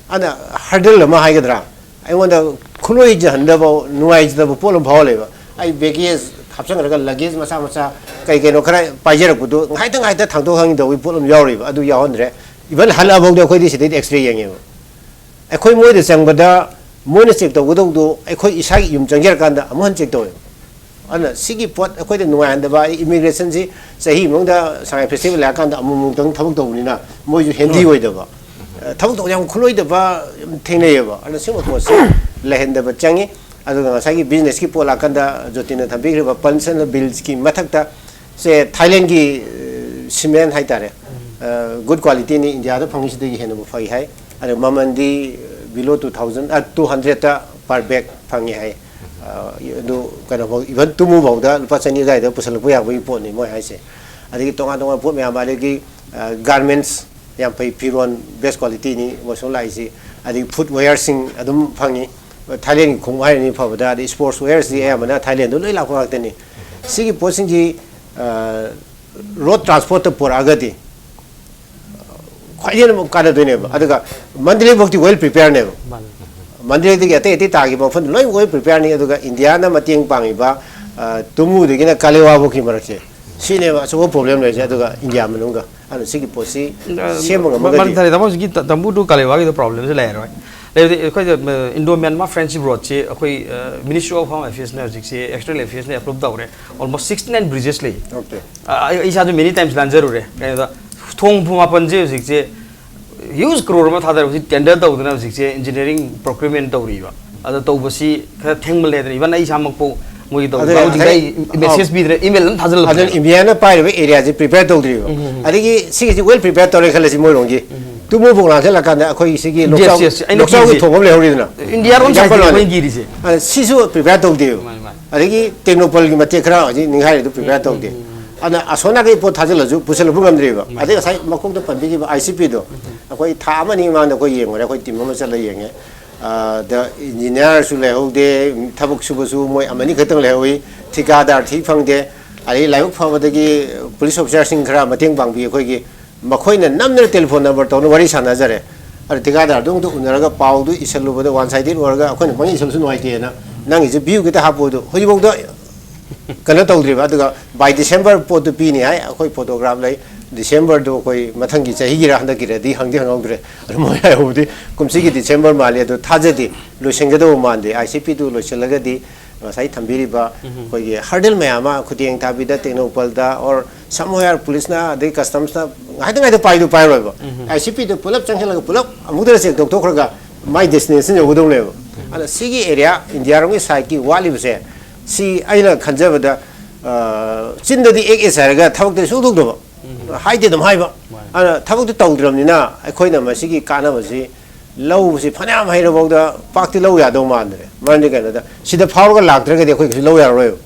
ꯑꯗ hurdle ꯑꯃ ꯍꯥꯏꯒꯗ꯭ꯔꯥ, ꯑꯩꯉꯣꯟꯗ ꯈꯨꯠꯂꯣꯏꯖꯍꯟꯗꯕ, ꯅꯨꯡꯉꯥꯏꯖꯗꯕ ꯄꯣꯠ ꯑꯃ ꯐꯥꯎꯍꯜꯂꯦꯕ꯫ ꯑꯩ ꯕꯦꯒꯦꯖ ꯍꯥꯞꯆꯟꯈ꯭ꯔꯒ ꯂꯒꯦꯖ ꯃꯆꯥ ꯃꯆꯥ ꯀꯩ ꯀꯩꯅꯣ ꯈꯔ ꯄꯥꯏꯖꯔꯛꯄꯗꯣ ꯉꯥꯏꯇ ꯉꯥꯏꯇ ꯊꯥꯡꯗꯣꯛ ꯊꯥꯡꯖꯤꯟ ꯇꯧꯕꯒꯤ ꯄꯣꯠ ꯑꯃ ꯌꯥꯎꯔꯤꯕ, ꯑꯗꯨ ꯌꯥꯎꯍꯟꯗ꯭ꯔꯦ꯫ ꯏꯚꯟ ꯍꯜꯂꯛꯑꯐꯥꯎꯗ ꯑꯩꯈꯣꯏꯗꯤ ꯁꯤꯗꯩꯗꯤ ꯑꯦꯛꯁ ꯔꯦ ꯌꯦꯡꯉꯦꯕ꯫ ꯑꯩꯈꯣꯏ ꯃꯣꯏꯗ ꯆꯪꯕꯗ ꯃꯣꯏꯅ ꯆꯦꯛ ꯇꯧꯒꯗꯧꯗꯣ ꯑꯩꯈꯣꯏ ꯏꯁꯥꯒꯤ ꯌꯨꯝ ꯆꯪꯖꯔꯀꯥꯟꯗ ꯑꯃꯨꯛ ꯍꯟꯅ ꯆꯦꯛ ꯇꯧꯋꯦꯕ꯫ ꯑꯗꯨꯅ ꯁꯤꯒꯤ ꯄꯣꯠ ꯑꯩꯈꯣꯏꯗ ꯅꯨꯡꯉꯥꯏꯍꯟꯗꯕ, ꯑꯩ ꯏꯃꯤꯒ꯭ꯔꯦꯁꯟꯁꯤ ꯆꯍꯤ ꯑꯃꯗ ꯁꯉꯥꯏ ꯐꯦꯁꯇꯤꯚꯦꯜ ꯂꯥꯛꯑꯀꯥꯟꯗ ꯑꯃꯨꯛꯃꯨꯛꯇꯪ ꯊꯕꯛ ꯇꯧꯕꯅꯤꯅ ꯃꯣꯏꯁꯨ ꯍꯦꯟꯗꯤ ꯑꯣꯏꯗꯕ, ꯑ, ꯊꯕꯛ ꯇꯧꯕ ꯌꯥꯝ ꯈꯨꯠꯂꯣꯏꯗꯕ ꯌꯥꯝ ꯊꯦꯡꯅꯩꯌꯦꯕ꯫ ꯑꯗꯨꯅ ꯁꯤꯒꯨꯝꯕ ꯄꯣꯠꯁꯤ ꯂꯩꯍꯟꯗꯕ ꯆꯪꯉꯤ꯫ ꯑꯗꯨꯒ ꯉꯁꯥꯏꯒꯤ ꯕꯤꯖꯤꯅꯦꯁꯀꯤ ꯄꯣꯠ ꯂꯥꯛꯀꯥꯟꯗ ꯖꯣꯇꯤꯅ ꯊꯝꯕꯤꯈ꯭ꯔꯤꯕ ꯄꯟꯁ ꯑꯦꯟ ꯕꯤꯜꯁꯀꯤ ꯃꯊꯛꯇ ꯁꯦ ꯊꯥꯏꯂꯦꯟꯒꯤ, ꯑ, ꯁꯤꯃꯦꯟ ꯍꯥꯏꯇꯥꯔꯦ, ꯒꯨꯗ ꯀ꯭ꯋꯥꯂꯤꯇꯤꯅꯤ, ꯏꯟꯗꯤꯌꯥꯗ ꯐꯪꯉꯤꯁꯤꯗꯒꯤ ꯍꯦꯟꯅꯕꯨ ꯐꯩ ꯍꯥꯏ꯫ ꯑꯗꯣ ꯃꯃꯜꯗꯤ ꯕꯤꯂꯣ ꯇꯨ ꯊꯥꯎꯖꯟ, ꯇꯨ ꯍꯟꯗ꯭ꯔꯦꯠꯇ ꯄꯔ ꯕꯦꯒ ꯐꯪꯉꯤ ꯍꯥꯏ꯫ ꯑ, ꯑꯗꯨ ꯀꯩꯅꯣꯐꯥꯎ, ꯏꯚꯟ ꯇꯨꯃꯨꯐꯥꯎꯗ ꯂꯨꯄꯥ ꯆꯅꯤ ꯑꯗꯨꯋꯥꯏꯗ ꯄꯨꯁꯜꯂꯛꯄ ꯌꯥꯕꯒꯤ ꯄꯣꯠꯅꯤ ꯃꯣꯏ ꯍꯥꯏꯁꯦ꯫ ꯑꯗꯒꯤ ꯇꯣꯉꯥꯟ ꯇꯣꯉꯥꯟꯕ ꯄꯣꯠ ꯃꯌꯥꯝ, ꯑꯗꯒꯤ, ꯑ, ꯒꯥꯔꯃꯦꯟꯠꯁ ꯌꯥꯝ ꯐꯩ, ꯐꯤꯔꯣꯟ ꯕꯦꯁ ꯀ꯭ꯋꯥꯂꯤꯇꯤꯅꯤ ꯃꯣꯏ ꯁꯣꯝ ꯂꯥꯛꯏꯁꯤ꯫ ꯑꯗꯒꯤ ꯐꯨꯠ ꯋꯦꯌꯔꯁꯤꯡ ꯑꯗꯨꯝ ꯐꯪꯉꯤ꯫ ꯊꯥꯏꯂꯦꯟꯒꯤ ꯈꯣꯡꯎꯞ ꯍꯥꯏꯔꯅꯤ ꯐꯕꯗ, ꯑꯗꯩ ꯁ꯭ꯄꯣꯔꯠꯁ ꯋꯦꯌꯔꯁꯤ ꯑꯌꯥꯝꯕꯅ ꯊꯥꯏꯂꯦꯟꯗ ꯂꯣꯏ ꯂꯥꯛꯄ ꯉꯥꯛꯇꯅꯤ꯫ ꯁꯤꯒꯤ ꯄꯣꯠꯁꯤꯡꯁꯤ, ꯑ, ꯔꯣꯗ ꯇ꯭ꯔꯥꯟꯁꯄꯣꯔꯠꯇ ꯄꯨꯔꯛꯑꯒꯗꯤ ꯈ꯭ꯋꯥꯏꯗꯒꯤ ꯍꯦꯟꯅ ꯀꯥꯟꯅꯗꯣꯏꯅꯦꯕ꯫ ꯑꯗꯨꯒ ꯃꯟꯗꯂꯦꯐꯥꯎꯗꯤ ꯋꯦꯜ ꯄ꯭ꯔꯤꯄꯦꯌꯔꯅꯦꯕ꯫ ꯃꯥꯅꯤ꯫ ꯃꯟꯗꯂꯦꯗꯒꯤ ꯑꯇꯩ ꯑꯇꯩ ꯇꯥꯈꯤꯕ ꯃꯐꯝꯗ ꯂꯣꯏ ꯋꯦꯜ ꯄ꯭ꯔꯤꯄꯦꯌꯔꯅꯤ꯫ ꯑꯗꯨꯒ ꯏꯟꯗꯤꯌꯥꯅ ꯃꯇꯦꯡ ꯄꯥꯡꯉꯤꯕ, ꯑ, ꯇꯨꯃꯨꯗꯒꯤꯅ ꯀꯥꯂꯦꯋꯥꯐꯥꯎꯒꯤ ꯃꯔꯛꯁꯦ, ꯁꯤꯅꯦꯕ ꯑꯆꯧꯕ ꯄ꯭ꯔꯣꯕ꯭ꯂꯦꯝ ꯂꯩꯔꯤꯁꯦ꯫ ꯑꯗꯨꯒ ꯏꯟꯗꯤꯌꯥ ꯃꯅꯨꯡꯒ, ꯑꯗꯨꯅ ꯁꯤꯒꯤ ꯄꯣꯠꯁꯤ ꯁꯦꯝꯕ ꯉꯝꯃꯒꯗꯤ꯫ ꯃꯔꯝ ꯊꯥꯔꯦ ꯇꯥꯃꯣ, ꯍꯧꯖꯤꯛꯀꯤ ꯇ-, ꯇꯝꯕꯨ ꯇꯨ ꯀꯥꯂꯦꯋꯥꯒꯤꯗꯣ ꯄ꯭ꯔꯣꯕ꯭ꯂꯦꯝꯁꯦ ꯂꯩꯔꯔꯣꯏ꯫ ꯂꯩꯕꯗꯤ ꯑꯩꯈꯣꯏꯗ, ꯑ, ꯏꯟꯗꯣ ꯃ꯭ꯌꯥꯟꯃꯥꯔ ꯐ꯭ꯔꯦꯟꯗꯁꯤꯞ ꯔꯣꯗꯁꯤ ꯑꯩꯈꯣꯏ, ꯑ, ꯃꯤꯅꯤꯁꯇ꯭ꯔꯤ ꯑꯣꯐ ꯍꯣꯝ ꯑꯦꯐꯤꯌꯔꯁꯅ ꯍꯧꯖꯤꯛꯁꯦ ꯑꯦꯛꯁꯇꯔꯅꯦꯜ ꯑꯦꯐꯤꯌꯔꯁꯅ ꯑꯦꯄ꯭ꯔꯨꯞ ꯇꯧꯔꯦ꯫ ꯑꯣꯜꯃꯣꯁ ꯁꯤꯛꯁꯇꯤ ꯅꯥꯏꯟ ꯕ꯭ꯔꯤꯖꯦꯁ ꯂꯩ꯫ ꯑꯣꯀꯦ꯫ ꯑ, ꯑꯩ, ꯑꯩ ꯏꯁꯥꯁꯨ ꯃꯦꯅꯤ ꯇꯥꯏꯝꯁ ꯂꯥꯟꯖꯔꯨꯔꯦ꯫ ꯀꯩꯅꯣꯗ ꯊꯣꯡ ꯃꯥꯄꯟꯁꯦ ꯍꯧꯖꯤꯛꯁꯦ ꯍ꯭ꯌꯨꯖ ꯀ꯭ꯔꯣꯔ ꯑꯃ ꯊꯥꯗꯔ ꯍꯧꯖꯤꯛ ꯇꯦꯟꯗꯔ ꯇꯧꯗꯅ ꯍꯧꯖꯤꯛꯁꯦ ꯏꯟꯖꯤꯅꯤꯌꯥꯔꯤꯡ ꯄ꯭ꯔꯣꯀ꯭ꯌꯨꯔꯃꯦꯟ ꯇꯧꯔꯤꯕ꯫ ꯑꯗꯣ ꯇꯧꯕꯁꯤ ꯈꯔ ꯊꯦꯡꯃꯜꯂꯦꯗꯅ, ꯏꯚꯟ ꯑꯩ ꯏꯁꯥꯃꯛꯄꯨ ꯃꯣꯏꯒꯤ ꯇꯧꯕ ꯑꯗꯨꯅ ꯍꯧꯖꯤꯛ ꯉꯁꯥꯏ ꯑꯩ ꯃꯦꯁꯦꯖ ꯑꯥꯎ꯫ ꯄꯤꯗꯅ ꯏꯃꯦꯜ ꯑꯃ ꯑꯗꯨꯅ ꯊꯥꯖꯤꯜꯂꯛꯄꯅꯦꯕ꯫ ꯏꯟꯗꯤꯌꯥꯅ ꯄꯥꯏꯔꯤꯕ ꯑꯦꯔꯤꯌꯥꯁꯤ ꯄ꯭ꯔꯤꯄꯦꯌꯔ ꯇꯧꯗ꯭ꯔꯤꯕ꯫ ꯎꯝ, ꯎꯝ, ꯎꯝ꯫ ꯑꯗꯒꯤ ꯁꯤꯒꯤꯁꯤ ꯋꯦꯜ ꯄ꯭ꯔꯤꯄꯦꯌꯔ ꯇꯧꯔꯦ ꯈꯜꯂꯁꯤ ꯃꯣꯏꯔꯣꯝꯒꯤ꯫ ꯎꯝ, ꯎꯝ꯫ ꯇꯨꯃꯨꯐꯥꯎ ꯂꯥꯟꯁꯤꯜꯂꯀꯥꯟꯗ ꯑꯩꯈꯣꯏꯒꯤ ꯁꯤꯒꯤ ꯌꯦꯁ, ꯂꯣꯛꯆꯥꯎ-, ꯌꯦꯁ, ꯑꯩꯅ ꯂꯣꯛꯆꯥꯎꯒꯤ ꯀꯤꯔꯤꯁꯦ꯫ ꯊꯣꯡ ꯑꯃ ꯂꯩꯍꯧꯔꯤꯗꯅ꯫ ꯏꯟꯗꯤꯌꯥꯔꯣꯝ ꯑꯦꯛꯖꯥꯝꯄꯜ ꯁꯥꯏꯠꯇꯒꯤ ꯋꯥꯅꯤ꯫ ꯑꯩꯈꯣꯏꯅ ꯀꯤꯔꯤꯁꯦ꯫ ꯑ, ꯁꯤꯁꯨ ꯄ꯭ꯔꯤꯄꯦꯌꯔ ꯇꯧꯗꯦꯕ꯫ ꯃꯥꯅꯤ, ꯃꯥꯅꯤ꯫ ꯑꯗꯒꯤ ꯇꯦꯡꯅꯧꯄꯜꯒꯤ ꯃꯇꯦꯛ ꯈꯔ ꯍꯧꯖꯤꯛ ꯅꯤꯡꯈꯥꯏꯔꯤꯗꯨ ꯄ꯭ꯔꯤꯄꯦꯌꯔ ꯎꯝ, ꯇꯧꯗꯦ꯫ ꯎꯝ, ꯎꯝ꯫ ꯑꯗꯨꯅ ꯑꯁꯣꯝ ꯅꯥꯀꯩ ꯄꯣꯠ ꯊꯥꯖꯤꯜꯂꯁꯨ ꯄꯨꯁꯜꯂꯛꯄ ꯉꯝꯗ꯭ꯔꯤꯕ꯫ ꯃꯥꯅꯤ꯫ ꯑꯗꯩ ꯉꯁꯥꯏ ꯃꯈꯣꯡꯗ ꯄꯟꯕꯤꯈꯤꯕ ꯑꯥꯏ ꯁꯤ ꯄꯤꯗꯣ, ꯎꯝ꯫ ꯑꯩꯈꯣꯏ ꯊꯥ ꯑꯃ ꯑꯅꯤ ꯃꯃꯥꯡꯗ ꯑꯩꯈꯣꯏ ꯌꯦꯡꯉꯨꯔꯦ, ꯑꯩꯈꯣꯏ ꯇꯤꯝ ꯑꯃ ꯆꯠꯂ ꯌꯦꯡꯉꯦ꯫ ꯑꯗ ꯏꯟꯖꯤꯅꯤꯌꯥꯔꯁꯨ ꯂꯩꯍꯧꯗꯦ, ꯊꯕꯛ ꯁꯨꯕꯁꯨ ꯃꯣꯏ ꯑꯃꯅꯤ ꯈꯛꯇꯪ ꯂꯩꯍꯧꯏ, ꯊꯤꯀꯥꯗꯥꯔ ꯊꯤ ꯐꯪꯗꯦ, ꯑꯗꯩ ꯂꯥꯏꯕꯛ ꯐꯕꯗꯒꯤ ꯄꯨꯂꯤꯁ ꯑꯣꯐꯤꯁꯥꯔꯁꯤꯡ ꯈꯔ ꯃꯇꯦꯡ ꯄꯥꯡꯕꯤ ꯑꯩꯈꯣꯏꯒꯤ꯫ ꯃꯈꯣꯏꯅ ꯅꯝꯗꯅ ꯇꯦꯂꯤꯐꯣꯟ ꯅꯝꯕꯔ ꯇꯧꯅ ꯋꯥꯔꯤ ꯁꯥꯟꯅꯖꯔꯦ꯫ ꯑꯗ ꯊꯤꯀꯥꯗꯥꯔꯗꯨ ꯑꯃꯨꯛꯇ ꯎꯅꯔꯒ ꯄꯥꯎꯗꯨ ꯏꯁꯜꯂꯨꯕꯗ ꯋꯥꯟ ꯁꯥꯏꯗꯦꯠ ꯑꯣꯏꯔꯒ ꯑꯩꯈꯣꯏꯅ ꯄꯪꯏ ꯏꯁꯜꯂꯁꯨ ꯅꯨꯡꯉꯥꯏꯇꯦꯅ ꯅꯪꯒꯤꯁꯦ ꯚ꯭ꯌꯨ ꯈꯤꯇ ꯍꯥꯞꯄꯣ ꯑꯗꯨ ꯍꯧꯖꯤꯛꯐꯥꯎꯗ ꯀꯩꯅꯣ ꯇꯧꯗ꯭ꯔꯤꯕ꯫ ꯑꯗꯨꯒ by December ꯄꯣꯠꯇꯨ ꯄꯤꯅꯤ ꯍꯥꯏ, ꯑꯩꯈꯣꯏ ꯐꯣꯇꯣꯒ꯭ꯔꯥꯐ ꯂꯩ, ꯗꯤꯁꯦꯝꯕꯔꯗꯨ ꯑꯩꯈꯣꯏ ꯃꯊꯪꯒꯤ ꯆꯍꯤꯒꯤꯔ ꯍꯟꯗꯛꯀꯤꯔꯗꯤ ꯍꯪꯗꯤ ꯍꯪꯍꯧꯗ꯭ꯔꯦ꯫ ꯑꯗꯨ ꯃꯣꯏ ꯍꯥꯏꯍꯧꯕꯗꯤ ꯀꯨꯝꯁꯤꯒꯤ ꯗꯤꯁꯦꯝꯕꯔ ꯃꯥꯜꯂꯤ꯫ ꯑꯗꯨ ꯊꯥꯖꯗꯦ, ꯂꯣꯏꯁꯤꯟꯒꯗꯧꯕ ꯃꯥꯟꯗꯦ꯫ ꯑꯥꯏ ꯁꯤ ꯄꯤꯗꯨ ꯂꯣꯏꯁꯤꯜꯂꯒꯗꯤ ꯉꯁꯥꯏ ꯊꯝꯕꯤꯔꯤꯕ ꯑꯩꯈꯣꯏꯒꯤ ꯍꯔꯗꯜ ꯃꯌꯥꯝ ꯑꯃ, ꯈꯨꯗꯦꯡ ꯊꯥꯕꯤꯗ, ꯇꯦꯡꯅꯧꯄꯜꯗ, or somewhere ꯄꯨꯂꯤꯁꯅ ꯑꯗꯩ ꯀꯁꯇꯝꯁꯅ ꯉꯥꯏꯍꯥꯛꯇꯪ ꯉꯥꯏꯗ ꯄꯥꯏꯗꯨ ꯄꯥꯏꯔꯣꯏꯕ꯫ ꯑꯥꯏ ꯁꯤ ꯄꯤꯗꯨ ꯄꯨꯂꯞ ꯆꯪꯁꯤꯜꯂꯒ ꯄꯨꯂꯞ ꯑꯃꯨꯛꯇꯗ ꯆꯦꯛ ꯇꯧꯊꯣꯛꯈ꯭ꯔꯒ ꯃꯥꯏ ꯗꯦꯁꯇꯤꯅꯦꯁꯟ ꯌꯧꯒꯗꯧꯅꯦꯕ꯫ ꯑꯗ ꯁꯤꯒꯤ ꯑꯦꯔꯤꯌꯥ ꯏꯟꯗꯤꯌꯥꯔꯣꯝꯒꯤ ꯁꯥꯏꯠꯀꯤ ꯋꯥꯠꯂꯤꯕꯁꯦ, ꯁꯤ ꯑꯩꯅ ꯈꯟꯖꯕꯗ, ꯑ, ꯆꯤꯟꯗꯗꯤ ꯑꯦꯛ ꯑꯦꯁ ꯍꯥꯏꯔꯒ ꯊꯕꯛꯇꯤ ꯁꯨꯡꯇꯧ ꯇꯧꯗꯕ꯫ ꯍꯥꯏꯗꯤ ꯑꯗꯨꯝ ꯍꯥꯏꯕ꯫ ꯑꯗꯨꯅ ꯊꯕꯛꯇꯤ ꯇꯧꯗ꯭ꯔꯕꯅꯤꯅ ꯑꯩꯈꯣꯏꯅ ꯃꯁꯤꯒꯤ ꯀꯥꯟꯅꯕꯁꯤ ꯂꯧꯕꯁꯤ ꯐꯅꯌꯥꯝ ꯍꯩꯔꯐꯥꯎꯗ ꯄꯥꯛꯇꯤ ꯂꯧ ꯌꯥꯗꯧ ꯃꯥꯟꯗ꯭ꯔꯦ꯫ ꯃꯔꯝꯗꯤ ꯀꯩꯅꯣꯗ, ꯁꯤꯗ ꯐꯥꯎꯔꯒ ꯂꯥꯛꯇ꯭ꯔꯒꯗꯤ ꯑꯩꯈꯣꯏ ꯀꯩꯁꯨ ꯂꯧ ꯌꯥꯔꯔꯣꯏꯕ꯫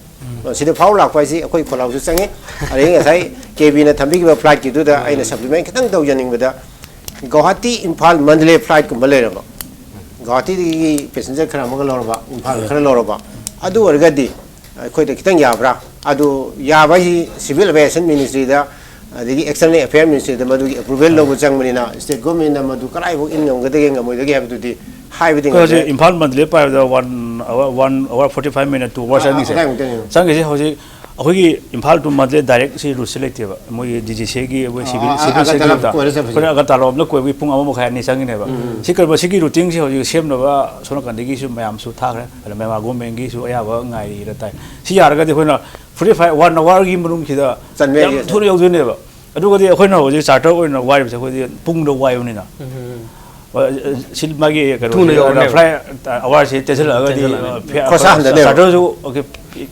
ꯁꯤꯗ ꯐꯥꯎꯔ ꯂꯥꯛꯄ ꯍꯥꯏꯁꯤ ꯑꯩꯈꯣꯏ ꯈꯣꯜꯂꯥꯎꯁꯨ ꯆꯪꯉꯤ꯫ ꯑꯗꯒꯤ ꯉꯁꯥꯏ ꯀꯦ ꯕꯤꯅ ꯊꯝꯕꯤꯈꯤꯕ ꯐ꯭ꯂꯥꯏꯠꯀꯤꯗꯨꯗ ꯑꯩꯅ ꯁꯄ꯭ꯂꯤꯃꯦꯟ ꯈꯤꯇꯪ ꯇꯧꯖꯅꯤꯡꯕꯗ, ꯒꯧꯍꯥꯇꯤ ꯏꯝꯐꯥꯜ ꯃꯟꯗꯂꯦ ꯐ꯭ꯂꯥꯏꯠꯀꯨꯝꯕ ꯂꯩꯔꯕ, ꯒꯧꯍꯥꯇꯤꯗꯒꯤ ꯄꯦꯁꯦꯟꯖꯔ ꯈꯔ ꯑꯃꯒ ꯂꯧꯔꯕ, ꯏꯝꯐꯥꯜ ꯈꯔ ꯂꯧꯔꯕ, ꯑꯗꯨ ꯑꯣꯏꯔꯒꯗꯤ ꯑꯩꯈꯣꯏꯗ ꯈꯤꯇꯪ ꯌꯥꯕ꯭ꯔꯥ? ꯑꯗꯨ ꯌꯥꯕ ꯍꯥꯏꯁꯤ ꯁꯤꯚꯤꯜ ꯑꯦꯚꯤꯌꯦꯁꯟ ꯃꯤꯅꯤꯁꯇ꯭ꯔꯤꯗ, ꯑꯗꯒꯤ ꯑꯦꯛꯁꯇꯔꯅꯦꯜ ꯑꯦꯐꯤꯌꯔ ꯃꯤꯅꯤꯁꯇ꯭ꯔꯤꯗ ꯃꯗꯨꯒꯤ ꯑꯦꯄ꯭ꯔꯨꯚꯦꯜ ꯂꯧꯕ ꯆꯪꯕꯅꯤꯅ, ꯁ꯭ꯇꯦꯠ ꯒꯣꯔꯃꯦꯟꯅ ꯃꯗꯨ ꯀꯗꯥꯏꯐꯥꯎ ꯏꯟ ꯉꯝꯒꯗꯒꯦ ꯉꯝꯃꯣꯏꯗꯒꯦ ꯍꯥꯏꯕꯗꯨꯗꯤ ꯍꯥꯏꯕꯗꯤ ꯑꯩꯈꯣꯏ ꯍꯧꯖꯤꯛ ꯉꯝꯗ꯭ꯔꯦ꯫ ꯏꯝꯐꯥꯜ ꯃꯟꯗꯂꯦ ꯄꯥꯏꯕꯗ one hour, one hour forty five minute, two hour ꯑꯥ, ꯆꯪꯉꯤꯁꯦ꯫ ꯑꯗꯥꯏꯃꯨꯛꯇꯅꯦ꯫ ꯆꯪꯉꯤꯁꯦ ꯍꯧꯖꯤꯛ ꯑꯩꯈꯣꯏꯒꯤ ꯏꯝꯐꯥꯜ ꯇꯨ ꯃꯟꯗꯂꯦ ꯗꯥꯏꯔꯦꯛ ꯁꯤ ꯔꯨꯠꯁꯦ ꯂꯩꯇꯦꯕ꯫ ꯃꯣꯏꯒꯤ ꯗꯤ ꯖꯤ ꯁꯤꯒꯤ ꯑꯩꯈꯣꯏ ꯑꯣ, ꯁꯤꯚꯤꯜ, ꯑꯥ, ꯁꯤꯚꯤꯜ ꯑꯒꯔꯇꯂꯥ ꯁꯔꯀꯜꯗ ꯀꯣꯏꯔ ꯆꯠꯄꯁꯦ꯫ ꯑꯩꯈꯣꯏꯅ ꯑꯒꯔꯇꯂꯥ ꯔꯣꯝꯗ ꯀꯣꯏꯕꯒꯤ ꯄꯨꯡ ꯑꯃ ꯃꯈꯥꯏ ꯑꯅꯤ ꯆꯪꯉꯤꯅꯦꯕ꯫ ꯁꯤ ꯀꯩ-, ꯃꯁꯤꯒꯤ ꯔꯨꯇꯤꯡꯁꯦ ꯍꯧꯖꯤꯛ ꯁꯦꯝꯅꯕ ꯁꯣꯝ ꯅꯥꯀꯟꯗꯒꯤꯁꯨ ꯃꯌꯥꯝꯁꯨ ꯊꯥꯈ꯭ꯔꯦ꯫ ꯑꯗ ꯃꯌꯥꯝ ꯒꯣꯔꯃꯦꯟꯒꯤꯁꯨ ꯑꯌꯥꯕ ꯉꯥꯏꯔꯤꯔ ꯇꯥꯏ꯫ ꯁꯤ ꯌꯥꯔꯒꯗꯤ ꯑꯩꯈꯣꯏꯅ ꯐꯣꯔꯇꯤ ꯐꯥꯏꯚ, ꯋꯥꯟ ꯑꯋꯥꯔꯒꯤ ꯃꯅꯨꯡꯁꯤꯗ ꯆꯟꯕ ꯌꯥꯏ, ꯌꯥꯝ ꯌꯥꯏ꯫ ꯊꯨꯅ ꯌꯧꯗꯣꯏꯅꯦꯕ꯫ ꯑꯗꯨꯒꯗꯤ ꯑꯩꯈꯣꯏꯅ ꯍꯧꯖꯤꯛ ꯆꯥꯔꯇꯔ ꯑꯣꯏꯅ ꯋꯥꯏꯔꯤꯕꯁꯦ ꯑꯩꯈꯣꯏꯗꯤ ꯄꯨꯡꯗ ꯋꯥꯏꯕꯅꯤꯅ꯫ ꯁꯤ ꯃꯥꯒꯤ ꯀꯩꯅꯣꯁꯦ, ꯊꯨꯅ ꯌꯧꯔꯅꯦꯕ꯫ ꯐ꯭ꯂꯥꯏꯠ ꯑꯋꯥꯔꯁꯦ ꯇꯦꯟꯁꯤꯜꯂꯛꯑꯒꯗꯤ, ꯇꯦꯟꯁꯤꯜꯂꯛꯑꯒꯗꯤ꯫ ꯐꯦ-, ꯈꯣꯔꯁꯥ ꯍꯟꯊꯅꯦꯕ꯫ ꯆꯥꯔꯇꯔꯁꯨ, ꯑꯣꯀꯦ,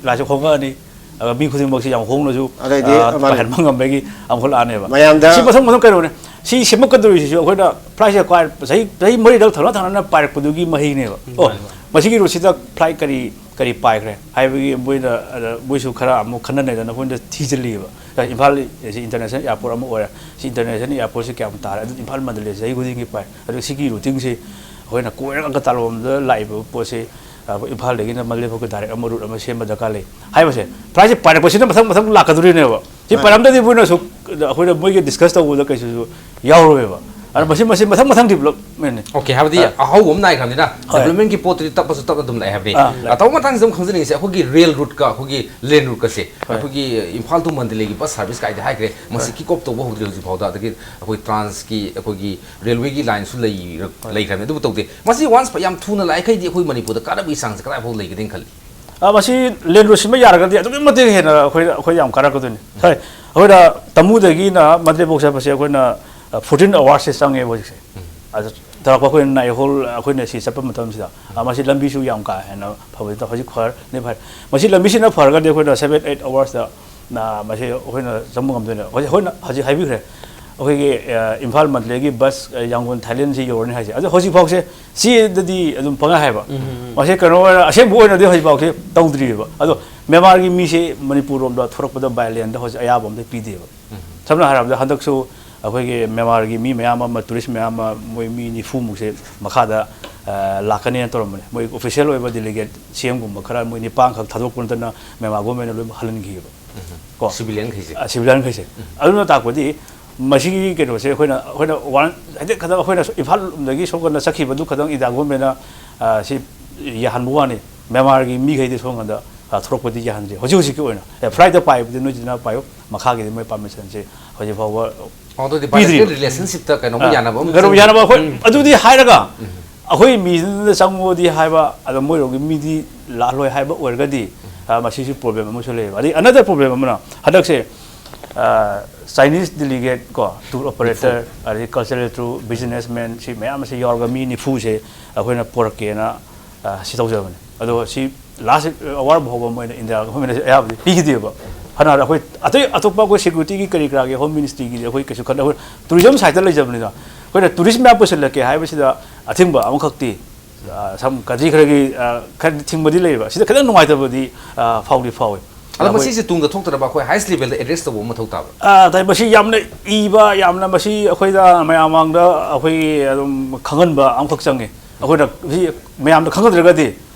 ꯂꯥꯏꯁꯨ ꯈꯣꯡꯉꯛꯑꯅꯤ꯫ ꯑꯗ ꯃꯤ ꯈꯨꯗꯤꯡꯃꯛꯁꯤ ꯌꯥꯝ ꯍꯣꯡꯅꯁꯨ, ꯑꯗꯩꯗꯤ, ꯑ, ꯃꯥꯅꯦ꯫ ꯄꯥꯏꯍꯟꯕ ꯉꯝꯕꯒꯤ ꯑꯃꯨꯛ ꯂꯥꯛꯑꯅꯦꯕ꯫ ꯃꯌꯥꯝꯗ ꯁꯤ ꯃꯊꯪ ꯃꯊꯪ ꯀꯩꯅꯣꯅꯦ꯫ ꯁꯤ ꯁꯦꯝꯃꯛꯀꯗꯧꯔꯤꯁꯤꯁꯨ ꯑꯩꯈꯣꯏꯅ ꯐ꯭ꯂꯥꯏꯠꯁꯦ ꯀ꯭ꯋꯥꯏ ꯆꯍꯤ, ꯆꯍꯤ ꯃꯔꯤꯔꯛ ꯊꯪꯅ ꯊꯪꯅꯅ ꯄꯥꯏꯔꯛꯄꯗꯨꯒꯤ ꯃꯍꯩꯅꯦꯕ꯫ ꯎꯝ, ꯑꯣ, ꯃꯥꯅꯦ, ꯃꯥꯅꯦ꯫ ꯃꯁꯤꯒꯤ ꯔꯨꯠꯁꯤꯗ ꯐ꯭ꯂꯥꯏꯠ ꯀꯔꯤ, ꯀꯔꯤ ꯄꯥꯏꯈ꯭ꯔꯦ ꯍꯥꯏꯕꯒꯤ ꯃꯣꯏꯅ, ꯑꯗ, ꯃꯣꯏꯁꯨ ꯈꯔ ꯑꯃꯨꯛ ꯈꯟꯅ ꯅꯩꯅꯗꯅ ꯑꯩꯈꯣꯏꯗ ꯊꯤꯖꯤꯜꯂꯤꯑꯕ꯫ ꯏꯝꯐꯥꯜ ꯑꯁꯤ ꯏꯟꯇꯔꯅꯦꯁꯅꯦꯜ ꯑꯦꯌꯥꯔꯄꯣꯔꯠ ꯑꯃ ꯑꯣꯏꯔꯦ꯫ ꯁꯤ ꯏꯟꯇꯔꯅꯦꯁꯅꯦꯜ ꯑꯦꯌꯥꯔꯄꯣꯔꯠꯁꯦ ꯀꯌꯥꯝ ꯇꯥꯔꯦ? ꯑꯗꯨ ꯏꯝꯐꯥꯜ ꯃꯟꯗꯂꯦ ꯆꯍꯤ ꯈꯨꯗꯤꯡꯒꯤ ꯄꯥꯏ꯫ ꯑꯗꯨ ꯁꯤꯒꯤ ꯔꯨꯇꯤꯡꯁꯤ ꯑꯩꯈꯣꯏꯅ ꯀꯣꯏꯔꯒ ꯇꯥꯂꯣꯝꯗ ꯂꯥꯛꯏꯕ ꯄꯣꯠꯁꯤ, ꯑ, ꯏꯝꯐꯥꯜꯗꯒꯤꯅ ꯃꯟꯗꯂꯦ ꯐꯥꯎꯒꯤ ꯗꯥꯏꯔꯦꯛ ꯑꯃ ꯔꯨꯠ ꯑꯃ ꯁꯦꯝꯕ ꯗꯔꯀꯥꯔ ꯂꯩ ꯍꯥꯏꯕꯁꯦ꯫ ꯐ꯭ꯂꯥꯏꯠꯁꯦ ꯄꯥꯏꯔꯛꯄꯁꯤꯅ ꯃꯊꯪ ꯃꯊꯪ ꯂꯥꯛꯀꯗꯣꯔꯤꯅꯦꯕ꯫ ꯁꯤ ꯃꯥꯅꯦ꯫ ꯄꯥꯏꯔꯝꯗ꯭ꯔꯗꯤ ꯃꯣꯏꯅꯁꯨ ꯑꯩꯈꯣꯏꯅ ꯃꯣꯏꯒꯤ ꯗꯤꯁꯀꯁ ꯇꯧꯕꯗ ꯀꯩꯁꯨ ꯌꯥꯎꯔꯣꯏꯕ꯫ ꯑꯗꯨꯅ ꯃꯁꯤ ꯃꯁꯤ ꯃꯊꯪ ꯃꯊꯪ development ꯅꯤ꯫ ꯑꯣꯀꯦ, ꯍꯥꯏꯕꯗꯤ ꯑꯥ꯫ ꯑꯍꯧꯕ ꯑꯃ ꯅꯥꯏꯈ꯭ꯔꯕꯅꯤꯅ ꯍꯣꯏ꯫ Development ꯀꯤ ꯄꯣꯠꯇꯨꯗꯤ ꯇꯞꯄꯁꯨ ꯇꯞꯅ ꯑꯗꯨꯝ ꯂꯥꯛꯑꯦ ꯍꯥꯏꯕꯅꯤ꯫ ꯑꯥ, ꯂꯥꯛꯑꯦ꯫ ꯑ, ꯇꯧꯕ ꯃꯇꯥꯡꯁꯤꯗ ꯑꯃꯨꯛ ꯈꯪꯖꯅꯤꯡꯉꯤꯁꯦ, ꯑꯩꯈꯣꯏꯒꯤ rail route ꯀ ꯑꯩꯈꯣꯏꯒꯤ land route ꯀꯁꯦ, ꯍꯣꯏ꯫ ꯑꯩꯈꯣꯏꯒꯤ ꯏꯝꯐꯥꯜ to ꯃꯟꯗꯂꯦꯒꯤ bus service ꯀꯥꯏꯗꯤ ꯍꯥꯏꯈ꯭ꯔꯦ, ꯃꯁꯤ kick off ꯇꯧꯕ ꯍꯧꯗ꯭ꯔꯤ ꯍꯧꯖꯤꯛ ꯐꯥꯎꯗ꯫ ꯑꯗꯒꯤ ꯑꯩꯈꯣꯏ trans ꯀꯤ ꯑꯩꯈꯣꯏꯒꯤ railway ꯒꯤ line ꯁꯨ ꯂꯩꯔ-, ꯂꯩꯈ꯭ꯔꯕꯅꯤ꯫ ꯑꯗꯨꯕꯨ ꯇꯧꯗꯦ꯫ ꯃꯁꯤ once ꯌꯥꯝ ꯊꯨꯅ ꯂꯥꯛꯏꯈꯩꯗꯤ ꯑꯩꯈꯣꯏ ꯃꯅꯤꯄꯨꯔꯗ ꯀꯥꯟꯅꯕꯒꯤ ꯆꯥꯡꯁꯦ ꯀꯗꯥꯏ ꯐꯥꯎ ꯂꯩꯒꯅꯤ ꯈꯜꯂꯤ? ꯑ, ꯃꯁꯤ land route ꯁꯤꯃ ꯌꯥꯔꯒꯗꯤ ꯑꯗꯨꯛꯀꯤ ꯃꯇꯤꯛ ꯍꯦꯟꯅ ꯑꯩꯈꯣꯏ, ꯑꯩꯈꯣꯏ ꯌꯥꯝ ꯀꯥꯟꯅꯔꯛꯀꯗꯣꯏꯅꯤ꯫ ꯍꯣꯏ, ꯑꯩꯈꯣꯏꯅ ꯇꯃꯨꯗꯒꯤꯅ ꯃꯟꯗꯂꯦꯐꯥꯎ ꯆꯠꯄꯁꯦ ꯑꯩꯈꯣꯏꯅ, ꯑ, fourteen hours ꯁꯦ ꯆꯪꯉꯦꯕ ꯍꯧꯖꯤꯛꯁꯦ꯫ ꯑꯗꯨ ꯇꯧꯔꯛꯄ ꯑꯩꯈꯣꯏꯅ ꯅꯥꯏꯍꯣꯜ ꯑꯩꯈꯣꯏꯅ ꯁꯤ ꯆꯠꯄ ꯃꯇꯝꯁꯤꯗ, ꯑ, ꯃꯁꯤ ꯂꯝꯕꯤꯁꯨ ꯌꯥꯝ ꯀꯥ ꯍꯦꯟꯅ ꯐꯕꯗꯤ ꯇꯧ-, ꯍꯧꯖꯤꯛ ꯈꯔ ꯐꯔꯦ꯫ ꯃꯁꯤ ꯂꯝꯕꯤꯁꯤꯅ ꯐꯔꯒꯗꯤ ꯑꯩꯈꯣꯏꯅ seven eight hours ꯇ, ꯑ, ꯃꯁꯤ ꯑꯩꯈꯣꯏꯅ ꯆꯪꯕ ꯉꯝꯗꯣꯏꯅꯦ꯫ ꯍꯧꯖꯤꯛ, ꯑꯩꯈꯣꯏꯅ ꯍꯧꯖꯤꯛ ꯍꯥꯏꯕꯤꯈ꯭ꯔꯦ, ꯑꯩꯈꯣꯏꯒꯤ, ꯑ, ꯏꯝꯐꯥꯜ ꯃꯟꯗꯂꯦꯒꯤ bus, ꯑ, ꯌꯥꯡꯒꯣꯟ ꯊꯥꯏꯂꯦꯟꯁꯤ ꯌꯧꯔꯅꯤ ꯍꯥꯏꯁꯦ꯫ ꯑꯗꯣ ꯍꯧꯖꯤꯛꯐꯥꯎꯁꯦ ꯆꯦꯗꯗꯤ ꯑꯗꯨꯝ ꯄꯪꯍꯥꯏ ꯍꯥꯏꯕ꯫ ꯃꯁꯤ ꯀꯩꯅꯣ ꯑꯣꯏꯅ, ꯑꯁꯦꯡꯕ ꯑꯣꯏꯅꯗꯤ ꯍꯧꯖꯤꯛꯐꯥꯎꯁꯦ ꯇꯧꯗ꯭ꯔꯤꯑꯕ꯫ ꯑꯗꯣ ꯃ꯭ꯌꯥꯟꯃꯥꯔꯒꯤ ꯃꯤꯁꯦ ꯃꯅꯤꯄꯨꯔ ꯔꯣꯝꯗ ꯊꯣꯔꯛꯄꯗ by land ꯗ ꯍꯧꯖꯤꯛ ꯑꯌꯥꯕ ꯑꯝꯇ ꯄꯤꯗꯦꯕ꯫ ꯁꯝꯅ ꯍꯥꯏꯔꯕꯗ ꯍꯟꯗꯛꯁꯨ ꯑꯩꯈꯣꯏꯒꯤ ꯃ꯭ꯌꯥꯟꯃꯥꯔꯒꯤ ꯃꯤ ꯃꯌꯥꯝ ꯑꯃ, tourist ꯃꯌꯥꯝ ꯑꯃ, ꯃꯣꯏ ꯃꯤ ꯅꯤꯐꯨꯃꯨꯛꯁꯦ ꯃꯈꯥꯗ, ꯑ, ꯂꯥꯛꯀꯅꯦꯅ ꯇꯧꯔꯝꯕꯅꯦ꯫ ꯃꯣꯏ official ꯑꯣꯏꯕ delegate ꯁꯤ ꯑꯦꯝꯒꯨꯝꯕ ꯈꯔ ꯃꯣꯏ ꯅꯤꯄꯥꯟꯈꯛ ꯊꯥꯗꯣꯛꯄ ꯅꯠꯇꯅ ꯃ꯭ꯌꯥꯟꯃꯥꯔ government ꯅ ꯂꯣꯏꯅꯃꯛ ꯍꯜꯍꯟꯈꯤꯑꯕ꯫ ꯀꯣ? Civilian ꯈꯩꯁꯦ꯫ ꯑ, civilian ꯈꯩꯁꯦ꯫ ꯑꯗꯨꯅ ꯇꯥꯛꯄꯗꯤ ꯃꯁꯤꯒꯤ ꯀꯩꯅꯣꯁꯦ ꯑꯩꯈꯣꯏꯅ, ꯑꯩꯈꯣꯏꯅ ꯋꯥꯔꯟ-, ꯍꯥꯏꯗꯤ ꯈꯤꯇꯪ ꯑꯩꯈꯣꯏꯅ ꯏꯝꯐꯥꯜ ꯂꯣꯝꯗꯒꯤ ꯁꯣꯝ ꯀꯥꯟꯗ ꯆꯠꯈꯤꯕꯗꯨ ꯈꯤꯇꯪ ꯏꯟꯗꯤꯌꯥ government ꯅ, ꯑ, ꯁꯤ ꯌꯥꯍꯟꯕ ꯋꯥꯅꯤ꯫ ꯃ꯭ꯌꯥꯟꯃꯥꯔꯒꯤ ꯃꯤꯈꯩꯗꯤ ꯁꯣꯝ ꯀꯥꯟꯗ, ꯑ, ꯊꯣꯔꯛꯄꯗꯤ ꯌꯥꯍꯟꯗ꯭ꯔꯤ꯫ ꯍꯧꯖꯤꯛ ꯍꯧꯖꯤꯛꯀꯤ ꯑꯣꯏꯅ, ꯑꯦ, flight ꯇ ꯄꯥꯏꯕꯗꯤ ꯅꯣꯏꯁꯤꯅ ꯄꯥꯏꯌꯨ, ꯃꯈꯥꯒꯤꯗꯤ ꯃꯣꯏ permission ꯁꯦ ꯍꯧꯖꯤꯛ ꯐꯥꯎꯕ ꯑꯣ, ꯑꯗꯨꯗꯤ ꯄꯤꯗ꯭ꯔꯤꯕ꯫ Bilateral relationship ꯇ ꯀꯩꯅꯣꯝꯃ ꯑ, ꯌꯥꯅꯕ ꯑꯃ ꯀꯩꯅꯣꯝ ꯆꯪꯉꯤ꯫ ꯌꯥꯅꯕ ꯑꯩꯈꯣꯏ ꯑꯗꯨꯗꯤ ꯍꯥꯏꯔꯒ ꯑꯩꯈꯣꯏ ꯃꯤꯗꯨꯅ ꯆꯪꯉꯣꯗꯤ ꯍꯥꯏꯕ, ꯑꯗꯣ ꯃꯣꯏꯔꯣꯝꯒꯤ ꯃꯤꯗꯤ ꯂꯥꯛꯂꯣꯏ ꯍꯥꯏꯕ ꯑꯣꯏꯔꯒꯗꯤ, ꯑ, ꯃꯁꯤꯁꯨ problem ꯑꯃꯁꯨ ꯂꯩꯌꯦꯕ꯫ ꯑꯗꯩ another problem ꯑꯃꯅ ꯍꯟꯗꯛꯁꯦ, ꯑ, Chinese delegate ꯀꯣ, tour operator, ꯑꯗꯩ cultural tour, businessman ꯁꯤ ꯃꯌꯥꯝ ꯑꯁꯤ ꯌꯥꯎꯔꯒ ꯃꯤ ꯅꯤꯐꯨꯁꯦ ꯑꯩꯈꯣꯏꯅ ꯄꯣꯔꯛꯀꯦꯅ, ꯑ, ꯁꯤ ꯇꯧꯖꯕꯅꯦ꯫ ꯑꯗꯣ ꯁꯤ last hour ꯐꯥꯎꯕ ꯃꯣꯏꯅ ꯏꯟꯗꯤꯌꯥ government ꯅ ꯑꯌꯥꯕꯗꯤ ꯄꯤꯈꯤꯗꯦꯕ꯫ ꯐꯅ ꯍꯥꯏꯔꯕꯗ ꯑꯩꯈꯣꯏ ꯑꯇꯩ ꯑꯇꯣꯞꯄ ꯑꯩꯈꯣꯏ security ꯒꯤ ꯀꯔꯤ ꯀꯔꯥꯒꯤ home ministry ꯒꯤꯗꯤ ꯑꯩꯈꯣꯏ ꯀꯩꯁꯨ ꯈꯟꯗꯦ꯫ ꯑꯩꯈꯣꯏ tourism side ꯇ ꯂꯩꯖꯕꯅꯤꯅ ꯑꯩꯈꯣꯏꯅ tourist ꯃꯌꯥꯝ ꯄꯨꯁꯤꯜꯂꯛꯀꯦ ꯍꯥꯏꯕꯁꯤꯗ ꯑꯊꯤꯡꯕ ꯑꯃꯈꯛꯇꯤ, ꯑ, some country ꯈꯔꯒꯤ, ꯑ, ꯈꯔꯗꯤ ꯊꯤꯡꯕꯗꯤ ꯂꯩꯕ꯫ ꯁꯤꯗ ꯈꯤꯇꯪ ꯅꯨꯡꯉꯥꯏꯇꯕꯗꯤ, ꯑ, ꯐꯥꯎꯗꯤ ꯐꯥꯎꯏ꯫ ꯑꯗꯣ ꯑꯩꯈꯣꯏ ꯃꯁꯤꯁꯦ ꯇꯨꯡꯗ ꯊꯣꯛꯇꯅꯕ ꯑꯩꯈꯣꯏ highest level ꯗ address ꯇꯧꯕ ꯑꯃ ꯃꯊꯧ ꯇꯥꯕ꯭ꯔꯥ? ꯑ, ꯇꯥꯏ, ꯃꯁꯤ ꯌꯥꯝꯅ ꯏꯕ, ꯌꯥꯝꯅ ꯃꯁꯤ ꯑꯩꯈꯣꯏꯗ ꯃꯌꯥꯝ ꯃꯥꯡꯗ ꯑꯩꯈꯣꯏ ꯑꯗꯨꯝ ꯈꯪꯍꯟꯕ ꯑꯃꯈꯛ ꯆꯪꯉꯤ꯫ ꯑꯩꯈꯣꯏꯅ ꯁꯤ ꯃꯌꯥꯝꯗ ꯈꯪꯍꯟꯗ꯭ꯔꯒꯗꯤ,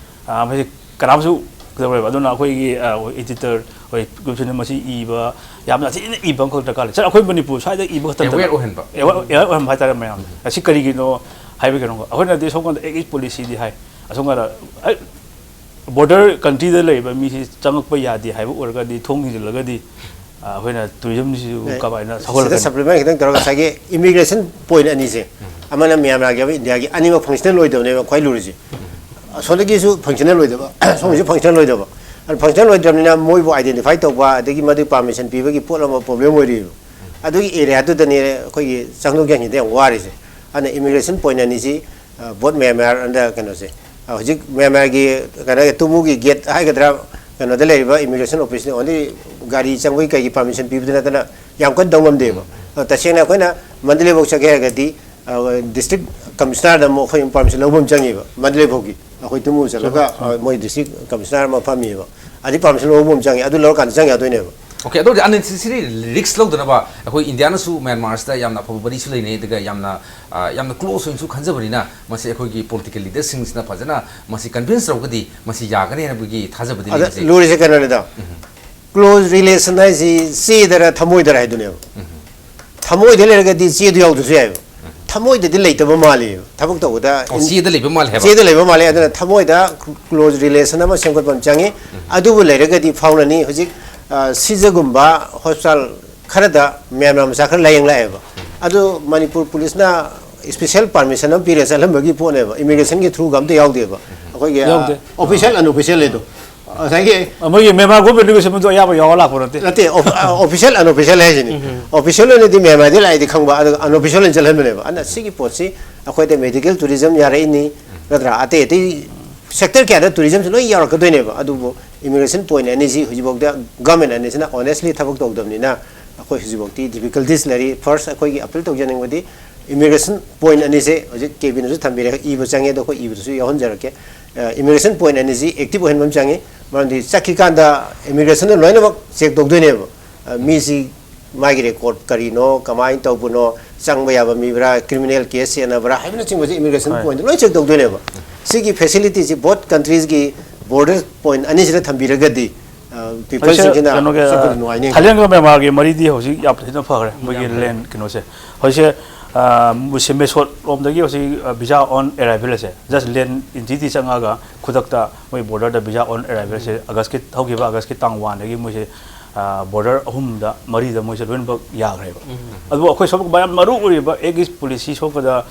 ꯑ, ꯃꯁꯤ ꯀꯅꯥꯝꯁꯨ ꯀꯩꯗꯧꯔꯦꯕ? ꯑꯗꯨꯅ ꯑꯩꯈꯣꯏꯒꯤ ꯑꯦꯗꯤꯇꯔ, ꯑꯩꯈꯣꯏ ꯒ꯭ꯔꯨꯞꯁꯤꯅ ꯃꯁꯤ ꯏꯕ, ꯌꯥꯝꯅ ꯊꯤꯅ ꯏꯕ ꯑꯃꯈꯛ ꯗꯔꯀꯥꯔ ꯂꯩ꯫ ꯁꯥꯔ, ꯑꯩꯈꯣꯏ ꯃꯅꯤꯄꯨꯔ ꯁ꯭ꯋꯥꯏꯗ ꯏꯕ ꯈꯛꯇ ꯅꯠꯇꯅ Aware ꯑꯣꯏꯍꯟꯕ꯫ Aware ꯑꯣꯏꯍꯟꯕ ꯍꯥꯏꯇꯥꯔꯦ ꯃꯌꯥꯝꯗ꯫ ꯑꯁꯤ ꯀꯔꯤꯒꯤꯅꯣ ꯍꯥꯏꯕ ꯀꯩꯅꯣ, ꯑꯩꯈꯣꯏꯅꯗꯤ ꯁꯣꯝ ꯀꯥꯟꯗ ꯑꯦꯛ ꯏꯁ ꯄꯣꯂꯤꯁꯤꯗꯤ ꯍꯥꯏ, ꯑꯁꯣꯝ ꯀꯥꯟꯗ ꯕꯣꯔꯗꯔ ꯀꯟꯇ꯭ꯔꯤꯗ ꯂꯩꯔꯤꯕ ꯃꯤꯁꯤ ꯆꯪꯉꯛꯄ ꯌꯥꯗꯦ ꯍꯥꯏꯕ ꯑꯣꯏꯔꯒꯗꯤ, ꯊꯣꯡ ꯊꯤꯡꯖꯤꯜꯂꯒꯗꯤ, ꯑ, ꯑꯩꯈꯣꯏꯅ ꯇꯨꯔꯤꯖꯝꯁꯤꯁꯨ ꯑꯦ, ꯀꯃꯥꯏꯅ ꯁꯤꯗ ꯁꯧꯒꯠꯂꯛꯀꯅꯤ? ꯁꯄ꯭ꯂꯤꯃꯦꯟ ꯈꯤꯇꯪ ꯇꯧꯔꯒ ꯉꯁꯥꯏꯒꯤ ꯏꯃꯤꯒ꯭ꯔꯦꯁꯟ ꯄꯣꯏꯟꯠ ꯑꯅꯤꯁꯦ, ꯑꯃꯅ ꯃ꯭ꯌꯥꯟꯃꯥꯔꯒꯤ ꯑꯃ, ꯏꯟꯗꯤꯌꯥꯒꯤ, ꯑꯅꯤꯃꯛ ꯐꯪꯁꯅꯦꯜ ꯑꯣꯏꯗꯕꯅꯦꯕ ꯈ꯭ꯋꯥꯏ ꯂꯨꯔꯤꯁꯦ꯫ ꯑꯁꯣꯝꯗꯒꯤꯁꯨ ꯐꯪꯁꯅꯦꯜ ꯑꯣꯏꯗꯕ, ꯁꯣꯝꯒꯤꯁꯨ ꯐꯪꯁꯅꯦꯜ ꯑꯣꯏꯗꯕ꯫ ꯑꯗꯨ ꯐꯪꯁꯅꯦꯜ ꯑꯣꯏꯗ꯭ꯔꯕꯅꯤꯅ ꯃꯣꯏꯕꯨ ꯑꯥꯏꯗꯦꯟꯇꯤꯐꯥꯏ ꯇꯧꯕ, ꯑꯗꯒꯤ ꯃꯗꯨꯒꯤ ꯄꯥꯔꯃꯤꯁꯟ ꯄꯤꯕꯒꯤ ꯄꯣꯠ ꯑꯃ ꯄ꯭ꯔꯣꯕ꯭ꯂꯦꯝ ꯑꯣꯏꯔꯤꯕ꯫ ꯑꯗꯨꯒꯤ ꯑꯦꯔꯤꯌꯥꯗꯨꯗꯅꯦ ꯑꯩꯈꯣꯏꯒꯤ ꯆꯪꯊꯣꯛ ꯆꯪꯁꯤꯟꯗ ꯌꯥꯝ ꯋꯥꯔꯤꯁꯦ꯫ ꯑꯗꯨꯅ ꯏꯃꯤꯒ꯭ꯔꯦꯁꯟ ꯄꯣꯏꯟꯠ ꯑꯅꯤꯁꯤ, ꯑ, ꯕꯣꯠ ꯃ꯭ꯌꯥꯟꯃꯥꯔ ꯑꯟꯗ ꯀꯩꯅꯣꯁꯦ, ꯑ, ꯍꯧꯖꯤꯛ ꯃ꯭ꯌꯥꯟꯃꯥꯔꯒꯤ ꯀꯩꯅꯣ, ꯇꯨꯃꯨꯒꯤ ꯒꯦꯠ ꯍꯥꯏꯒꯗ꯭ꯔꯥ, ꯀꯩꯅꯣꯗ ꯂꯩꯔꯤꯕ ꯏꯃꯤꯒ꯭ꯔꯦꯁꯟ ꯑꯣꯐꯤꯁꯅꯤ, ꯑꯣꯟꯂꯤ ꯒꯥꯔꯤ ꯆꯪꯕꯒꯤ ꯀꯩꯒꯤ ꯄꯥꯔꯃꯤꯁꯟ ꯄꯤꯕꯗꯨ ꯅꯠꯇꯅ ꯌꯥꯝ ꯀꯟꯅ ꯇꯧ ꯉꯝꯗꯦꯕ꯫ ꯑꯗꯣ ꯇꯁꯦꯡꯅ ꯑꯩꯈꯣꯏꯅ ꯃꯟꯗꯂꯦꯐꯥꯎ ꯆꯠꯀꯦ ꯍꯥꯏꯔꯒꯗꯤ, ꯑ, ꯗꯤꯁꯇ꯭ꯔꯤꯛ ꯀꯃꯤꯁꯅꯔꯗ ꯑꯃꯨꯛ ꯑꯩꯈꯣꯏ ꯄꯥꯔꯃꯤꯁꯟ ꯂꯧꯕ ꯑꯃ ꯆꯪꯉꯦꯕ, ꯃꯟꯗꯂꯦꯐꯥꯎꯒꯤ꯫ ꯑꯩꯈꯣꯏ ꯇꯨꯃꯨ ꯆꯠꯂꯒ, ꯑ, ꯃꯣꯏ ꯗꯤꯁꯇ꯭ꯔꯤꯛ ꯀꯃꯤꯁꯅꯔ ꯑꯃ ꯐꯝꯃꯤꯕ, ꯑꯗꯩ ꯄꯥꯔꯃꯤꯁꯟ ꯂꯧꯕ ꯑꯃ ꯆꯪꯉꯦ, ꯑꯗꯨ ꯂꯧꯔꯀꯥꯟꯗ ꯆꯪ ꯌꯥꯗꯣꯏꯅꯦꯕ꯫ ꯑꯣꯀꯦ, ꯑꯗꯨ ꯑꯣꯏꯔꯗꯤ unnecessary risk ꯂꯧꯗꯅꯕ ꯑꯩꯈꯣꯏ ꯏꯟꯗꯤꯌꯥꯅꯁꯨ ꯃ꯭ꯌꯥꯟꯃꯥꯔꯁꯤꯗ ꯌꯥꯝꯅ ꯑꯐꯕ ꯃꯔꯤꯁꯨ ꯂꯩꯅꯩ, ꯑꯗꯨꯒ ꯌꯥꯝꯅ, ꯑ, ꯌꯥꯝꯅ ꯀ꯭ꯂꯣꯖ ꯑꯣꯏꯅꯁꯨ ꯈꯟꯖꯕꯅꯤꯅ, ꯃꯁꯤ ꯑꯩꯈꯣꯏꯒꯤ ꯄꯣꯂꯤꯇꯤꯀꯦꯜ ꯂꯤꯗꯔꯁꯤꯡꯁꯤꯅ ꯐꯖꯅ ꯃꯁꯤ ꯀꯟꯚꯤꯟꯁ ꯇꯧꯔꯒꯗꯤ ꯃꯁꯤ ꯌꯥꯒꯅꯤ ꯍꯥꯏꯕꯒꯤ ꯊꯥꯖꯕꯗꯤ ꯑꯗ ꯂꯩꯖꯩ꯫ ꯂꯨꯔꯤꯁꯦ ꯀꯩꯅꯣꯅꯤꯗ, ꯀ꯭ꯂꯣꯖ ꯔꯤꯂꯦꯁꯟ ꯍꯥꯏꯁꯤ ꯆꯦꯗꯔ ꯊꯃꯣꯏꯗꯔ ꯍꯥꯏꯗꯨꯅꯦꯕ꯫ ꯊꯃꯣꯏꯗ ꯂꯩꯔꯒꯗꯤ ꯆꯦꯗꯨ ꯌꯥꯎꯗ꯭ꯔꯁꯨ ꯌꯥꯏꯑꯕ꯫ ꯊꯃꯣꯏꯗꯗꯤ ꯂꯩꯇꯕ ꯃꯥꯜꯂꯦꯕ ꯊꯕꯛ ꯇꯧꯕꯗ꯫ ꯑꯣ, ꯆꯦꯗ ꯂꯩꯕ ꯃꯥꯜꯂꯦ ꯍꯥꯏꯕ? ꯆꯦꯗ ꯂꯩꯕ ꯃꯥꯜꯂꯦ꯫ ꯑꯗꯨꯅ ꯊꯃꯣꯏꯗ ꯀ꯭ꯂꯣꯖ ꯔꯤꯂꯦꯁꯟ ꯑꯃ ꯁꯦꯝꯒꯠꯄ ꯑꯃ ꯆꯪꯉꯤ꯫ ꯑꯗꯨꯕꯨ ꯂꯩꯔꯒꯗꯤ ꯐꯥꯎꯅꯅꯤ꯫ ꯍꯧꯖꯤꯛ, ꯑ, ꯁꯤꯖꯒꯨꯝꯕ ꯍꯣꯁꯄꯤꯇꯥꯜ ꯈꯔꯗ ꯃ꯭ꯌꯥꯟꯃꯥꯔ ꯃꯆꯥ ꯈꯔ ꯂꯥꯏꯌꯦꯡ ꯂꯥꯛꯑꯦꯕ꯫ ꯑꯗꯨ ꯃꯅꯤꯄꯨꯔ ꯄꯨꯂꯤꯁꯅ ꯏꯁꯄꯤꯁꯦꯜ ꯄꯥꯔꯃꯤꯁꯟ ꯑꯃ ꯄꯤꯔꯒ ꯆꯠꯍꯟꯕꯒꯤ ꯄꯣꯠꯅꯦꯕ, ꯏꯃꯤꯒ꯭ꯔꯦꯁꯟꯒꯤ ꯊ꯭ꯔꯨꯒ ꯑꯝꯇ ꯌꯥꯎꯗꯦꯕ꯫ ꯑꯩꯈꯣꯏꯒꯤ, ꯑ, ꯌꯥꯎꯗꯦ꯫ ꯑꯣꯐꯤꯁꯤꯌꯦꯜ ꯑꯟꯑꯣꯐꯤꯁꯤꯌꯦꯜ ꯍꯥꯏꯗꯣ, ꯉꯁꯥꯏꯒꯤ ꯃꯣꯏꯒꯤ ꯃ꯭ꯌꯥꯟꯃꯥꯔ ꯒꯣꯔꯃꯦꯟꯠꯀꯤꯁꯨ ꯃꯗꯨ ꯑꯌꯥꯕ ꯌꯥꯎꯔ ꯂꯥꯛꯄ ꯅꯠꯇꯦ꯫ ꯅꯠꯇꯦ, ꯑꯣꯐꯤꯁꯤꯌꯦꯜ ꯑꯟꯑꯣꯐꯤꯁꯤꯌꯦꯜ ꯍꯥꯏꯁꯤꯅꯤ꯫ ꯑꯣꯐꯤꯁꯤꯌꯦꯜ ꯑꯣꯏꯅꯗꯤ ꯃ꯭ꯌꯥꯟꯃꯥꯔꯗꯤ ꯂꯥꯛꯏꯗꯤ ꯈꯪꯕ, ꯑꯗꯨꯒ ꯑꯟꯑꯣꯐꯤꯁꯤꯌꯦꯜ ꯑꯣꯏꯅ ꯆꯠꯍꯟꯕꯅꯦꯕ꯫ ꯑꯗꯨꯅ ꯁꯤꯒꯤ ꯄꯣꯠꯁꯤ ꯑꯩꯈꯣꯏꯗ ꯃꯦꯗꯤꯀꯦꯜ ꯇꯨꯔꯤꯖꯝ ꯌꯥꯔꯛꯏꯅꯤ, ꯅꯠꯇ꯭ꯔꯥ? ꯑꯇꯩ ꯑꯇꯩ ꯁꯦꯛꯇꯔ ꯀꯌꯥꯗ ꯇꯨꯔꯤꯖꯝꯁꯤ ꯂꯣꯏ ꯌꯥꯎꯔꯛꯀꯗꯣꯏꯅꯦꯕ꯫ ꯑꯗꯨꯕꯨ ꯏꯃꯤꯒ꯭ꯔꯦꯁꯟ ꯄꯣꯏꯟꯠ ꯑꯅꯤꯁꯤ ꯍꯧꯖꯤꯛꯐꯥꯎꯗ ꯒꯃꯦꯟꯠ ꯑꯅꯤꯁꯤꯅ ꯑꯣꯅꯦꯁꯂꯤ ꯊꯕꯛ ꯇꯧꯗꯕꯅꯤꯅ ꯑꯩꯈꯣꯏ ꯍꯧꯖꯤꯛꯐꯥꯎꯗꯤ ꯗꯤꯐꯤꯀꯜꯇꯤꯁ ꯂꯩꯔꯤ꯫ ꯐꯥꯔꯁ, ꯑꯩꯈꯣꯏꯒꯤ ꯑꯄꯤꯜ ꯇꯧꯖꯅꯤꯡꯕꯗꯤ ꯏꯃꯤꯒ꯭ꯔꯦꯁꯟ ꯄꯣꯏꯟꯠ ꯑꯅꯤꯁꯦ ꯍꯧꯖꯤꯛ ꯀꯦꯕꯤꯅꯁꯨ ꯊꯝꯕꯤꯔꯦ, ꯏꯕ ꯆꯪꯉꯦ, ꯑꯗꯣ ꯑꯩꯈꯣꯏ ꯏꯕꯗꯁꯨ ꯌꯥꯎꯍꯟꯖꯔꯛꯀꯦ꯫ ꯏꯃꯤꯒ꯭ꯔꯦꯁꯟ ꯄꯣꯏꯟꯠ ꯑꯅꯤꯁꯤ ꯑꯦꯛꯇꯤꯚ ꯑꯣꯏꯍꯟꯕ ꯑꯃ ꯆꯪꯉꯤ꯫ ꯃꯔꯝꯗꯤ ꯆꯠꯈꯤꯀꯥꯟꯗ ꯏꯃꯤꯒ꯭ꯔꯦꯁꯟꯅ ꯂꯣꯏꯅꯃꯛ ꯆꯦꯛ ꯇꯧꯗꯣꯏꯅꯦꯕ꯫ ꯑ, ꯃꯤꯁꯤ ꯃꯥꯒꯤ ꯔꯦꯀꯣꯔꯗ ꯀꯔꯤꯅꯣ, ꯀꯃꯥꯏꯅ ꯇꯧꯕꯅꯣ, ꯆꯪꯕ ꯌꯥꯕ ꯃꯤꯕ꯭ꯔꯥ, ꯀ꯭ꯔꯤꯃꯤꯅꯦꯜ ꯀꯦꯁ ꯆꯦꯟꯅꯕ꯭ꯔꯥ ꯍꯥꯏꯕꯅꯆꯤꯡꯕꯁꯦ ꯏꯃꯤꯒ꯭ꯔꯦꯁꯟ ꯍꯣꯏ꯫ ꯄꯣꯏꯟꯠꯇ ꯂꯣꯏ ꯆꯦꯛ ꯇꯧꯗꯣꯏꯅꯦꯕ꯫ ꯁꯤꯒꯤ ꯐꯦꯁꯤꯂꯤꯇꯤꯁꯤ ꯕꯣꯠ ꯀꯟꯇ꯭ꯔꯤꯁꯀꯤ ꯕꯣꯔꯗꯔ ꯄꯣꯏꯟꯠ ꯑꯅꯤꯁꯤꯗ ꯊꯝꯕꯤꯔꯒꯗꯤ, ꯑ, ꯄꯤꯄꯜꯁꯤꯡꯁꯤꯅ ꯀꯩꯅꯣꯒꯤ, ꯑ, ꯆꯠꯄꯗ ꯅꯨꯡꯉꯥꯏꯅꯤ꯫ ꯊꯥꯏꯂꯦꯟꯒ ꯃ꯭ꯌꯥꯟꯃꯥꯔꯒꯤ ꯃꯔꯤꯗꯤ ꯍꯧꯖꯤꯛ ꯌꯥꯝ ꯊꯤꯅ ꯐꯈ꯭ꯔꯦ, ꯃꯣꯏꯒꯤ ꯌꯥꯝ ꯐꯔꯦ꯫ ꯂꯦꯟ ꯀꯩꯅꯣꯁꯦ꯫ ꯍꯧꯖꯤꯛꯁꯦ, ꯑ, ꯃꯣꯏꯁꯦ ꯃꯦꯁꯣꯠ ꯔꯣꯝꯗꯒꯤ ꯍꯧꯖꯤꯛ, ꯑ, ꯚꯤꯖꯥ ꯑꯣꯟ ꯑꯦꯔꯥꯏꯚꯦꯜ ꯑꯁꯦ, ꯖꯁ ꯂꯦꯟ ꯑꯦꯟꯇ꯭ꯔꯤꯗꯤ ꯆꯪꯉꯒ ꯈꯨꯗꯛꯇ ꯃꯣꯏ ꯕꯣꯔꯗꯔꯗ ꯚꯤꯖꯥ ꯑꯣꯟ ꯑꯦꯔꯥꯏꯚꯦꯜꯁꯦ ꯑꯒꯁꯀꯤ, ꯍꯧꯈꯤꯕ ꯑꯒꯁꯀꯤ ꯇꯥꯡ ꯋꯥꯟꯗꯒꯤ ꯃꯣꯏꯁꯦ, ꯑ, ꯕꯣꯔꯗꯔ ꯑꯍꯨꯝꯗ, ꯃꯔꯤꯗ ꯃꯣꯏꯁꯦ ꯂꯣꯏꯅꯃꯛ ꯌꯥꯈ꯭ꯔꯦꯕ꯫ ꯑꯗꯨꯕꯨ ꯑꯩꯈꯣꯏ ꯁꯣꯝ ꯃꯌꯥꯝ ꯃꯔꯨ ꯑꯣꯏꯔꯤꯕ ꯑꯦꯛ ꯏꯁ ꯄꯣꯂꯤꯁꯤ ꯁꯣꯝꯗ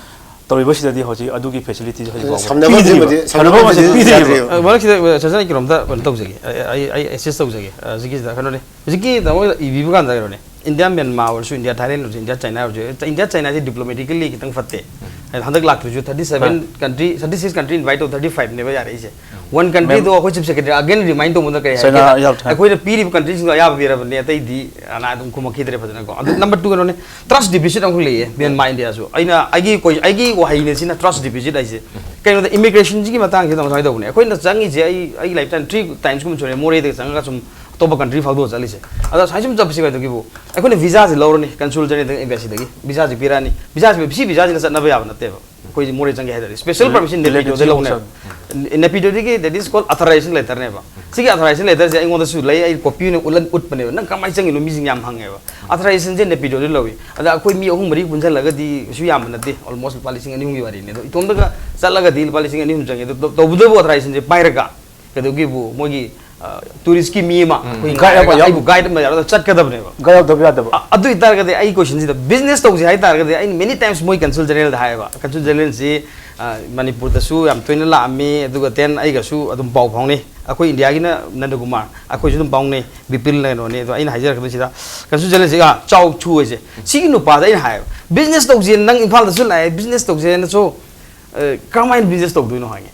ꯇꯧꯔꯤꯕꯁꯤꯗꯗꯤ ꯍꯧꯖꯤꯛ ꯑꯗꯨꯒꯤ ꯐꯦꯁꯤꯂꯤꯇꯤꯁꯦ ꯍꯧꯖꯤꯛ ꯐꯥꯎꯕ ꯁꯝꯅꯕ ꯄꯤꯗ꯭ꯔꯤꯕ꯫ ꯑꯃꯗꯤ, ꯁꯝꯅꯕ ꯁꯝꯅꯕ ꯑꯃꯗꯤ ꯑꯃꯗꯤ ꯄꯤꯗ꯭ꯔꯤꯕ꯫ ꯌꯥꯗ꯭ꯔꯤꯕ꯫ ꯑ, ꯃꯔꯛꯁꯤꯗ, ꯑ, ꯁꯖꯅ ꯀꯩꯅꯣꯝꯇ ꯀꯩꯅꯣ ꯇꯧꯖꯒꯦ꯫ ꯑ, ꯑꯩ, ꯑꯩ ꯑꯦꯁꯤꯁ ꯇꯧꯖꯒꯦ꯫ ꯑ, ꯍꯧꯖꯤꯛꯀꯤꯁꯤꯗ ꯀꯩꯅꯣꯅꯦ꯫ ꯍꯧꯖꯤꯛꯀꯤ ꯇꯥꯃꯣ ꯏꯕꯤꯕ ꯀꯥꯟꯗ ꯀꯩꯅꯣꯅꯦ꯫ ꯏꯟꯗꯤꯌꯥ ꯃ꯭ꯌꯥꯟꯃꯥꯔ ꯑꯣꯏꯔꯁꯨ, ꯏꯟꯗꯤꯌꯥ ꯊꯥꯏꯂꯦꯟ ꯑꯣꯏꯔꯁꯨ, ꯏꯟꯗꯤꯌꯥ ꯆꯥꯏꯅꯥ ꯑꯣꯏꯔꯁꯨ, ꯏꯟꯗꯤꯌꯥ ꯆꯥꯏꯅꯥꯁꯤ ꯗꯤꯄ꯭ꯂꯣꯃꯦꯇꯤꯀꯦꯜꯂꯤ ꯈꯤꯇꯪ ꯐꯠꯇꯦ꯫ ꯍꯥꯏꯗꯤ ꯍꯟꯗꯛ ꯂꯥꯛꯇꯣꯏꯁꯨ thirty seven ꯍꯣꯏ꯫ Country, thirty six country invite ꯇꯧ, thirty five ꯅꯦꯕ ꯌꯥꯔꯛꯏꯁꯦ꯫ One country ꯗꯣ ꯑꯩꯈꯣꯏ chief secretary again remind ꯇꯧꯕꯗ ꯀꯔꯤ ꯍꯥꯏꯒꯦ? ꯆꯥꯏꯅꯥ ꯌꯥꯎꯗ꯭ꯔꯦ꯫ ꯑꯩꯈꯣꯏꯅ ꯄꯤꯔꯤꯕ country ꯁꯤꯡꯗꯣ ꯑꯌꯥꯕ ꯄꯤꯔꯕꯅꯦ, ꯑꯇꯩꯗꯤ ꯑꯅꯥ ꯑꯗꯨꯝ ꯈꯨꯝꯃꯛꯈꯤꯗ꯭ꯔꯦ ꯐꯖꯅꯀꯣ꯫ ꯑꯗꯨ number two ꯀꯩꯅꯣꯅꯦ, trust deficit ꯑꯃꯈꯛ ꯂꯩꯌꯦ ꯃ꯭ꯌꯥꯟꯃꯥꯔ ꯏꯟꯗꯤꯌꯥꯁꯨ꯫ ꯑꯩꯅ ꯑꯩꯒꯤ ꯀꯣꯏ-, ꯑꯩꯒꯤ ꯋꯥꯍꯩꯅꯦ ꯁꯤꯅ, trust deficit ꯍꯥꯏꯁꯦ꯫ ꯀꯩꯅꯣꯗ, immigrationꯁꯤꯒꯤ ꯃꯇꯥꯡꯁꯤꯗ ꯁꯨꯃꯥꯏꯅ ꯇꯧꯕꯅꯦ꯫ ꯑꯩꯈꯣꯏꯅ ꯆꯪꯉꯤꯁꯦ, ꯑꯩ, ꯑꯩꯒꯤ lifetime three timesꯀꯨꯝꯕ ꯁꯨꯔꯦ ꯃꯣꯔꯦꯗꯒꯤ ꯆꯪꯉꯒ ꯁꯨꯝ ꯑꯇꯣꯞꯄ country ꯐꯥꯎꯗꯣꯛꯑ ꯆꯠꯂꯤꯁꯦ꯫ ꯑꯗ ꯁꯨꯃꯥꯏꯅ ꯁꯨꯝ ꯆꯠꯄꯁꯤ ꯀꯩꯗꯧꯒꯤꯕꯨ? ꯑꯩꯈꯣꯏꯅ visaꯁꯦ ꯂꯧꯔꯅꯤ, consul generalꯗ, embassyꯗꯒꯤ visaꯁꯦ ꯄꯤꯔꯛꯑꯅꯤ꯫ Visaꯁꯦ, ꯁꯤ visaꯁꯤꯅ ꯆꯠꯅꯕ ꯌꯥꯕ ꯅꯠꯇꯦꯕ꯫ ꯑꯩꯈꯣꯏꯁꯦ ꯃꯣꯔꯦ ꯆꯪꯒꯦ ꯍꯥꯏ ꯇꯥꯔꯗꯤ special permission ꯅꯦꯄꯤꯗꯣꯗ ꯂꯧꯅꯦꯕ꯫ ꯅꯦꯄꯤꯗꯣꯗꯤ ꯀꯩ, that is called authorization letterꯅꯦꯕ꯫ ꯁꯤꯒꯤ authorization letterꯁꯦ ꯑꯩꯉꯣꯟꯗꯁꯨ ꯂꯩ, ꯑꯩ copy ꯑꯣꯏꯅ ꯎꯠꯂ-, ꯎꯠꯄꯅꯦꯕ꯫ ꯅꯪ ꯀꯃꯥꯏꯅ ꯆꯪꯉꯤꯅꯣ ꯃꯤꯁꯤꯡ ꯌꯥꯝ ꯍꯪꯉꯦꯕ꯫ Authorizationꯁꯦ ꯅꯦꯄꯤꯗꯣꯗ ꯂꯧꯏ꯫ ꯑꯗ ꯑꯩꯈꯣꯏ ꯃꯤ ꯑꯍꯨꯝ ꯃꯔꯤ ꯄꯨꯟꯁꯤꯜꯂꯒꯗꯤ ꯀꯩꯁꯨ ꯌꯥꯝꯕ ꯅꯠꯇꯦ, almost ꯂꯨꯄꯥ ꯂꯤꯁꯤꯡ ꯑꯅꯤ ꯑꯍꯨꯝꯒꯤ ꯋꯥꯔꯤꯅꯤ꯫ ꯑꯗꯣ ꯏꯇꯣꯝꯇꯒ ꯆꯠꯂꯒꯗꯤ ꯂꯨꯄꯥ ꯂꯤꯁꯤꯡ ꯑꯅꯤ ꯑꯍꯨꯝ ꯆꯪꯉꯦ꯫ ꯑꯗꯣ ꯇꯧ-, ꯇꯧꯕꯇꯕꯨ authorizationꯁꯦ ꯄꯥꯏꯔꯒ ꯀꯩꯗꯧꯒꯦꯕꯨ, ꯃꯣꯏꯒꯤ, ꯑ, touristꯀꯤ ꯃꯤ ꯑꯃ, ꯎꯝ꯫ ꯑꯩꯈꯣꯏ guide ꯑꯃ ꯉꯥꯏꯔꯒ ꯌꯥꯎ-, ꯑꯩꯕꯨ guide ꯑꯃ ꯌꯥꯎꯔꯒ ꯆꯠꯀꯗꯕꯅꯦꯕ꯫ Guide ꯌꯥꯎꯗꯕ ꯌꯥꯗꯕ꯫ ꯑ-, ꯑꯗꯨ ꯑꯣꯏꯇꯥꯔꯒꯗꯤ ꯑꯩ questionꯁꯤꯗ, business ꯇꯧꯁꯦ ꯍꯥꯏ ꯇꯥꯔꯒꯗꯤ, ꯑꯩꯅ many times ꯃꯣꯏ consul generalꯗ ꯍꯥꯏꯌꯦꯕ꯫ Consul generalꯁꯤ, ꯑ, ꯃꯅꯤꯄꯨꯔꯗꯁꯨ ꯌꯥꯝ ꯇꯣꯏꯅ ꯂꯥꯛꯑꯝꯃꯤ, ꯑꯗꯨꯒ then ꯑꯩꯒꯁꯨ ꯑꯗꯨꯝ ꯄꯥꯎ ꯐꯥꯎꯅꯩ꯫ ꯑꯩꯈꯣꯏ ꯏꯟꯗꯤꯌꯥꯒꯤꯅ ꯅꯟꯗꯀꯨꯃꯥꯔ, ꯑꯩꯈꯣꯏꯁꯨ ꯑꯗꯨꯝ ꯐꯥꯎꯅꯩ, ꯕꯤꯄꯤꯜꯅ ꯀꯩꯅꯣꯅꯦ꯫ ꯑꯗꯣ ꯑꯩꯅ ꯍꯥꯏꯖꯔꯛꯀꯗꯣꯏꯁꯤꯗ, consul generalꯁꯤ, ꯑ, ꯆꯥꯎ ꯊꯨ ꯍꯥꯏꯁꯦ꯫ ꯁꯤꯒꯤ ꯅꯨꯄꯥꯗ ꯑꯩꯅ ꯍꯥꯏꯌꯦꯕ, business ꯇꯧꯁꯦꯅ ꯅꯪ ꯏꯝꯐꯥꯜꯗꯁꯨ ꯂꯥꯛꯑꯦ, business ꯇꯧꯁꯦꯅꯁꯨ, ꯑ, ꯀꯔꯝꯍꯥꯏꯅ business ꯇꯧꯗꯣꯏꯅꯣ ꯍꯥꯏꯉꯦ꯫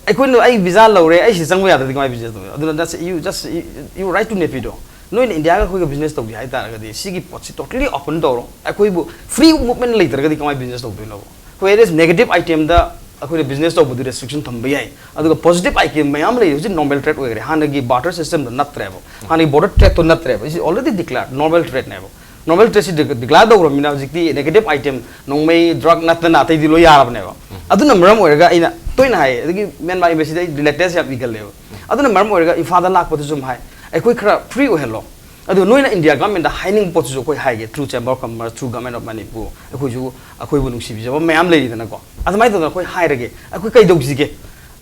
ꯑꯩꯈꯣꯏꯅ, "ꯑꯩ visa ꯂꯧꯔꯦ, ꯑꯩ ꯁꯤ ꯆꯪꯕ ꯌꯥꯗ꯭ꯔꯗꯤ ꯀꯃꯥꯏꯅ business ꯇꯧꯗꯣꯏꯅꯣ?" ꯑꯗꯨꯅ that's, you just, you, you write to ꯅꯦꯄꯤꯗꯣ, "ꯅꯣꯏꯅ ꯏꯟꯗꯤꯌꯥꯒ ꯑꯩꯈꯣꯏꯒ business ꯇꯧꯒꯦ ꯍꯥꯏ ꯇꯥꯔꯒꯗꯤ ꯁꯤꯒꯤ ꯄꯣꯠꯁꯤ totally open ꯇꯧꯔꯣ꯫ ꯑꯩꯈꯣꯏꯕꯨ free movement ꯂꯩꯇ꯭ꯔꯒꯗꯤ ꯀꯃꯥꯏꯅ business ꯇꯧꯗꯣꯏꯅꯣꯕ? Whereas negative itemꯗ ꯑꯩꯈꯣꯏꯅ business ꯇꯧꯕꯗꯨ restriction ꯊꯝꯕ ꯌꯥꯏ, ꯑꯗꯨꯒ positive item ꯃꯌꯥꯝ ꯂꯩ꯫ ꯍꯧꯖꯤꯛ normal trade ꯑꯣꯏꯈ꯭ꯔꯦ, ꯍꯥꯟꯅꯒꯤ barter systemꯗꯣ ꯅꯠꯇ꯭ꯔꯦꯕ, ꯍꯥꯟꯅꯒꯤ border tradeꯇꯣ ꯅꯠꯇ꯭ꯔꯦꯕ꯫ It's already declared normal tradeꯅꯦꯕ꯫ Normal tradeꯁꯤ D-, declare ꯇꯧꯈ꯭ꯔꯕꯅꯤꯅ ꯍꯧꯖꯤꯛꯇꯤ negative item, ꯅꯣꯡꯃꯩ, drug ꯅꯠꯇꯅ ꯑꯇꯩꯗꯤ ꯂꯣꯏ ꯌꯥꯔꯕꯅꯦꯕ꯫ ꯑꯗꯨꯅ ꯃꯔꯝ ꯑꯣꯏꯔꯒ ꯑꯩꯅ ꯇꯣꯏꯅ ꯍꯥꯏ꯫ ꯑꯗꯒꯤ ꯃ꯭ꯌꯥꯟꯃꯥꯔ embassy ꯗ ꯑꯩ ꯂꯦꯇꯦꯁ ꯌꯥꯝ ꯏꯒꯜꯂꯦꯕ꯫ ꯑꯗꯨꯅ ꯃꯔꯝ ꯑꯣꯏꯔꯒ ꯏꯝꯐꯥꯜꯗ ꯂꯥꯛꯄꯗꯁꯨ ꯑꯗꯨꯝ ꯍꯥꯏ, ꯑꯩꯈꯣꯏ ꯈꯔ ꯐ꯭ꯔꯤ ꯑꯣꯏꯍꯜꯂꯣ꯫ ꯑꯗꯨ ꯅꯣꯏꯅ ꯏꯟꯗꯤꯌꯥ ꯒꯚꯔꯟꯃꯦꯟꯠꯇ ꯍꯥꯏꯅꯤꯡꯕ ꯄꯣꯠꯇꯨꯁꯨ ꯑꯩꯈꯣꯏ ꯍꯥꯏꯒꯦ, through Chamber of Commerce, through Government of Manipur, ꯑꯩꯈꯣꯏꯁꯨ ꯑꯩꯈꯣꯏꯕꯨ ꯅꯨꯡꯁꯤꯕꯤꯖꯕ ꯃꯌꯥꯝ ꯂꯩꯔꯤꯗꯅꯀꯣ꯫ ꯑꯗꯨꯃꯥꯏꯅ ꯇꯧꯗꯅ ꯑꯩꯈꯣꯏ ꯍꯥꯏꯔꯒꯦ, ꯑꯩꯈꯣꯏ ꯀꯩꯗꯧꯁꯤꯒꯦ?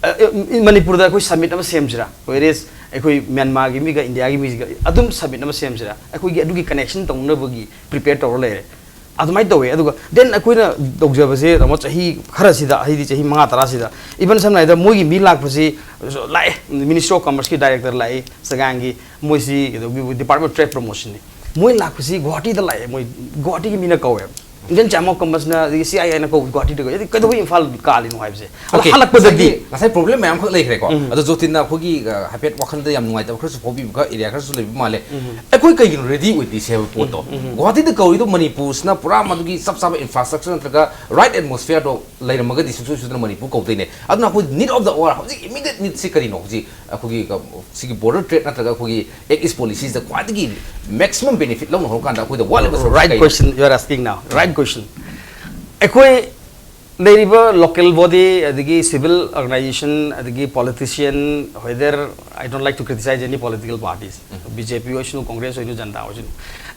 ꯑ, ꯑ, ꯃꯅꯤꯄꯨꯔꯗ ꯑꯩꯈꯣꯏ ꯁꯃꯤꯠ ꯑꯃ ꯁꯦꯝꯁꯤꯔꯥ? Whereas ꯑꯩꯈꯣꯏ ꯃ꯭ꯌꯥꯟꯃꯥꯔꯒꯤ ꯃꯤꯒ ꯏꯟꯗꯤꯌꯥꯒꯤ ꯃꯤꯁꯤꯒ ꯑꯗꯨꯝ ꯁꯃꯤꯠ ꯑꯃ ꯁꯦꯝꯁꯤꯔꯥ? ꯑꯩꯈꯣꯏꯒꯤ ꯑꯗꯨꯒꯤ ꯀꯅꯦꯛꯁꯟ ꯇꯧꯅꯕꯒꯤ ꯄ꯭ꯔꯤꯄꯦꯌꯔ ꯇꯧꯔ ꯂꯩꯔꯦ꯫ ꯑꯗꯨꯃꯥꯏꯅ ꯇꯧꯋꯦ꯫ ꯑꯗꯨꯒ then ꯑꯩꯈꯣꯏꯅ ꯇꯧꯖꯕꯁꯦ ꯇꯥꯃꯣ, ꯆꯍꯤ ꯈꯔꯁꯤꯗ, ꯍꯥꯏꯗꯤ ꯆꯍꯤ ꯃꯉꯥ ꯇꯔꯥꯁꯤꯗ, even ꯁꯝꯅ ꯍꯥꯏꯔꯕꯗ ꯃꯣꯏꯒꯤ ꯃꯤ ꯂꯥꯛꯄꯁꯤ ꯂꯥꯛꯑꯦ, Ministry of Commerce ꯀꯤ director ꯂꯥꯛꯏ ꯆꯒꯥꯡꯒꯤ, ꯃꯣꯏꯁꯤ ꯀꯩꯗꯧꯒꯤ Department of Trade Promotion ꯅꯤ꯫ ꯃꯣꯏ ꯂꯥꯛꯄꯁꯤ ꯒꯨꯋꯥꯍꯥꯇꯤꯗ ꯂꯥꯛꯑꯦ, ꯃꯣꯏ ꯒꯨꯋꯥꯍꯥꯇꯤꯒꯤ ꯃꯤꯅ ꯀꯧꯋꯦ꯫ Indian Chamber of Commerce ꯅ, ꯑꯗꯒꯤ C I I ꯅ ꯀꯧꯕ ꯒꯨꯋꯥꯍꯥꯇꯤꯗ ꯀꯧꯋꯦ꯫ ꯑꯗꯩ ꯀꯩꯗꯧꯕꯩ ꯏꯝꯐꯥꯜ ꯀꯥꯜꯂꯤꯅꯣ ꯍꯥꯏꯕꯁꯦ꯫ ꯑꯗꯣ OK, ꯍꯜꯂꯛꯄꯗꯗꯤ ꯉꯁꯥꯏꯒꯤ, ꯉꯁꯥꯏ ꯄ꯭ꯔꯣꯕ꯭ꯂꯦꯝ ꯃꯌꯥꯝꯈꯛ ꯂꯩꯈ꯭ꯔꯦꯀꯣ꯫ ꯎꯝ꯫ ꯑꯗꯣ ꯖꯣꯇꯤꯟꯅ ꯑꯩꯈꯣꯏꯒꯤ, ꯑ, ꯍꯥꯏꯐꯦꯠ ꯋꯥꯈꯜꯗ ꯌꯥꯝ ꯅꯨꯡꯉꯥꯏꯇꯕ ꯈꯔꯁꯨ ꯐꯥꯎꯕꯤꯕ, ꯈꯔ ꯑꯦꯔꯤꯌꯥ ꯈꯔꯁꯨ ꯂꯩꯕ ꯃꯥꯜꯂꯦ꯫ ꯎꯝ꯫ ꯑꯩꯈꯣꯏ ꯀꯩꯒꯤꯅꯣ ꯔꯦꯗꯤ ꯑꯣꯏꯗ꯭ꯔꯤꯁꯦ ꯍꯥꯏꯕ ꯄꯣꯠꯇꯣ? ꯎꯝ, ꯎꯝ꯫ ꯒꯨꯋꯥꯍꯥꯇꯤꯗ ꯀꯧꯔꯤꯗꯣ ꯃꯅꯤꯄꯨꯔꯁꯤꯅ ꯄꯨꯔꯥ ꯃꯗꯨꯒꯤ ꯆꯞ ꯆꯥꯕ ꯏꯟꯐ꯭ꯔꯥꯁ꯭ꯇ꯭ꯔꯛꯆꯔ ꯅꯠꯇ꯭ꯔꯒ ꯔꯥꯏꯠ ꯑꯦꯠꯃꯣꯁꯐꯤꯌꯔꯗꯣ ꯂꯩꯔꯝꯃꯒꯗꯤ ꯁꯨꯡꯁꯣꯏ ꯁꯣꯏꯗꯅ ꯃꯅꯤꯄꯨꯔ ꯀꯧꯗꯣꯏꯅꯦ꯫ ꯑꯗꯨꯅ ꯑꯩꯈꯣꯏ need of the hour, ꯍꯧꯖꯤꯛ ꯏꯃꯤꯗꯤꯌꯦꯠ ꯅꯤꯗꯁꯤ ꯀꯔꯤꯅꯣ? ꯍꯧꯖꯤꯛ ꯑꯩꯈꯣꯏꯒꯤ, ꯑ, ꯁꯤꯒꯤ ꯕꯣꯔꯗꯔ ꯇ꯭ꯔꯦꯗ ꯅꯠꯇ꯭ꯔꯒ ꯑꯩꯈꯣꯏꯒꯤ Act East ꯄꯣꯂꯤꯁꯤꯁꯤꯗ ꯈ꯭ꯋꯥꯏꯗꯒꯤ ꯃꯦꯛꯁꯤꯃꯝ ꯕꯦꯅꯤꯐꯤꯠ ꯂꯧꯅ ꯍꯧꯔꯀꯥꯟꯗ ꯑꯩꯈꯣꯏꯗ ꯋꯥꯠꯂꯤꯕ ꯁꯔꯨꯛꯁꯦ Right ꯀꯩꯅꯣ? Question you are asking now. Right question. ꯑꯩꯈꯣꯏ ꯂꯩꯔꯤꯕ local body, ꯑꯗꯒꯤ civil organisation, ꯑꯗꯒꯤ politician, whether, I don't like to criticize any political parties, um. B J P ꯑꯣꯏꯁꯅꯨ, ꯀꯣꯡꯒ꯭ꯔꯦꯁ ꯑꯣꯏꯁꯅꯨ, ꯖꯅꯇꯥ ꯑꯣꯏꯁꯅꯨ,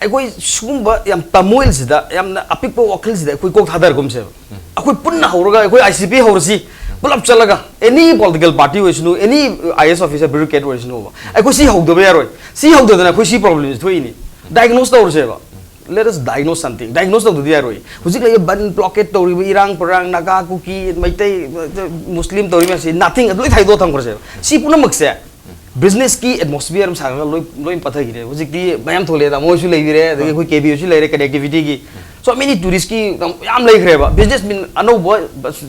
ꯑꯩꯈꯣꯏ ꯁꯤꯒꯨꯝꯕ ꯌꯥꯝ turmoil ꯁꯤꯗ, ꯌꯥꯝꯅ ꯑꯄꯤꯛꯄ ꯋꯥꯈꯜꯁꯤꯗ ꯑꯩꯈꯣꯏ ꯀꯣꯛ ꯊꯥꯗꯔꯒꯨꯝꯁꯦꯕ꯫ ꯎꯝ꯫ ꯑꯩꯈꯣꯏ ꯄꯨꯟꯅ ꯍꯧꯔꯒ ꯑꯩꯈꯣꯏ I C P ꯍꯧꯔꯁꯤ, ꯄꯨꯂꯞ ꯆꯠꯂꯒ, any political party ꯑꯣꯏꯁꯅꯨ, any I A S officer, bureaucrat ꯑꯣꯏꯁꯅꯨꯕ, ꯑꯩꯈꯣꯏ ꯁꯤ ꯍꯧꯗꯕ ꯌꯥꯔꯣꯏ꯫ ꯁꯤ ꯍꯧꯗꯗꯅ ꯑꯩꯈꯣꯏ ꯁꯤ ꯄ꯭ꯔꯣꯕ꯭ꯂꯦꯝꯁꯤ ꯊꯣꯛꯏꯅꯤ꯫ Diagnose ꯇꯧꯔꯁꯦꯕ꯫ Let us diagnose something. Diagnose ꯇꯧꯗꯗꯤ ꯌꯥꯔꯣꯏ꯫ ꯍꯧꯖꯤꯛ ꯂꯩꯔꯤꯕ ꯕꯟ, ꯕ꯭ꯂꯣꯀꯦꯠ ꯇꯧꯔꯤꯕ ꯏꯔꯥꯡ ꯄꯔꯥꯡ, ꯅꯥꯒꯥ, ꯀꯨꯀꯤ, ꯃꯩꯇꯩ, ꯃꯨꯁꯂꯤꯝ ꯇꯧꯔꯤꯕ ꯃꯌꯥꯝꯁꯤ, nothing, ꯑꯗꯨ ꯂꯣꯏ ꯊꯥꯏꯗꯣꯛꯑ ꯊꯝꯈ꯭ꯔꯁꯦꯕ꯫ ꯁꯤ ꯄꯨꯝꯅꯃꯛꯁꯦ ꯕꯤꯖꯤꯅꯦꯁꯀꯤ ꯑꯦꯠꯃꯣꯁꯐꯤꯌꯔ ꯑꯃ ꯁꯥꯒꯠꯂꯒ ꯂꯣꯏ, ꯂꯣꯏ ꯄꯠꯊꯈꯤꯔꯦ꯫ ꯍꯧꯖꯤꯛꯇꯤ ꯃꯌꯥꯝ ꯊꯣꯛꯂꯛꯑꯦꯗ, ꯃꯣꯏꯁꯨ ꯂꯩꯕꯤꯔꯦ, ꯑꯗꯒꯤ ꯑꯩꯈꯣꯏ ꯀꯦ ꯕꯤ ꯑꯣꯁꯨ ꯂꯩꯔꯦ, ꯀꯅꯦꯛꯇꯤꯚꯤꯇꯤꯒꯤ꯫ So many ꯇꯨꯔꯤꯁꯀꯤ ꯌꯥꯝ ꯂꯩꯈ꯭ꯔꯦꯕ, ꯕꯤꯖꯤꯅꯦꯁꯃꯦꯟ ꯑꯅꯧꯕ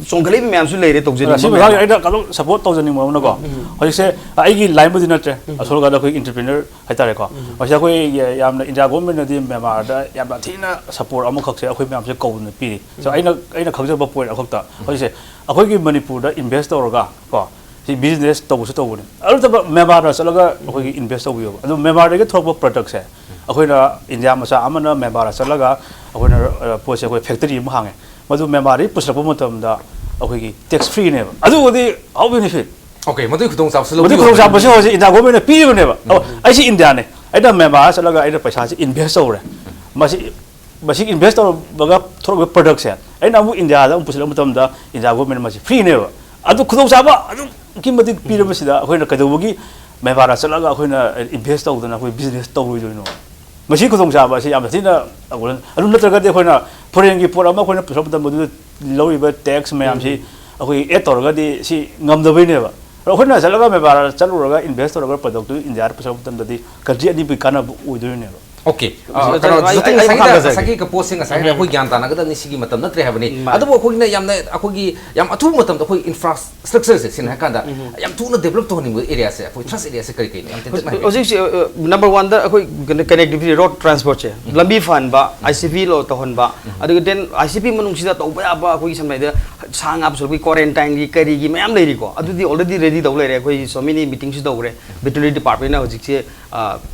ꯆꯣꯡꯈꯠꯂꯛꯏꯕ ꯃꯌꯥꯝꯁꯨ ꯂꯩꯔꯦ ꯇꯧꯖꯅꯤꯡꯕ ꯁꯤ ꯃꯌꯥꯝ ꯃꯌꯥꯝꯁꯦ ꯑꯃ꯫ ꯑꯩꯅ ꯀꯩꯅꯣ ꯁꯄꯣꯔꯠ ꯇꯧꯖꯅꯤꯡꯕ ꯑꯃꯅꯀꯣ, ꯎꯝ꯫ ꯍꯧꯖꯤꯛꯁꯦ ꯑꯩꯒꯤ ꯂꯥꯏꯟꯕꯨꯗꯤ ꯅꯠꯇ꯭ꯔꯦ, ꯎꯝ꯫ ꯑꯁꯣꯝ ꯅꯥꯀꯟꯗ ꯑꯩꯈꯣꯏ ꯑꯦꯟꯇꯔꯄ꯭ꯔꯤꯅꯔ ꯍꯥꯏꯇꯥꯔꯦꯀꯣ꯫ ꯎꯝ꯫ ꯃꯁꯤ ꯑꯩꯈꯣꯏ ꯌꯥꯝꯅ ꯏꯟꯗꯤꯌꯥ ꯒꯣꯔꯃꯦꯟꯅꯗꯤ ꯃ꯭ꯌꯥꯟꯃꯥꯔꯗ ꯌꯥꯝꯅ ꯊꯤꯅ ꯁꯄꯣꯔꯠ ꯑꯃꯈꯛꯁꯦ ꯑꯩꯈꯣꯏ ꯃꯌꯥꯝꯁꯦ ꯀꯧꯗꯅ ꯄꯤꯔꯤ꯫ So ꯎꯝ꯫ ꯑꯩꯅ, ꯑꯩꯅ ꯈꯪꯖꯕ ꯄꯣꯏꯟꯠ ꯑꯃꯈꯛꯇ, ꯎꯝ꯫ ꯍꯧꯖꯤꯛꯁꯦ ꯑꯩꯈꯣꯏꯒꯤ ꯃꯅꯤꯄꯨꯔꯗ ꯏꯟꯚꯦꯁ ꯇꯧꯔꯒ ꯀꯣ, ꯁꯤ ꯕꯤꯖꯤꯅꯦꯁ ꯇꯧꯕꯁꯨ ꯇꯧꯕꯅꯤ, ꯑꯗꯨ ꯅꯠꯇꯕ ꯃ꯭ꯌꯥꯟꯃꯥꯔꯗ ꯆꯠꯂꯒ ꯑꯩꯈꯣꯏꯒꯤ ꯏꯟꯚꯦꯁ ꯇꯧꯕꯤꯌꯣꯕ꯫ ꯑꯗꯨ ꯃ꯭ꯌꯥꯟꯃꯥꯔꯗꯒꯤ ꯊꯣꯛꯂꯛꯄ ꯄ꯭ꯔꯗꯛꯁꯦ ꯑꯩꯈꯣꯏꯅ ꯏꯟꯗꯤꯌꯥ ꯃꯆꯥ ꯑꯃꯅ ꯃ꯭ꯌꯥꯟꯃꯥꯔꯗ ꯆꯠꯂꯒ ꯑꯩꯈꯣꯏꯅ, ꯑ, ꯄꯣꯠꯁꯦ ꯑꯩꯈꯣꯏ ꯐꯦꯛꯇꯔꯤ ꯑꯃ ꯍꯥꯡꯉꯦ꯫ ꯃꯗꯨ ꯃ꯭ꯌꯥꯟꯃꯥꯔꯗꯒꯤ ꯄꯨꯁꯤꯜꯂꯛꯄ ꯃꯇꯝꯗ ꯑꯩꯈꯣꯏꯒꯤ ꯇꯦꯛꯁ ꯐ꯭ꯔꯤꯅꯦꯕ꯫ ꯑꯗꯨꯕꯨꯗꯤ how benefit? ꯑꯣꯀꯦ, ꯃꯗꯨꯒꯤ ꯈꯨꯗꯣꯡꯆꯥꯕꯁꯨ ꯃꯗꯨ ꯂꯧꯕꯤꯌꯣ꯫ ꯈꯨꯗꯣꯡꯆꯥꯕꯁꯤ ꯍꯧꯖꯤꯛ ꯏꯟꯗꯤꯌꯥ ꯒꯣꯔꯃꯦꯟꯅ ꯄꯤꯔꯤꯕꯅꯦꯕ꯫ ꯑꯣ, ꯑꯩꯁꯤ ꯏꯟꯗꯤꯌꯥꯅꯦ, ꯑꯩꯅ ꯃ꯭ꯌꯥꯟꯃꯥꯔ ꯆꯠꯂꯒ ꯑꯩꯅ ꯄꯩꯁꯥꯁꯤ ꯏꯟꯚꯦꯁ ꯇꯧꯔꯦ꯫ ꯃꯁꯤ ꯃꯁꯤ ꯏꯟꯚꯦꯁ ꯇꯧꯔꯒ ꯊꯣꯛꯂꯛꯄ ꯄ꯭ꯔꯗꯛꯁꯦ ꯑꯩꯅ ꯑꯃꯨꯛ ꯏꯟꯗꯤꯌꯥꯗ ꯑꯃꯨꯛ ꯄꯨꯁꯤꯜꯂꯛꯄ ꯃꯇꯝꯗ ꯏꯟꯗꯤꯌꯥ ꯒꯣꯔꯃꯦꯟꯅ ꯃꯁꯤ ꯐ꯭ꯔꯤꯅꯦꯕ꯫ ꯑꯗꯨ ꯈꯨꯗꯣꯡꯆꯥꯕ ꯑꯗꯨꯛꯀꯤ ꯃꯇꯤꯛ ꯄꯤꯔꯕꯁꯤꯗ ꯑꯩꯈꯣꯏꯅ ꯀꯩꯗꯧꯕꯒꯤ ꯃ꯭ꯌꯥꯟꯃꯥꯔꯗ ꯆꯠꯂꯒ ꯑꯩꯈꯣꯏꯅ ꯏꯟꯚꯦꯁ ꯇꯧꯗꯅ ꯑꯩꯈꯣꯏ ꯕꯤꯖꯤꯅꯦꯁ ꯇꯧꯔꯣꯏꯗꯣꯏꯅꯣ? ꯃꯁꯤ ꯈꯨꯗꯣꯡꯆꯥꯕ ꯑꯁꯤ ꯌꯥꯝꯅ ꯊꯤꯅ ꯑꯒꯣꯂꯟ-, ꯑꯗꯨ ꯅꯠꯇ꯭ꯔꯒꯗꯤ ꯑꯩꯈꯣꯏꯅ ꯐꯣꯔꯦꯟꯒꯤ ꯄꯣꯠ ꯑꯃ ꯑꯩꯈꯣꯏꯅ ꯄꯨꯁꯤꯜꯂꯛꯄ ꯃꯇꯝꯗ ꯃꯗꯨꯗ ꯂꯧꯔꯤꯕ ꯇꯦꯛꯁ ꯃꯌꯥꯝꯁꯤ ꯑꯩꯈꯣꯏ ꯑꯦꯗ ꯇꯧꯔꯒꯗꯤ ꯁꯤ ꯉꯝꯗꯕꯩꯅꯦꯕ꯫ ꯑꯗꯣ ꯑꯩꯈꯣꯏꯅ ꯆꯠꯂꯒ ꯃ꯭ꯌꯥꯟꯃꯥꯔꯗ ꯆꯠꯂꯨꯔꯒ ꯏꯟꯚꯦꯁ ꯇꯧꯔꯒ ꯄ꯭ꯔꯗꯛꯇꯨ ꯏꯟꯗꯤꯌꯥꯗ ꯄꯨꯁꯤꯜꯂꯛꯄ ꯃꯇꯝꯗꯗꯤ ꯀꯟꯇ꯭ꯔꯤ ꯑꯅꯤꯃꯛꯀꯤ ꯀꯥꯟꯅꯕ ꯑꯣꯏꯗꯣꯏꯅꯦꯕ꯫ ꯑꯣꯀꯦ꯫ ꯑ, ꯑꯗꯨ ꯀꯩꯅꯣ, ꯑꯩ- ꯖꯣꯇꯤꯟ, ꯑꯩ- ꯑꯩ ꯉꯁꯥꯏꯒꯤꯗ, ꯃꯈꯥ ꯇꯥꯖꯒꯦ꯫ ꯉꯁꯥꯏꯒꯤ ꯀꯄꯣꯠꯁꯦ ꯉꯁꯥꯏꯒꯤ ꯑꯩꯈꯣꯏ ꯒ꯭ꯌꯥꯟ ꯇꯥꯅꯒꯗꯕꯅꯤ, ꯁꯤꯒꯤ ꯃꯇꯝ ꯅꯠꯇ꯭ꯔꯦ ꯍꯥꯏꯕꯅꯤ꯫ ꯃꯥꯅꯤ꯫ ꯑꯗꯨꯕꯨ ꯑꯩꯈꯣꯏꯅ ꯌꯥꯝꯅ, ꯑꯩꯈꯣꯏꯒꯤ ꯌꯥꯝ ꯑꯊꯨꯕ ꯃꯇꯝꯗ ꯑꯩꯈꯣꯏ ꯏꯟꯐ꯭ꯔꯥꯁ꯭ꯇ꯭ꯔꯛꯆꯔꯁꯦ, ꯁꯤꯅ ꯍꯥꯏ ꯀꯥꯟꯗ ꯌꯥꯝ ꯊꯨꯅ ꯗꯦꯕꯂꯞ ꯇꯧꯍꯟꯅꯤꯡꯕ ꯑꯦꯔꯤꯌꯥꯁꯦ ꯑꯩꯈꯣꯏ ꯊ꯭ꯔꯁ ꯑꯦꯔꯤꯌꯥꯁꯦ ꯀꯔꯤ ꯀꯔꯤꯅꯣ? ꯌꯥꯝ ꯇꯦꯟꯇꯛꯅ ꯍꯥꯏꯕꯤꯌꯨ꯫ ꯍꯧꯖꯤꯛꯁꯦ ꯅꯝꯕꯔ ꯋꯥꯟꯗ ꯑꯩꯈꯣꯏ ꯀꯅꯦꯛꯇꯤꯚꯤꯇꯤ, ꯔꯣꯗ ꯇ꯭ꯔꯥꯟꯁꯄꯣꯔꯠꯁꯦ, ꯂꯝꯕꯤ ꯐꯍꯟꯕ, ꯑꯥꯏ ꯁꯤ ꯄꯤ ꯂꯣ ꯇꯧꯍꯟꯕ, ꯑꯗꯨꯒ ꯗꯦꯟ ꯑꯥꯏ ꯁꯤ ꯄꯤ ꯃꯅꯨꯡꯁꯤꯗ ꯇꯧꯕ ꯌꯥꯕ ꯑꯩꯈꯣꯏꯒꯤ ꯁꯝꯅ ꯍꯥꯏꯔꯕꯗ ꯁꯥ ꯉꯥ ꯄꯨꯁꯤꯜꯂꯛꯄꯒꯤ ꯀ꯭ꯋꯥꯔꯦꯟꯇꯥꯏꯟꯒꯤ ꯀꯔꯤꯒꯤ ꯃꯌꯥꯝ ꯂꯩꯔꯤꯀꯣ, ꯑꯗꯨꯗꯤ ꯑꯣꯜꯔꯦꯗꯤ ꯔꯦꯗꯤ ꯇꯧ ꯂꯩꯔꯦ꯫ ꯑꯩꯈꯣꯏ so many ꯃꯤꯇꯤꯡꯁꯨ ꯇꯧꯈ꯭ꯔꯦ, ꯚꯦꯇꯔꯤꯅꯔꯤ ꯗꯤꯄꯥꯔꯠꯃꯦꯟꯅ ꯍꯧꯖꯤꯛꯁꯦ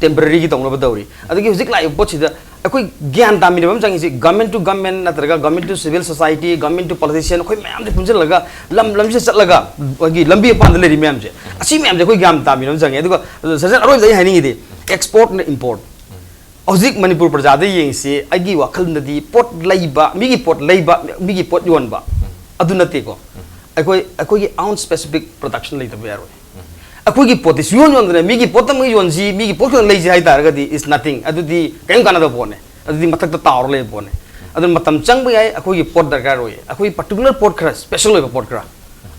ꯇꯦꯝꯄꯔꯔꯤꯒꯤ ꯇꯧꯅꯕ ꯇꯧꯔꯤ꯫ ꯑꯗꯒꯤ ꯍꯧꯖꯤꯛ ꯂꯥꯛꯏꯕ ꯄꯣꯠꯁꯤꯗ ꯑꯩꯈꯣꯏ ꯒ꯭ꯌꯥꯟ ꯇꯥꯃꯤꯟꯅꯕ ꯑꯃ ꯆꯪꯉꯤꯁꯤ, ꯒꯃꯦꯟ ꯇꯨ ꯒꯃꯦꯟ ꯅꯠꯇ꯭ꯔꯒ government two civil society, government two politician, ꯑꯩꯈꯣꯏ ꯃꯌꯥꯝꯁꯦ ꯄꯨꯟꯁꯤꯜꯂꯒ ꯂꯝ ꯂꯝꯁꯤꯗ ꯆꯠꯂꯒ ꯑꯩꯈꯣꯏꯒꯤ ꯂꯝꯕꯤ ꯃꯄꯥꯟꯗ ꯂꯩꯔꯤ ꯃꯌꯥꯝꯁꯦ, ꯑꯁꯤ ꯃꯌꯥꯝꯁꯦ ꯑꯩꯈꯣꯏ ꯒ꯭ꯌꯥꯟ ꯇꯥꯃꯤꯟꯅꯕ ꯑꯃ ꯆꯪꯉꯤ꯫ ꯑꯗꯨꯒ ꯁꯖꯦꯟ, ꯑꯔꯣꯏꯕꯗ ꯑꯩ ꯍꯥꯏꯅꯤꯡꯉꯤꯗꯤ ꯑꯦꯛꯁꯄꯣꯔꯠꯅ ꯏꯝꯄꯣꯔꯠ꯫ ꯍꯧꯖꯤꯛ ꯃꯅꯤꯄꯨꯔ ꯄ꯭ꯔꯖꯥꯗ ꯌꯦꯡꯁꯤ, ꯑꯩꯒꯤ ꯋꯥꯈꯜꯗꯗꯤ ꯄꯣꯠ ꯂꯩꯕ, ꯃꯤꯒꯤ ꯄꯣꯠ ꯂꯩꯕ, ꯃꯤꯒꯤ ꯄꯣꯠ ꯌꯣꯟꯕ, ꯑꯗꯨ ꯅꯠꯇꯦꯀꯣ꯫ ꯑꯩꯈꯣꯏ, ꯑꯩꯈꯣꯏꯒꯤ ꯑꯥꯎꯟ ꯁ꯭ꯄꯦꯁꯤꯐꯤꯛ ꯄ꯭ꯔꯗꯛꯁꯟ ꯂꯩꯇꯕ ꯌꯥꯔꯣꯏ꯫ ꯑꯩꯈꯣꯏꯒꯤ ꯄꯣꯠꯇꯤ ꯁꯨꯌꯣꯟ ꯌꯣꯟꯗꯅ ꯃꯤꯒꯤ ꯄꯣꯠꯇꯃꯛ ꯌꯣꯟꯁꯤ, ꯃꯤꯒꯤ ꯄꯣꯠ ꯈꯛꯇꯪ ꯂꯩꯁꯤ ꯍꯥꯏ ꯇꯥꯔꯒꯗꯤ, is nothing, ꯑꯗꯨꯗꯤ ꯀꯔꯤꯝ ꯀꯥꯟꯅꯗꯕ ꯄꯣꯠꯅꯦ꯫ ꯑꯗꯨꯗꯤ ꯃꯊꯛꯇ ꯇꯥꯎꯔ ꯂꯩꯕ ꯄꯣꯠꯅꯦ꯫ ꯑꯗꯨꯅ ꯃꯇꯝ ꯆꯪꯕ ꯌꯥꯏ, ꯑꯩꯈꯣꯏꯒꯤ ꯄꯣꯠ ꯗꯔꯀꯥꯔ ꯑꯣꯏꯌꯦ, ꯑꯩꯈꯣꯏꯒꯤ ꯄꯥꯔꯇꯤꯀꯨꯂꯔ ꯄꯣꯠ ꯈꯔ, ꯁ꯭ꯄꯦꯁꯦꯜ ꯑꯣꯏꯕ ꯄꯣꯠ ꯈꯔ꯫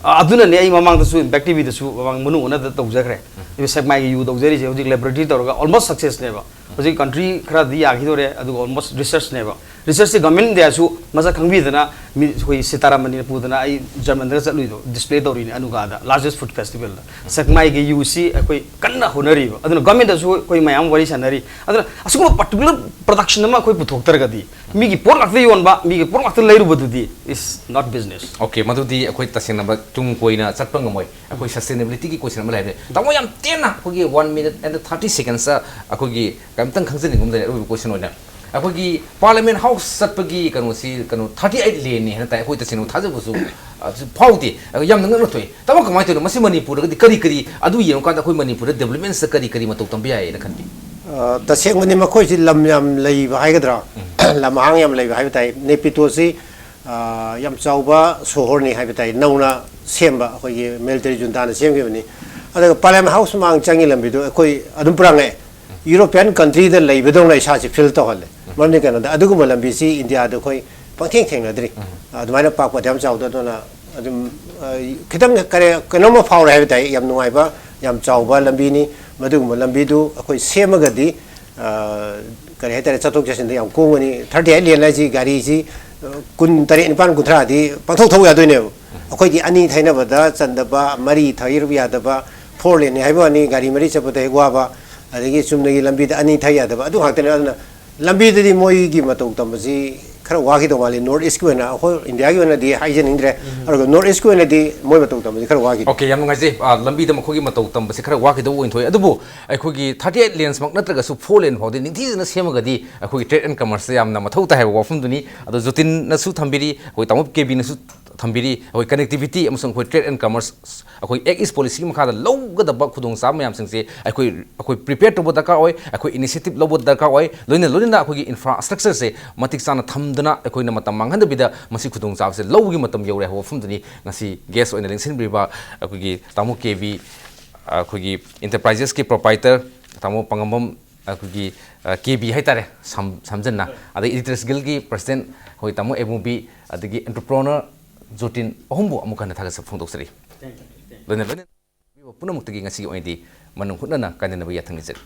ꯑ, ꯑꯗꯨꯅꯅꯦ ꯑꯩ ꯃꯃꯥꯡꯗꯁꯨ ꯏꯝꯄꯦꯛ ꯇꯤꯚꯤꯗꯁꯨ ꯃꯃꯥꯡ ꯃꯅꯨꯡ ꯑꯣꯟꯅꯗ ꯇꯧꯖꯈ꯭ꯔꯦ꯫ ꯑꯩꯈꯣꯏ ꯁꯦꯛꯃꯥꯏꯒꯤ ꯌꯨ ꯇꯧꯖꯔꯤꯁꯦ ꯍꯧꯖꯤꯛ ꯂꯦꯕꯣꯔꯦꯇꯔꯤ ꯇꯧꯔꯒ ꯑꯣꯜꯃꯣꯁ ꯁꯛꯁꯦꯁꯅꯦꯕ꯫ ꯍꯧꯖꯤꯛ ꯀꯟꯇ꯭ꯔꯤ ꯈꯔꯗꯤ ꯌꯥꯈꯤꯗꯣꯔꯦ, ꯑꯗꯨꯒ ꯑꯣꯜꯃꯣꯁ ꯔꯤꯁꯔꯁꯅꯦꯕ꯫ ꯔꯤꯁꯔꯁꯁꯦ ꯒꯚꯔꯟꯃꯦꯟꯠ ꯏꯟꯗꯤꯌꯥꯁꯨ ꯃꯁꯛ ꯈꯪꯕꯤꯗꯅ, ꯃꯤ ꯑꯩꯈꯣꯏ ꯁꯤꯇꯥꯔꯥꯃꯅꯤꯅ ꯄꯨꯗꯅ ꯑꯩ ꯖꯔꯃꯟꯗꯒ ꯆꯠꯂꯨꯏꯗꯣ, ꯗꯤꯁꯄ꯭ꯂꯦ ꯇꯧꯔꯤꯅꯤ ꯑꯅꯨꯒꯥꯗ, ꯂꯥꯔꯖꯦꯁ ꯐꯨꯗ ꯐꯦꯁꯇꯤꯚꯦꯜꯗ꯫ ꯁꯦꯛꯃꯥꯏꯒꯤ ꯌꯨꯁꯤ ꯑꯩꯈꯣꯏ ꯀꯟꯅ ꯍꯣꯠꯅꯔꯤꯕ꯫ ꯑꯗꯨꯅ ꯒꯚꯔꯟꯃꯦꯟꯠꯇꯁꯨ ꯑꯩꯈꯣꯏ ꯃꯌꯥꯝ ꯋꯥꯔꯤ ꯁꯥꯟꯅꯔꯤ꯫ ꯑꯗꯨꯅ ꯑꯁꯤꯒꯨꯝꯕ ꯄꯥꯔꯇꯤꯀꯨꯂꯔ ꯄ꯭ꯔꯗꯛꯁꯟ ꯑꯃ ꯑꯩꯈꯣꯏ ꯄꯨꯊꯣꯛꯇ꯭ꯔꯒꯗꯤ, ꯃꯤꯒꯤ ꯄꯣꯠ ꯉꯥꯛꯇ ꯌꯣꯟꯕ, ꯃꯤꯒꯤ ꯄꯣꯠ ꯉꯥꯛꯇ ꯂꯩꯔꯨꯕꯗꯨꯗꯤ is not business꯫ ꯑꯣꯀꯦ, ꯃꯗꯨꯗꯤ ꯑꯩꯈꯣꯏ ꯇꯁꯦꯡꯅ ꯇꯨꯡ ꯀꯣꯏꯅ ꯆꯠꯄ ꯉꯝꯃꯣꯏ꯫ ꯑꯩꯈꯣꯏ ꯁꯁꯇꯦꯅꯦꯕꯤꯂꯤꯇꯤꯒꯤ ꯀꯣꯏꯁꯟ ꯑꯃ ꯂꯩ ꯍꯥꯏꯕꯅꯤ꯫ ꯇꯥꯃꯣ, ꯌꯥꯝ ꯇꯦꯟꯅ ꯑꯩꯈꯣꯏꯒꯤ one minute and thirty seconds ꯑꯩꯈꯣꯏꯒꯤ ꯀꯔꯤꯝꯇꯪ ꯈꯪꯖꯅꯤꯡꯕ ꯑꯃ ꯂꯩꯔꯦ, ꯑꯔꯣꯏꯕ ꯀꯣꯏꯁꯟ ꯑꯣꯏꯅ꯫ ꯑꯩꯈꯣꯏꯒꯤ ꯄꯥꯔꯂꯤꯌꯥꯃꯦꯟ ꯍꯥꯎꯁ ꯆꯠꯄꯒꯤ ꯀꯩꯅꯣꯁꯤ ꯀꯩꯅꯣ ꯊꯥꯔꯇꯤ ꯑꯩꯠ ꯂꯦꯟꯅꯤ ꯍꯥꯏꯅ ꯇꯥꯏ꯫ ꯑꯩꯈꯣꯏ ꯇꯁꯦꯡꯅ ꯊꯥꯖꯕꯁꯨ, ꯑ, ꯁꯨ ꯐꯥꯎꯗꯦ꯫ ꯑꯗꯣ ꯌꯥꯝꯅ ꯉꯛꯅ ꯊꯣꯛꯏ꯫ ꯇꯥꯃꯣ, ꯀꯃꯥꯏꯅ ꯇꯧꯔꯤꯅꯣ? ꯃꯁꯤ ꯃꯅꯤꯄꯨꯔꯗꯒꯗꯤ ꯀꯔꯤ ꯀꯔꯤ, ꯑꯗꯨ ꯌꯦꯡꯉꯀꯥꯟꯗ ꯑꯩꯈꯣꯏ ꯃꯅꯤꯄꯨꯔꯗ ꯗꯤꯕ꯭ꯂꯞꯃꯦꯟꯁꯇ ꯀꯔꯤ ꯀꯔꯤ ꯃꯇꯧ ꯇꯝꯕ ꯌꯥꯏꯌꯦꯅ ꯈꯟꯕꯤ? ꯑ, ꯇꯁꯦꯡꯕꯅꯤ, ꯃꯈꯣꯏꯁꯤ ꯂꯝ ꯌꯥꯝ ꯂꯩꯕ ꯍꯥꯏꯒꯗ꯭ꯔꯥ? ꯎꯝ꯫ ꯂꯝ ꯑꯍꯥꯡ ꯌꯥꯝ ꯂꯩꯕ ꯍꯥꯏꯕ ꯇꯥꯏ꯫ ꯅꯦꯄꯤꯇꯣꯁꯤ, ꯑ, ꯌꯥꯝ ꯆꯥꯎꯕ ꯁꯣꯍꯣꯔꯅꯤ ꯍꯥꯏꯕ ꯇꯥꯏ꯫ ꯅꯧꯅ ꯁꯦꯝꯕ, ꯑꯩꯈꯣꯏꯒꯤ ꯃꯤꯂꯤꯇꯔꯤ ꯖꯨꯟꯇꯥꯅ ꯁꯦꯝꯈꯤꯕꯅꯤ꯫ ꯑꯗꯨꯒ ꯄꯥꯔꯂꯤꯌꯥꯃꯦꯟ ꯍꯥꯎꯁ ꯃꯃꯥꯡ ꯆꯪꯉꯤ ꯂꯝꯕꯤꯗꯣ ꯑꯩꯈꯣꯏ ꯑꯗꯨꯝ ꯄꯨꯔꯥ ꯉꯛꯑꯦ꯫ ꯌꯨꯔꯣꯄꯤꯌꯥꯟ ꯀꯟꯇ꯭ꯔꯤꯗ ꯂꯩꯕꯗꯧꯅ ꯏꯁꯥꯁꯦ ꯐꯤꯜ ꯇꯧꯍꯜꯂꯦ꯫ ꯃꯔꯝꯗꯤ ꯀꯩꯅꯣꯗ, ꯑꯗꯨꯒꯨꯝꯕ ꯂꯝꯕꯤꯁꯤ ꯏꯟꯗꯤꯌꯥꯗ ꯑꯩꯈꯣꯏ ꯄꯪꯊꯦꯡ ꯊꯦꯡꯅꯗ꯭ꯔꯤ꯫ ꯎꯝ꯫ ꯑꯗꯨꯃꯥꯏꯅ ꯄꯥꯛꯄꯗ ꯌꯥꯝ ꯆꯥꯎꯗ, ꯑꯗꯨꯅ ꯑꯗꯨꯝ, ꯑ, ꯈꯤꯇꯪ ꯀꯔꯤ, ꯀꯩꯅꯣꯝꯃ ꯐꯥꯎꯔꯦ ꯍꯥꯏꯕ ꯇꯥꯏ꯫ ꯌꯥꯝ ꯅꯨꯡꯉꯥꯏꯕ, ꯌꯥꯝ ꯆꯥꯎꯕ ꯂꯝꯕꯤꯅꯤ꯫ ꯃꯗꯨꯒꯨꯝꯕ ꯂꯝꯕꯤꯗꯨ ꯑꯩꯈꯣꯏ ꯁꯦꯝꯃꯒꯗꯤ, ꯑ, ꯀꯔꯤ ꯍꯥꯏꯇꯥꯔꯦ, ꯆꯠꯊꯣꯛ ꯆꯠꯁꯤꯟꯗ ꯌꯥꯝ ꯀꯣꯝꯒꯅꯤ꯫ ꯊꯥꯔꯇꯤ ꯑꯩꯠ ꯂꯦꯟ ꯍꯥꯏꯁꯤ ꯒꯥꯔꯤꯁꯤ, ꯑ, ꯀꯨꯟ ꯇꯔꯦꯠ, ꯅꯤꯄꯥꯟ, ꯀꯨꯟꯊ꯭ꯔꯥꯗꯤ ꯄꯪꯊꯧ ꯊꯧ ꯌꯥꯗꯣꯏꯅꯦꯕ꯫ ꯑꯩꯈꯣꯏꯗꯤ ꯑꯅꯤ ꯊꯩꯅꯕꯗ ꯆꯟꯗꯕ, ꯃꯔꯤ ꯊꯩꯔꯨ ꯌꯥꯗꯕ, ꯐꯣꯔ ꯂꯦꯟꯅꯤ ꯍꯥꯏꯕ ꯋꯥꯅꯤ, ꯒꯥꯔꯤ ꯃꯔꯤ ꯆꯠꯄꯗ ꯍꯦꯛ ꯋꯥꯕ, ꯑꯗꯒꯤ ꯆꯨꯝꯅꯒꯤ ꯂꯝꯕꯤꯗ ꯑꯅꯤ ꯊꯩ ꯌꯥꯗꯕ, ꯑꯗꯨ ꯉꯥꯛꯇꯅꯦ꯫ ꯑꯗꯨꯅ ꯂꯝꯕꯤꯗꯗꯤ ꯃꯣꯏꯒꯤ ꯃꯇꯧ ꯇꯝꯕꯁꯤ ꯈꯔ ꯋꯥꯈꯤꯗꯧ ꯃꯥꯜꯂꯤ꯫ ꯅꯣꯔꯠ ꯏꯁꯀꯤ ꯑꯣꯏꯅ, ꯑꯩꯈꯣꯏ ꯏꯟꯗꯤꯌꯥꯒꯤ ꯑꯣꯏꯅꯗꯤ ꯍꯥꯏꯖꯅꯤꯡꯗ꯭ꯔꯦ, ꯎꯝ꯫ ꯑꯗꯨꯒ ꯅꯣꯔꯠ ꯏꯁꯀꯤ ꯑꯣꯏꯅꯗꯤ ꯃꯣꯏ ꯃꯇꯧ ꯇꯝꯕꯁꯤ ꯈꯔ ꯋꯥꯈꯤꯗꯧ꯫ ꯑꯣꯀꯦ, ꯌꯥꯝ ꯅꯨꯡꯉꯥꯏꯖꯩ꯫ ꯑ, ꯂꯝꯕꯤꯗ ꯃꯈꯣꯏꯒꯤ ꯃꯇꯧ ꯇꯝꯕꯁꯤ ꯈꯔ ꯋꯥꯈꯤꯗꯧꯕ ꯑꯣꯏꯅ ꯊꯣꯛꯑꯦ꯫ ꯑꯗꯨꯕꯨ ꯑꯩꯈꯣꯏꯒꯤ ꯊꯥꯔꯇꯤ ꯑꯩꯠ ꯂꯦꯟꯁꯃꯛ ꯅꯠꯇ꯭ꯔꯒꯁꯨ ꯐꯣꯔ ꯂꯦꯟ ꯐꯥꯎꯗꯤ ꯅꯤꯡꯊꯤꯖꯅ ꯁꯦꯝꯃꯒꯗꯤ ꯑꯩꯈꯣꯏꯒꯤ ꯇ꯭ꯔꯦꯗ ꯑꯦꯟ ꯀꯃꯔꯁꯇ ꯌꯥꯝꯅ ꯃꯊꯧ ꯇꯥꯏ ꯍꯥꯏꯕ ꯋꯥꯐꯝꯗꯨꯅꯤ꯫ ꯑꯗꯣ ꯖꯣꯇꯤꯟꯅꯁꯨ ꯊꯝꯕꯤꯔꯤ, ꯑꯩꯈꯣꯏ ꯇꯥꯃꯣ ꯀꯦ ꯕꯤꯅꯁꯨ ꯊꯝꯕꯤꯔꯤ, ꯑꯩꯈꯣꯏ ꯀꯅꯦꯛꯇꯤꯚꯤꯇꯤ ꯑꯃꯁꯨꯡ ꯑꯩꯈꯣꯏ ꯇ꯭ꯔꯦꯗ ꯑꯦꯟ ꯀꯃꯔꯁ, ꯑꯩꯈꯣꯏ ꯑꯦꯛ ꯏꯁ ꯄꯣꯂꯤꯁꯤꯒꯤ ꯃꯈꯥꯗ ꯂꯧꯒꯗꯕ ꯈꯨꯗꯣꯡꯆꯥꯕ ꯃꯌꯥꯝꯁꯤꯡꯁꯦ ꯑꯩꯈꯣꯏ, ꯑꯩꯈꯣꯏ ꯄ꯭ꯔꯤꯄꯦꯌꯔ ꯇꯧꯕ ꯗꯔꯀꯥꯔ ꯑꯣꯏ, ꯑꯩꯈꯣꯏ ꯏꯅꯤꯁꯤꯌꯦꯇꯤꯚ ꯂꯧꯕ ꯗꯔꯀꯥꯔ ꯑꯣꯏ, ꯂꯣꯏꯅ ꯂꯣꯏꯅꯅ ꯑꯩꯈꯣꯏꯒꯤ ꯏꯟꯐ꯭ꯔꯥꯁ꯭ꯇ꯭ꯔꯛꯆꯔꯁꯦ ꯃꯇꯤꯛ ꯆꯥꯅ ꯊꯝꯗꯅ ꯑꯩꯈꯣꯏꯅ ꯃꯇꯝ ꯃꯥꯡꯍꯟꯗꯕꯤꯗ ꯃꯁꯤ ꯈꯨꯗꯣꯡꯆꯥꯕꯁꯦ ꯂꯧꯕꯒꯤ ꯃꯇꯝ ꯌꯧꯔꯦ ꯍꯥꯏꯕ ꯋꯥꯐꯝꯗꯨꯅꯤ ꯉꯁꯤ ꯒꯦꯁ ꯑꯣꯏꯅ ꯂꯦꯡꯁꯤꯟꯕꯤꯔꯤꯕ ꯑꯩꯈꯣꯏꯒꯤ ꯇꯥꯃꯣ ꯀꯦ ꯕꯤ, ꯑꯩꯈꯣꯏꯒꯤ ꯏꯟꯇꯔꯄ꯭ꯔꯥꯏꯖꯦꯁꯀꯤ ꯄ꯭ꯔꯣꯄꯥꯏꯇꯔ ꯇꯥꯃꯣ ꯄꯥꯉꯝꯕꯝ, ꯑꯩꯈꯣꯏꯒꯤ, ꯑ, ꯀꯦ ꯕꯤ ꯍꯥꯏꯇꯥꯔꯦ, ꯁꯝ-, ꯁꯝꯖꯟꯅ, ꯑꯗꯩ ꯏꯗꯤꯇꯔꯁ ꯒꯤꯜꯒꯤ ꯄ꯭ꯔꯁꯤꯗꯦꯟꯠ ꯑꯩꯈꯣꯏ ꯇꯥꯃꯣ ꯑꯦꯃꯨꯕꯤ, ꯑꯗꯒꯤ ꯑꯦꯟꯇꯔꯄ꯭ꯔꯣꯅꯔ ꯖꯣꯇꯤꯟ, ꯑꯍꯨꯝꯕꯨ ꯑꯃꯨꯛ ꯍꯟꯅ ꯊꯥꯒꯠꯆꯕ ꯐꯣꯡꯗꯣꯛꯆꯔꯤ꯫ ꯂꯣꯏꯅ ꯂꯣꯏꯅ ꯄꯨꯝꯅꯃꯛꯇꯒꯤ ꯉꯁꯤꯒꯤ ꯑꯣꯏꯅꯗꯤ ꯃꯅꯨꯡ ꯍꯨꯠꯅꯅ ꯀꯥꯏꯅꯅꯕ ꯌꯥꯊꯪ ꯅꯤꯖꯔꯤ꯫